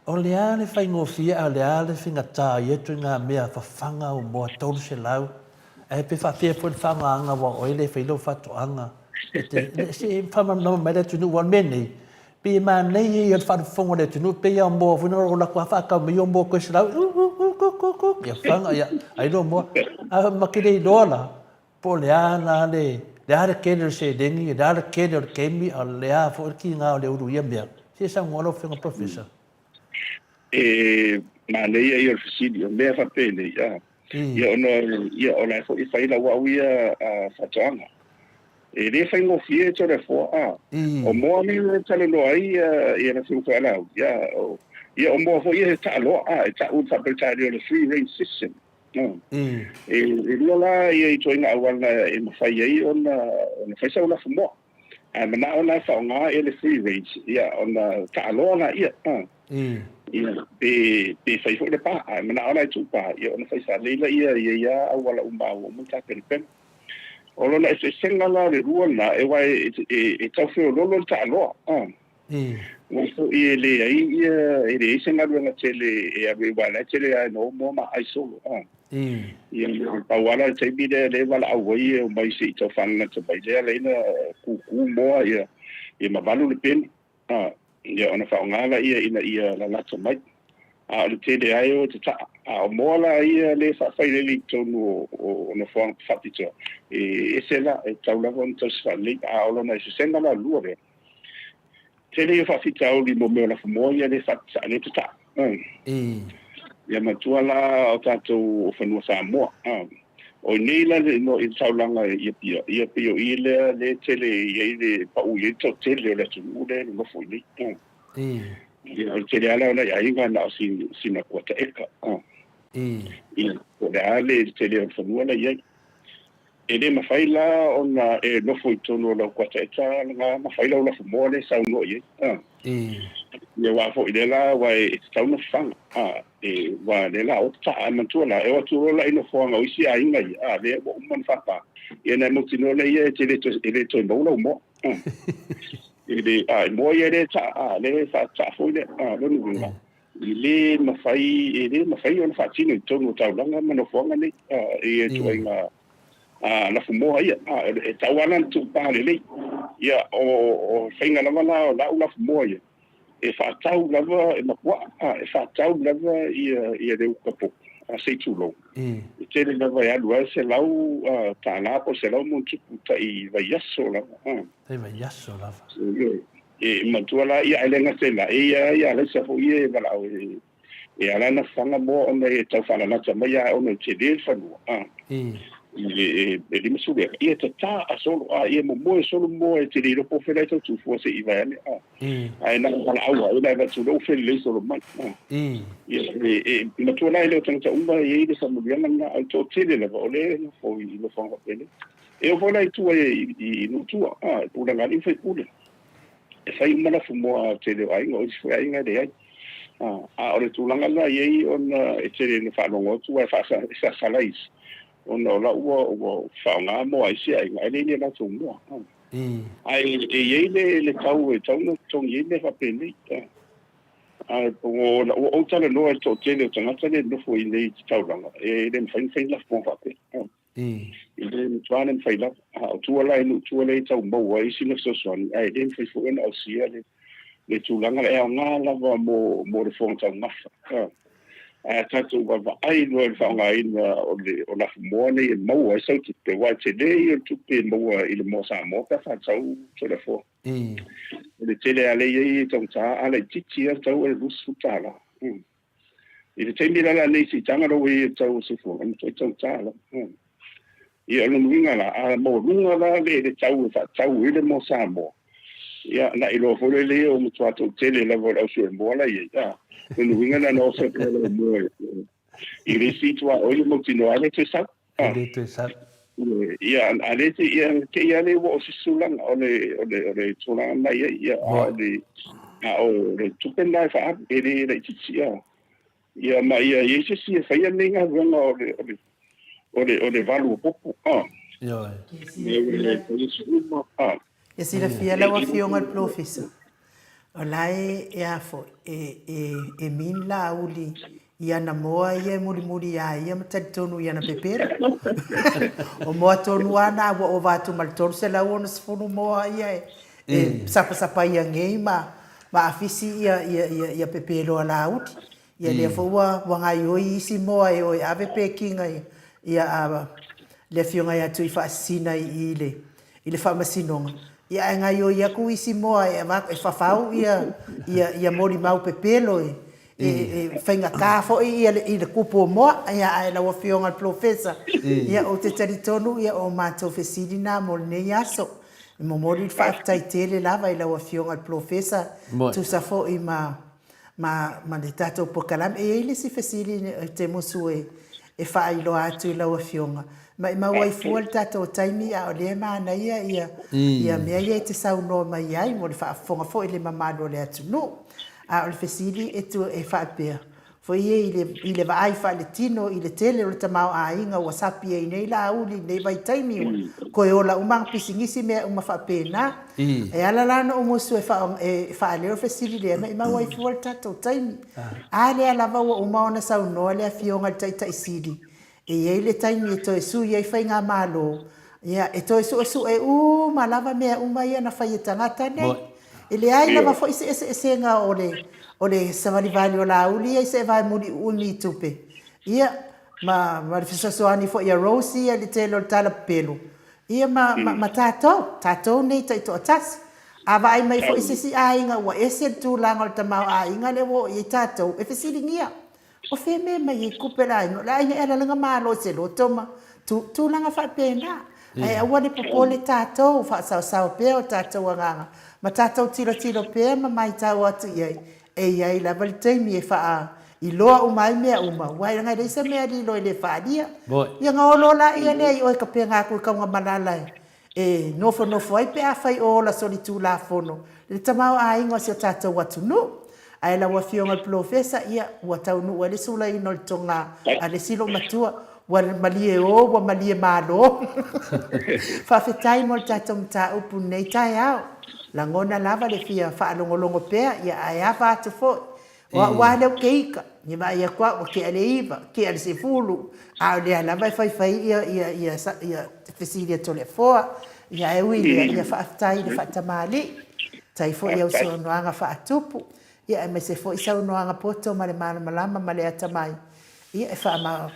o le a le faigofie a o le a le faigata o ia ituaiga mea fafaga au moa 300, ae pe faapefea foi le faaaogaina aua o oe lea e fai lau faatoaga, e te, se i faamalamalama mai le atunuu, aua o le mea nei, Pei e manaia ia o le faafofoga o le atunuu, pei lava o moa foi na o latou lava faatau mai o moa koe 100, ia faga, ia, ai loa moa. Ae ma te le iloa la, po o le a la le, le a le tele o le seleni, le a le tele o le taimi, a o le a foi le tiga o le ulu i ia mea. Se i saunoa lau Afioga Professor. E manaia ia o le fesili, o mea faapenei, a, ia ona, ia o la e foi e fai lau au ia faatoaga. E le faigofie Toleafoa, a. O moa nei e talanoa ai ia le Afioga foi ia Laauli, ia, o, ia o moa foi ia he taaloa, a, e ta'u i le faa-Peretania o le free range system. E, e lua la ia ituaiga auala e mafai ai ona, ona fai sau lafumoa. Ae mana'o la e faaaoga ia le free range, ia, ona taaloa laia, a. Ia, pe, pe fai foi le pa, ae mana'o la e tuu pa, ia ona fai faalelei laia i ia auala uma ua uma ona tapenapena. O lona eseesega la o le lua lena, e aua e tau feoloolo le taaloa. Ua foi e leai ia, e leai se galuega tele e alu ai, aua o la e tele lava ina o moa ma aai solo. Ia, pau lava la le taimi lea lea e valaau ai e omai se i tau faalalata mai lea ala ai ona kukū moa ia mavalu le peni. Ā, ia ona faaaoga lea ina ia lalata mai. A o le tele ai o te ta'a. A o moa la ia lea e faafailele i totonu o nofoaga faapitoa, e ese la, e tatau lava ona tausi faalelei. A o lona eseesega la lua lea, tele ia o faafitauli mo mea o lafumoa ia lea e lea e tata'a. Ia manatua la o tatou o fanua Samoa. O i nei la i le taulaga i Apia, ia pei o i lea lea e tele i ai le pau i ai le toatele o le atunuu lea e nonofo i nei. Ia, o le tele lava la o nai aiga na o sina kuata eka. Ia, po o le a le tele o le fanua la e i ai. E le mafai la ona e nofo i totonu o lau kuata eka lena ma fai lau lafumoa lea e saunoa i ai. Ia aua foi lea la aua e tatau ona fafaga. E, aua lea la o ta'a, manatua la, e o atu loa la i nofoaga o isi aiga ia, a, lea ua uma ona faapā, ia ona e mautinoa lea ia e te le toe, e le toe maua lau moa. E le, a, e moa ia lea e ta'a, a, lea e faata'a foi lea, a, lona uiga, e le mafai, e le mafai ona faatino i totonu o taulaga ma nofoaga nei, a, ia ituaiga, a, lafumoa ia, a, e tatau lava la ona tuupā lelei. Ia, o, o faiga lava la o la'u lafumoa ia, E fa'atau lava e mapua'a, e fa'atau lava ia ia le uka popo, a se i tulou. E tele lava e alu ai $100 po o le 100 ma ona tupu ta'i vaiaso lava. Tai vaiaso lava. E manatua la, ia ae le gata i la, e i ai alaisa foi ia e valaau e e ala ona faga moa ona e tau faalalata mai a ona e tele le fanua a. I e 50 eka, ia tata a solo a ia momoe solo moa e te le iloa po o fea la e tau tufua se i vaeane a. Ae na o valaau a ela e avatu loa ua felelei solo mai a. Ia e matua la e le o tagata uma e i ai le faamanuiaga lena ae toatele lava o lea e nofo i nofoaga faapenei. E oo foi la i tua i nuu tua a, tulaga a alii ma faipule. E fai uma lafumoa a le tele o aiga, o isi foi aiga e leai. A o le tulaga lena e i ai ona e tele ina faalogo atu aua e sasala isi, ona o la ua ua faaaoga moa a isi aiga ae leai ni a latou moa. Ae e i ai le tau e tatau ona totogi ai mea faapenei. Ae ua ou talanoa i le toatele o tagata lea e nofo i inei i te taulaga, e le mafai ona fai ni lafumoa faapea. E le matua le mafai lava. A o tua la i nuu tua lea e tau maua ai sina fesoasoani, ae le mafai foi ona ausia le, le tulaga lea. E aoga lava mo, mo le fofoga taumafa. Ae a tatou vaavaai loa i le faaaogaina o le, o lafumoa nei e maua ai sau tupe, aua e tele ia o le tupe e maua i le moa Samoa pe a faatau Toleafoa. O le tele lava lea e i ai e taugata, a laitiiti lava le tau o le $20. I le taimi la lenei siitaga lea ua i ai i le tau o le soifuaga, e matuai taugata lava. Ia, o lona uiga la, a maualuga la le tau e faatau ai le moa Samoa, ia, ona iloa foi lea ua matua toatele lava o le au sue moa la e i ai. A, o lona uiga na ona oso atu lava o moa i le isi tuaoi e mautinoa lava e le toe sau. E le toe sau. Ia, a le te, ia, te ia le ua o se tulaga, o le, o le, o le tulaga na i ai, ia, a o le, a o le tupe lena e faaalu, e le laitiiti, ia. Ia, ma ia i ai se isi e faia lenei galuega o le, o le, o le, o le valu o popo, a. Ioe. Ia, e faia se uma, a. Ia silafia lau Afioga i le Polofesa, o la e, e a foi, e, e, e mean Laauli i ana moa ia e mulimuli iā ia ma talitonu i ana pepelo. O moa tonu lava na ua ova atu ma le 360 moa ia e, e sapasapaia nei ma, ma afisi ia, ia, ia, ia pepelo a Laauli. Ia lea foi ua, ua gaioi isi moa e o e ave pekiga ia, ia a, le Afioga ia Tuifaasisina i i le, i le Faamasinoga, ia ae gaioi atu isi moa e avatu, e fafau ia, ia, ia molimau pepelo e, e, e faigata foi ia le, i le kupu o moa. Ia ae lau Afioga i le Polofesa, ia ou te talitonu ia o matou fesili na mo lenei aso. E momoli le faafetai tele lava i lau Afioga i le Polofesa, tusa foi ma ma, ma le tatou polokalame. E i ai le isi fesili e te musu e, e faailoa atu i lau Afioga. Maimau ai fua le tatou taimi a o lea e manaia ia, ia mea ia e te saunoa mai ai mo le faafofoga foi i le mamalu o le atunuu. A o le fesili e tu, e faapea, foi ia i le, i le vaai faaletino i le tele o le tamaoaiga ua sapi ai nei Laauli i lenei vaitaimi ua toe ola uma ana pisinisi mea uma faapena. E ala la ona ou musu e faaleo le fesili lea, maimau ai fua le tatou taimi. A lea lava ua uma ona saunoa le Afioga i le Taitai Sili, e i ai le taimi e toe sui ai faigamalo, ia, e toe suesue uma lava mea uma ia na fai e tagata nei. E leai lava foi se eseesega o le, o le savalivali o Laauli ia i se vae muliuumi i tupe, ia, ma, ma le fesoasoani foi a Rose ia i le tele o le tala pepelo, Ia ma, ma, ma tatou, tatou nei taitoatasi. A vaai mai foi se isi aiga ua ese le tulaga o le tamaoaiga lea ua oo i ai tatou, e fesiligia, O fea mea mai ai tupe le aiga? O le aiga e ala lana malo i se loto ma tu, tulaga faapena. Ae aua le popole tatou, faasaosao pea o tatou agaga ma tatou tilotilo pea ma maitau atu i ai, E i ai lava le taimi e faailoa uma ai mea uma, aua leaga e leai se mea lilo e le faaalia. Ia ona olo laia lea i oe kapega atu i Kaugamalala e nofonofo ai pe afai o ola solitulafono le tamaoaiga o si o tatou atunuu. Ae lau Afioga i le Polofesa, ia, ua taunuu ai le sulaina o le toga a le isi loomatua, ua malie o, ua malie malo. Faafetai mo le tatou mataupu i lenei taeao. Lagona lava le fia faalogologo pea, ia ae ava atu foi. O au lava lea ou te ika, e vaai atu au ua tea le 9, tea le 10, a o lea lava e faifai ia, ia, ia, ia fesili a Toleafoa. Ia ae ui i lea, ia faafetai i le faatamalii. Faafetai foi i au saunoaga faatupu. Ia, aemaise foi saunoaga poto ma le malamalama ma le atamai, ia, e faama.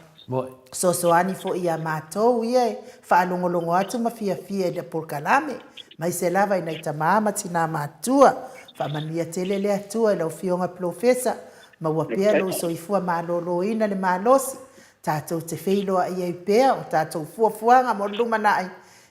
Fesoasoani foi ia matou ia e faalogologo atu ma fiafia i le polokalame, aemaise lava i nai tama ma tina matutua. Faamanuia tele le Atua i lau Afioga Polofesa, maua pea lou soifua maloloina le malosi, tatou te feiloai ai pea o tatou fuafuaga mo le lumanai,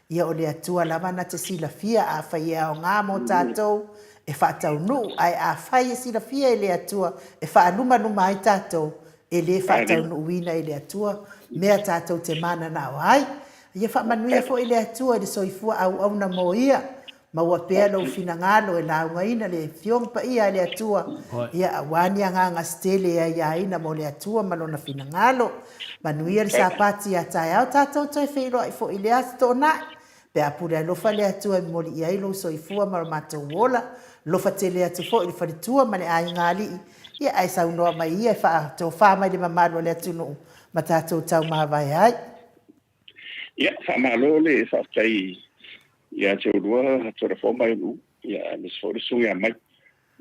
ia o le Atua lava na te silafia afai e aoga mo tatou e faataunuu, ae afai e silafia e le Atua e faalumaluma ai tatou, e le faataunuuina e le Atua mea tatou te mananao ai. Ia faamanuia foi le Atua i le soifua auauna mo ia. Maua pea lou finagalo e laugaina le Afioga Paia a le Atua, ia aua ni agaga se tele e aiaina mo le Atua ma Lona finagalo. Manuia le Sapati ia taeao tatou toe feiloai foi i le Aso Toonai. Pe a pule alofa le Atua e momoli i ai lou soifua ma lo matou ola, alofa tele atu foi i le faletua ma le aiga alii, ia ae saunoa mai ia e faatofa mai le mamalu o le atunuu ma tatou taumavae ai. Ia, faamalo le faafetai ia te oulua Toleafoa ma Elu, ia aemaise foi le susuga ia Mike.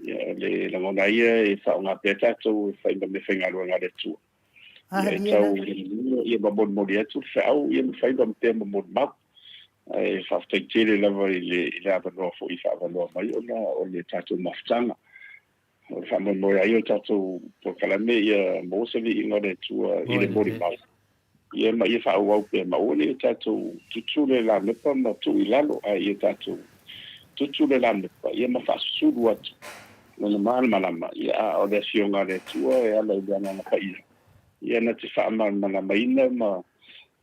Ia, o le lagona ia e faaaoga pea tatou e fai ma meafaigaluega a le Atua. Ia e tau ia ma molimoli atu le feau ia ma fai ma pea ma molimau. Ae faafetai tele lava i le i le avanoa foi i faaavanoa mai ona o le tatou mafutaga. O le faamoemoe ai o le tatou polokalame ia maua se viiga o le Atua i le molimau. Ia ma ia faaauau pea ma aua ne i tatou tutu le lamepa ma tuu i lalo, ae ia tatou tutu le lamepa ia ma faasusulu atu Lona malamalama, ia a o le Afioga a le Atua e ala i le Agaga Paia, ia na te faamalamalamaina ma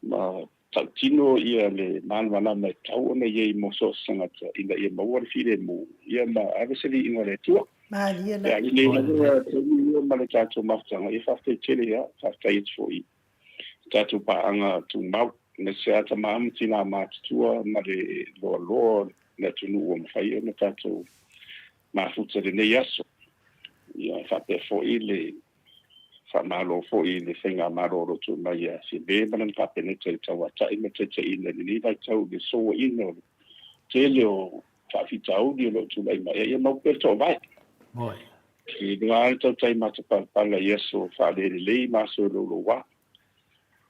ma tautino ia le malamalama e tatau ona i ai mo so o se tagata ina ia maua le filemu, ia ma ave se viiga o le Atua. Malie lava. Ia, i lenei lava taimi ia ma le tatou mafutaga, ia faafetai tele lava, faafetai atu foi i tatou paaga tumau, aemaise lava tama ma tina matutua ma le loaloa o le atunuu ua mafai ona tatou mafuta i lenei aso. Ia faapea foi le faamalo foi i le Faigamalo o lo o tuu mai ia Fiame ma lana Kapeneta i le tauatai ma le taitaiina i lenei vaitau i le souaiina o le tele o faafitauli o lo o tulai mai. Ia mau pea le toovae. I luga lava le tautai matapalapala i aso faalelelei ma aso e louloua.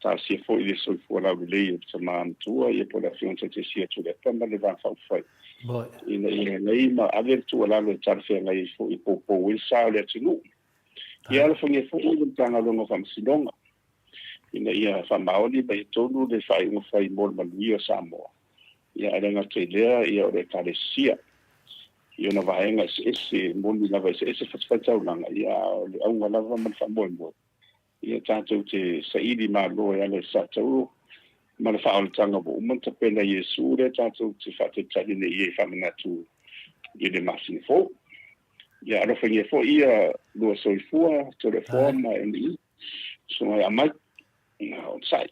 Talosia foi le soifua laulelei o le tama matua ia po o le Afioga Taitaisia Tuilaepa ma le Va Faaupufai ina ia agai ma ave le tuualalo e talafeagai ai foi e poupou ai le sa o le atunuu. Ia alofagia foi le Matagaluega o Faamasinoga ina ia faamaoni ma ia tonu le faaiuga fai mo le manuia o Samoa. Ia ae le gata i lea, ia o le Ekalesia i ona vaega eseese, e moni lava e eseese fatafaitaulaga, ia a o le auga lava ma le faamoemoe, Ia tatou te saili malo e ala i le saatauro ma le faaolataga ua uma ona tapena e Iesu lea tatou te faatalitali nei i ai e faamanatu i le masina fou. Ia alofagia foi ia lua soifua, Toleafoa ma Emily, Susuga ia Mike, na onosai.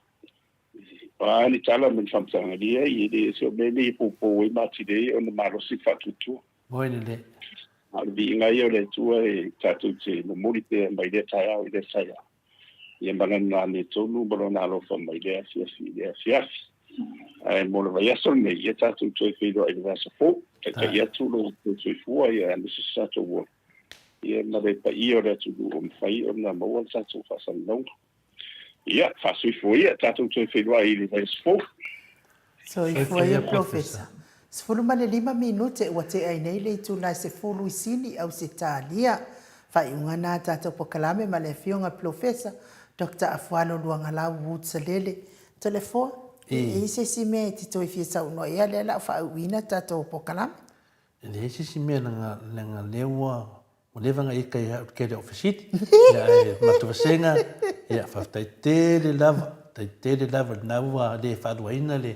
O a ni tala ma ni faamatalaga, leai, e le o se mea lenei e poupou ai ma atili ai ona malosi le faatuatua. Moe lelei. A o le viiga ia o le Atua e tatou te momoli pea mai lea taeao i lea taeao, ia ma Lana amiotonu ma Lona alofa mai lea afiafi i lea afiafi. Ae mo le vaiaso lenei, ia tatou toe feiloai i le vaiaso fou, taitai atu lo outou soifua ia aemaise so tatou ola, ia ma le paia o le atunuu ua mafai ona maua le tatou faasalalauga. Ia, faasoifua ia, tatou toe feiloai i le vaiaso fou. Soifua ia Polofesa. 15 minute ua tea ai nei le itula e 10 i Sini, Ausetalia. Faaiuga na a tatou polokalame ma le Afioga Polofesa Doctor Afualo Luagalau Woods Lele. Toleafoa, e i ai se isi mea e te toe fia saunoa i ai lea o le a faaiuina tatou polokalame? E leai se isi mea leaga lea ua Ua leva ona ita ia au i le tele o fesili, ia ae matou vasega, ia faafetai tele lava, faafetai tele lava lena ua le faaluaina le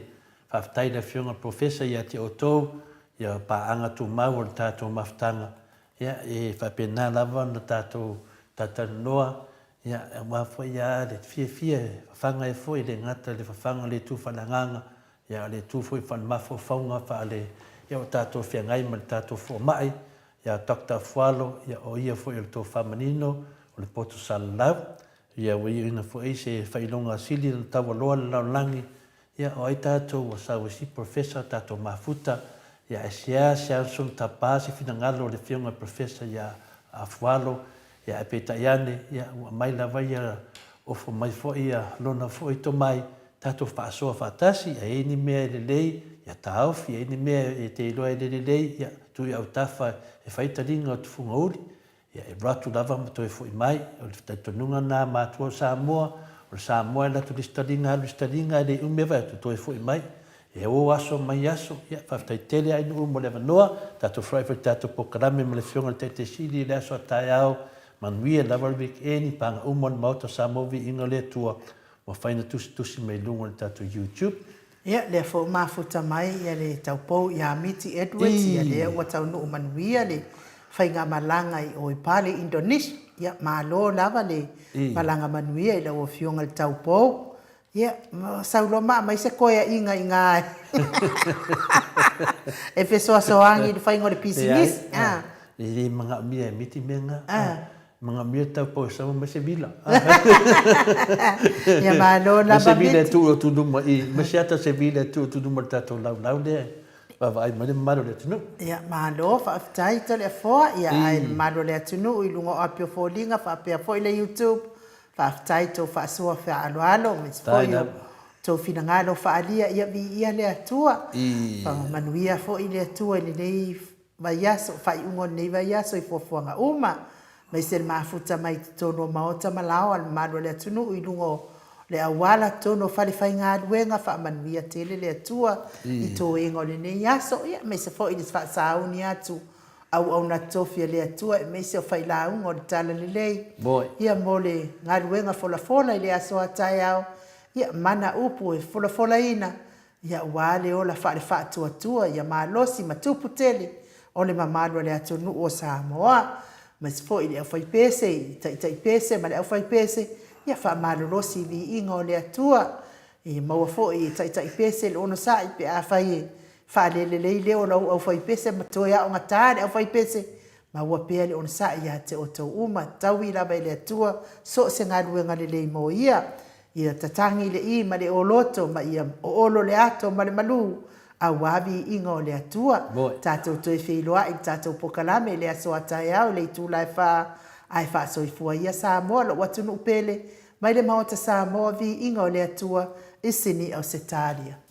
faafetai i le Afioga i le Polofesa ia te outou, ia paaga tumau o le tatou mafutaga, ia e faapena lava ona tatou talatalanoa, ia aua foi lava le fiafia e fafaga ai foi, e le gata i le fafaga o le itu faaleagaga, ia a o le itu foi faale-mafaufauga faale, ia ua tatou feagai ma le tatou foamai, ia Doctor Afualo, ia o ia foi o le tofa manino o le poto salalau, ia ua iuina foi se faailoga sili ona taualoa le lalolagi, ia o ai tatou ua sau e si Professor tatou mafuta, ia ae seasea sona tapa se finagalo o le Afioga i le Professor ia Afualo, ia ae peitai ane, ia ua aumai lava ia ofo mai foi ia lona foi tomai, tatou faasoa faatasi, a i ai ni mea e lelei, ia taofi, a i ai ni mea e te iloa e le lelei, ia tuu i autafa e fai taliga o Tufugauli, ia e alu atu lava ma toe foi mai. O le talitonuga lena a matua o Samoa, o le Samoa e alu atu i le isi taliga alu i le isi taliga, e le umi lava e toe foi mai. E o aso mai aso. Ia, faafetai tele Ainuu mo le avanoa. Tatou feiloai foi i le tatou polokalame ma le Afioga i le Taitai Sili i le aso a taeao. Manuia lava le weekend i paga uma o le Maota o Samoa Viiga o le Atua ua mafai ona tusitusi mai luga o le tatou YouTube. Ia, lea foi ua mafuta mai ia le taupou ia Miti Edwards, ia lea ua taunuu manuia le faigamalaga i o i Bali, Indonesia. Ia, malo lava le malaga manuia i lau Afioga i le taupou. Ia, sau loa ma aumai se koeaiga i ina e fesoasoani i le faiga o le pisinisi. Leai, e le manaomia e miti mea na. E manaomia le taupou e sau aumai se vila. Ia malo lava Miti. Se vila e tuu atu i luma i, ma se ata se vila e tuu atu i luma i le tatou laulau lea e vaavaai mai le mamalu o le atunuu. Ia malo, faafetai Toleafoa, ia ae le mamalu o le atunuu i luga o api o foliga faapea foi le YouTube, Faafetai i tou faasoa feaaloalo aemaise foi o tou finagalo faaalia ia viia le Atua. Faamanuia foi le Atua i lenei vaiaso, faaiuga o lenei vaiaso i fuafuaga uma, aemaise le mafuta mai i totonu o maota ma laoa le mamalu o le atunuu i luga o le auala, totonu o falefaigaluega, faamanuia tele le Atua i toega o lenei aso, ia aemaise foi le faasauni atu auauna tofi a le Atua aemaise o failauga o le Talalelei, ia mo le galuega folafola i le aso a taeao, ia mana upu e folafolaina, ia aua le ola faale-faatuatua, ia malosi ma tupu tele o le mamalu o le atunuu o Samoa, aemaise foi le aufaipese i Taitaipese ma le aufaipese, ia faamalolosi i viiga o le Atua. Ia maua foi e Taitaipese le onosai pe afai e Faalelelei leo o lau aufaipese ma toe aogata le aufaipese, maua pea le onosai ia te outou uma, taui lava e le Atua so o se galuega lelei mo ia. Ia tatagi le i ma le oloto ma ia oolo le ato ma le malu, aua viiga o le Atua. Tatou toe feiloai i le tatou pokalame i le aso a taeao i le itula e fa, ae faasoifua ia Samoa lou atunuu pele, mai le Maota Samoa, viiga o le Atua i Sini Ausetalia.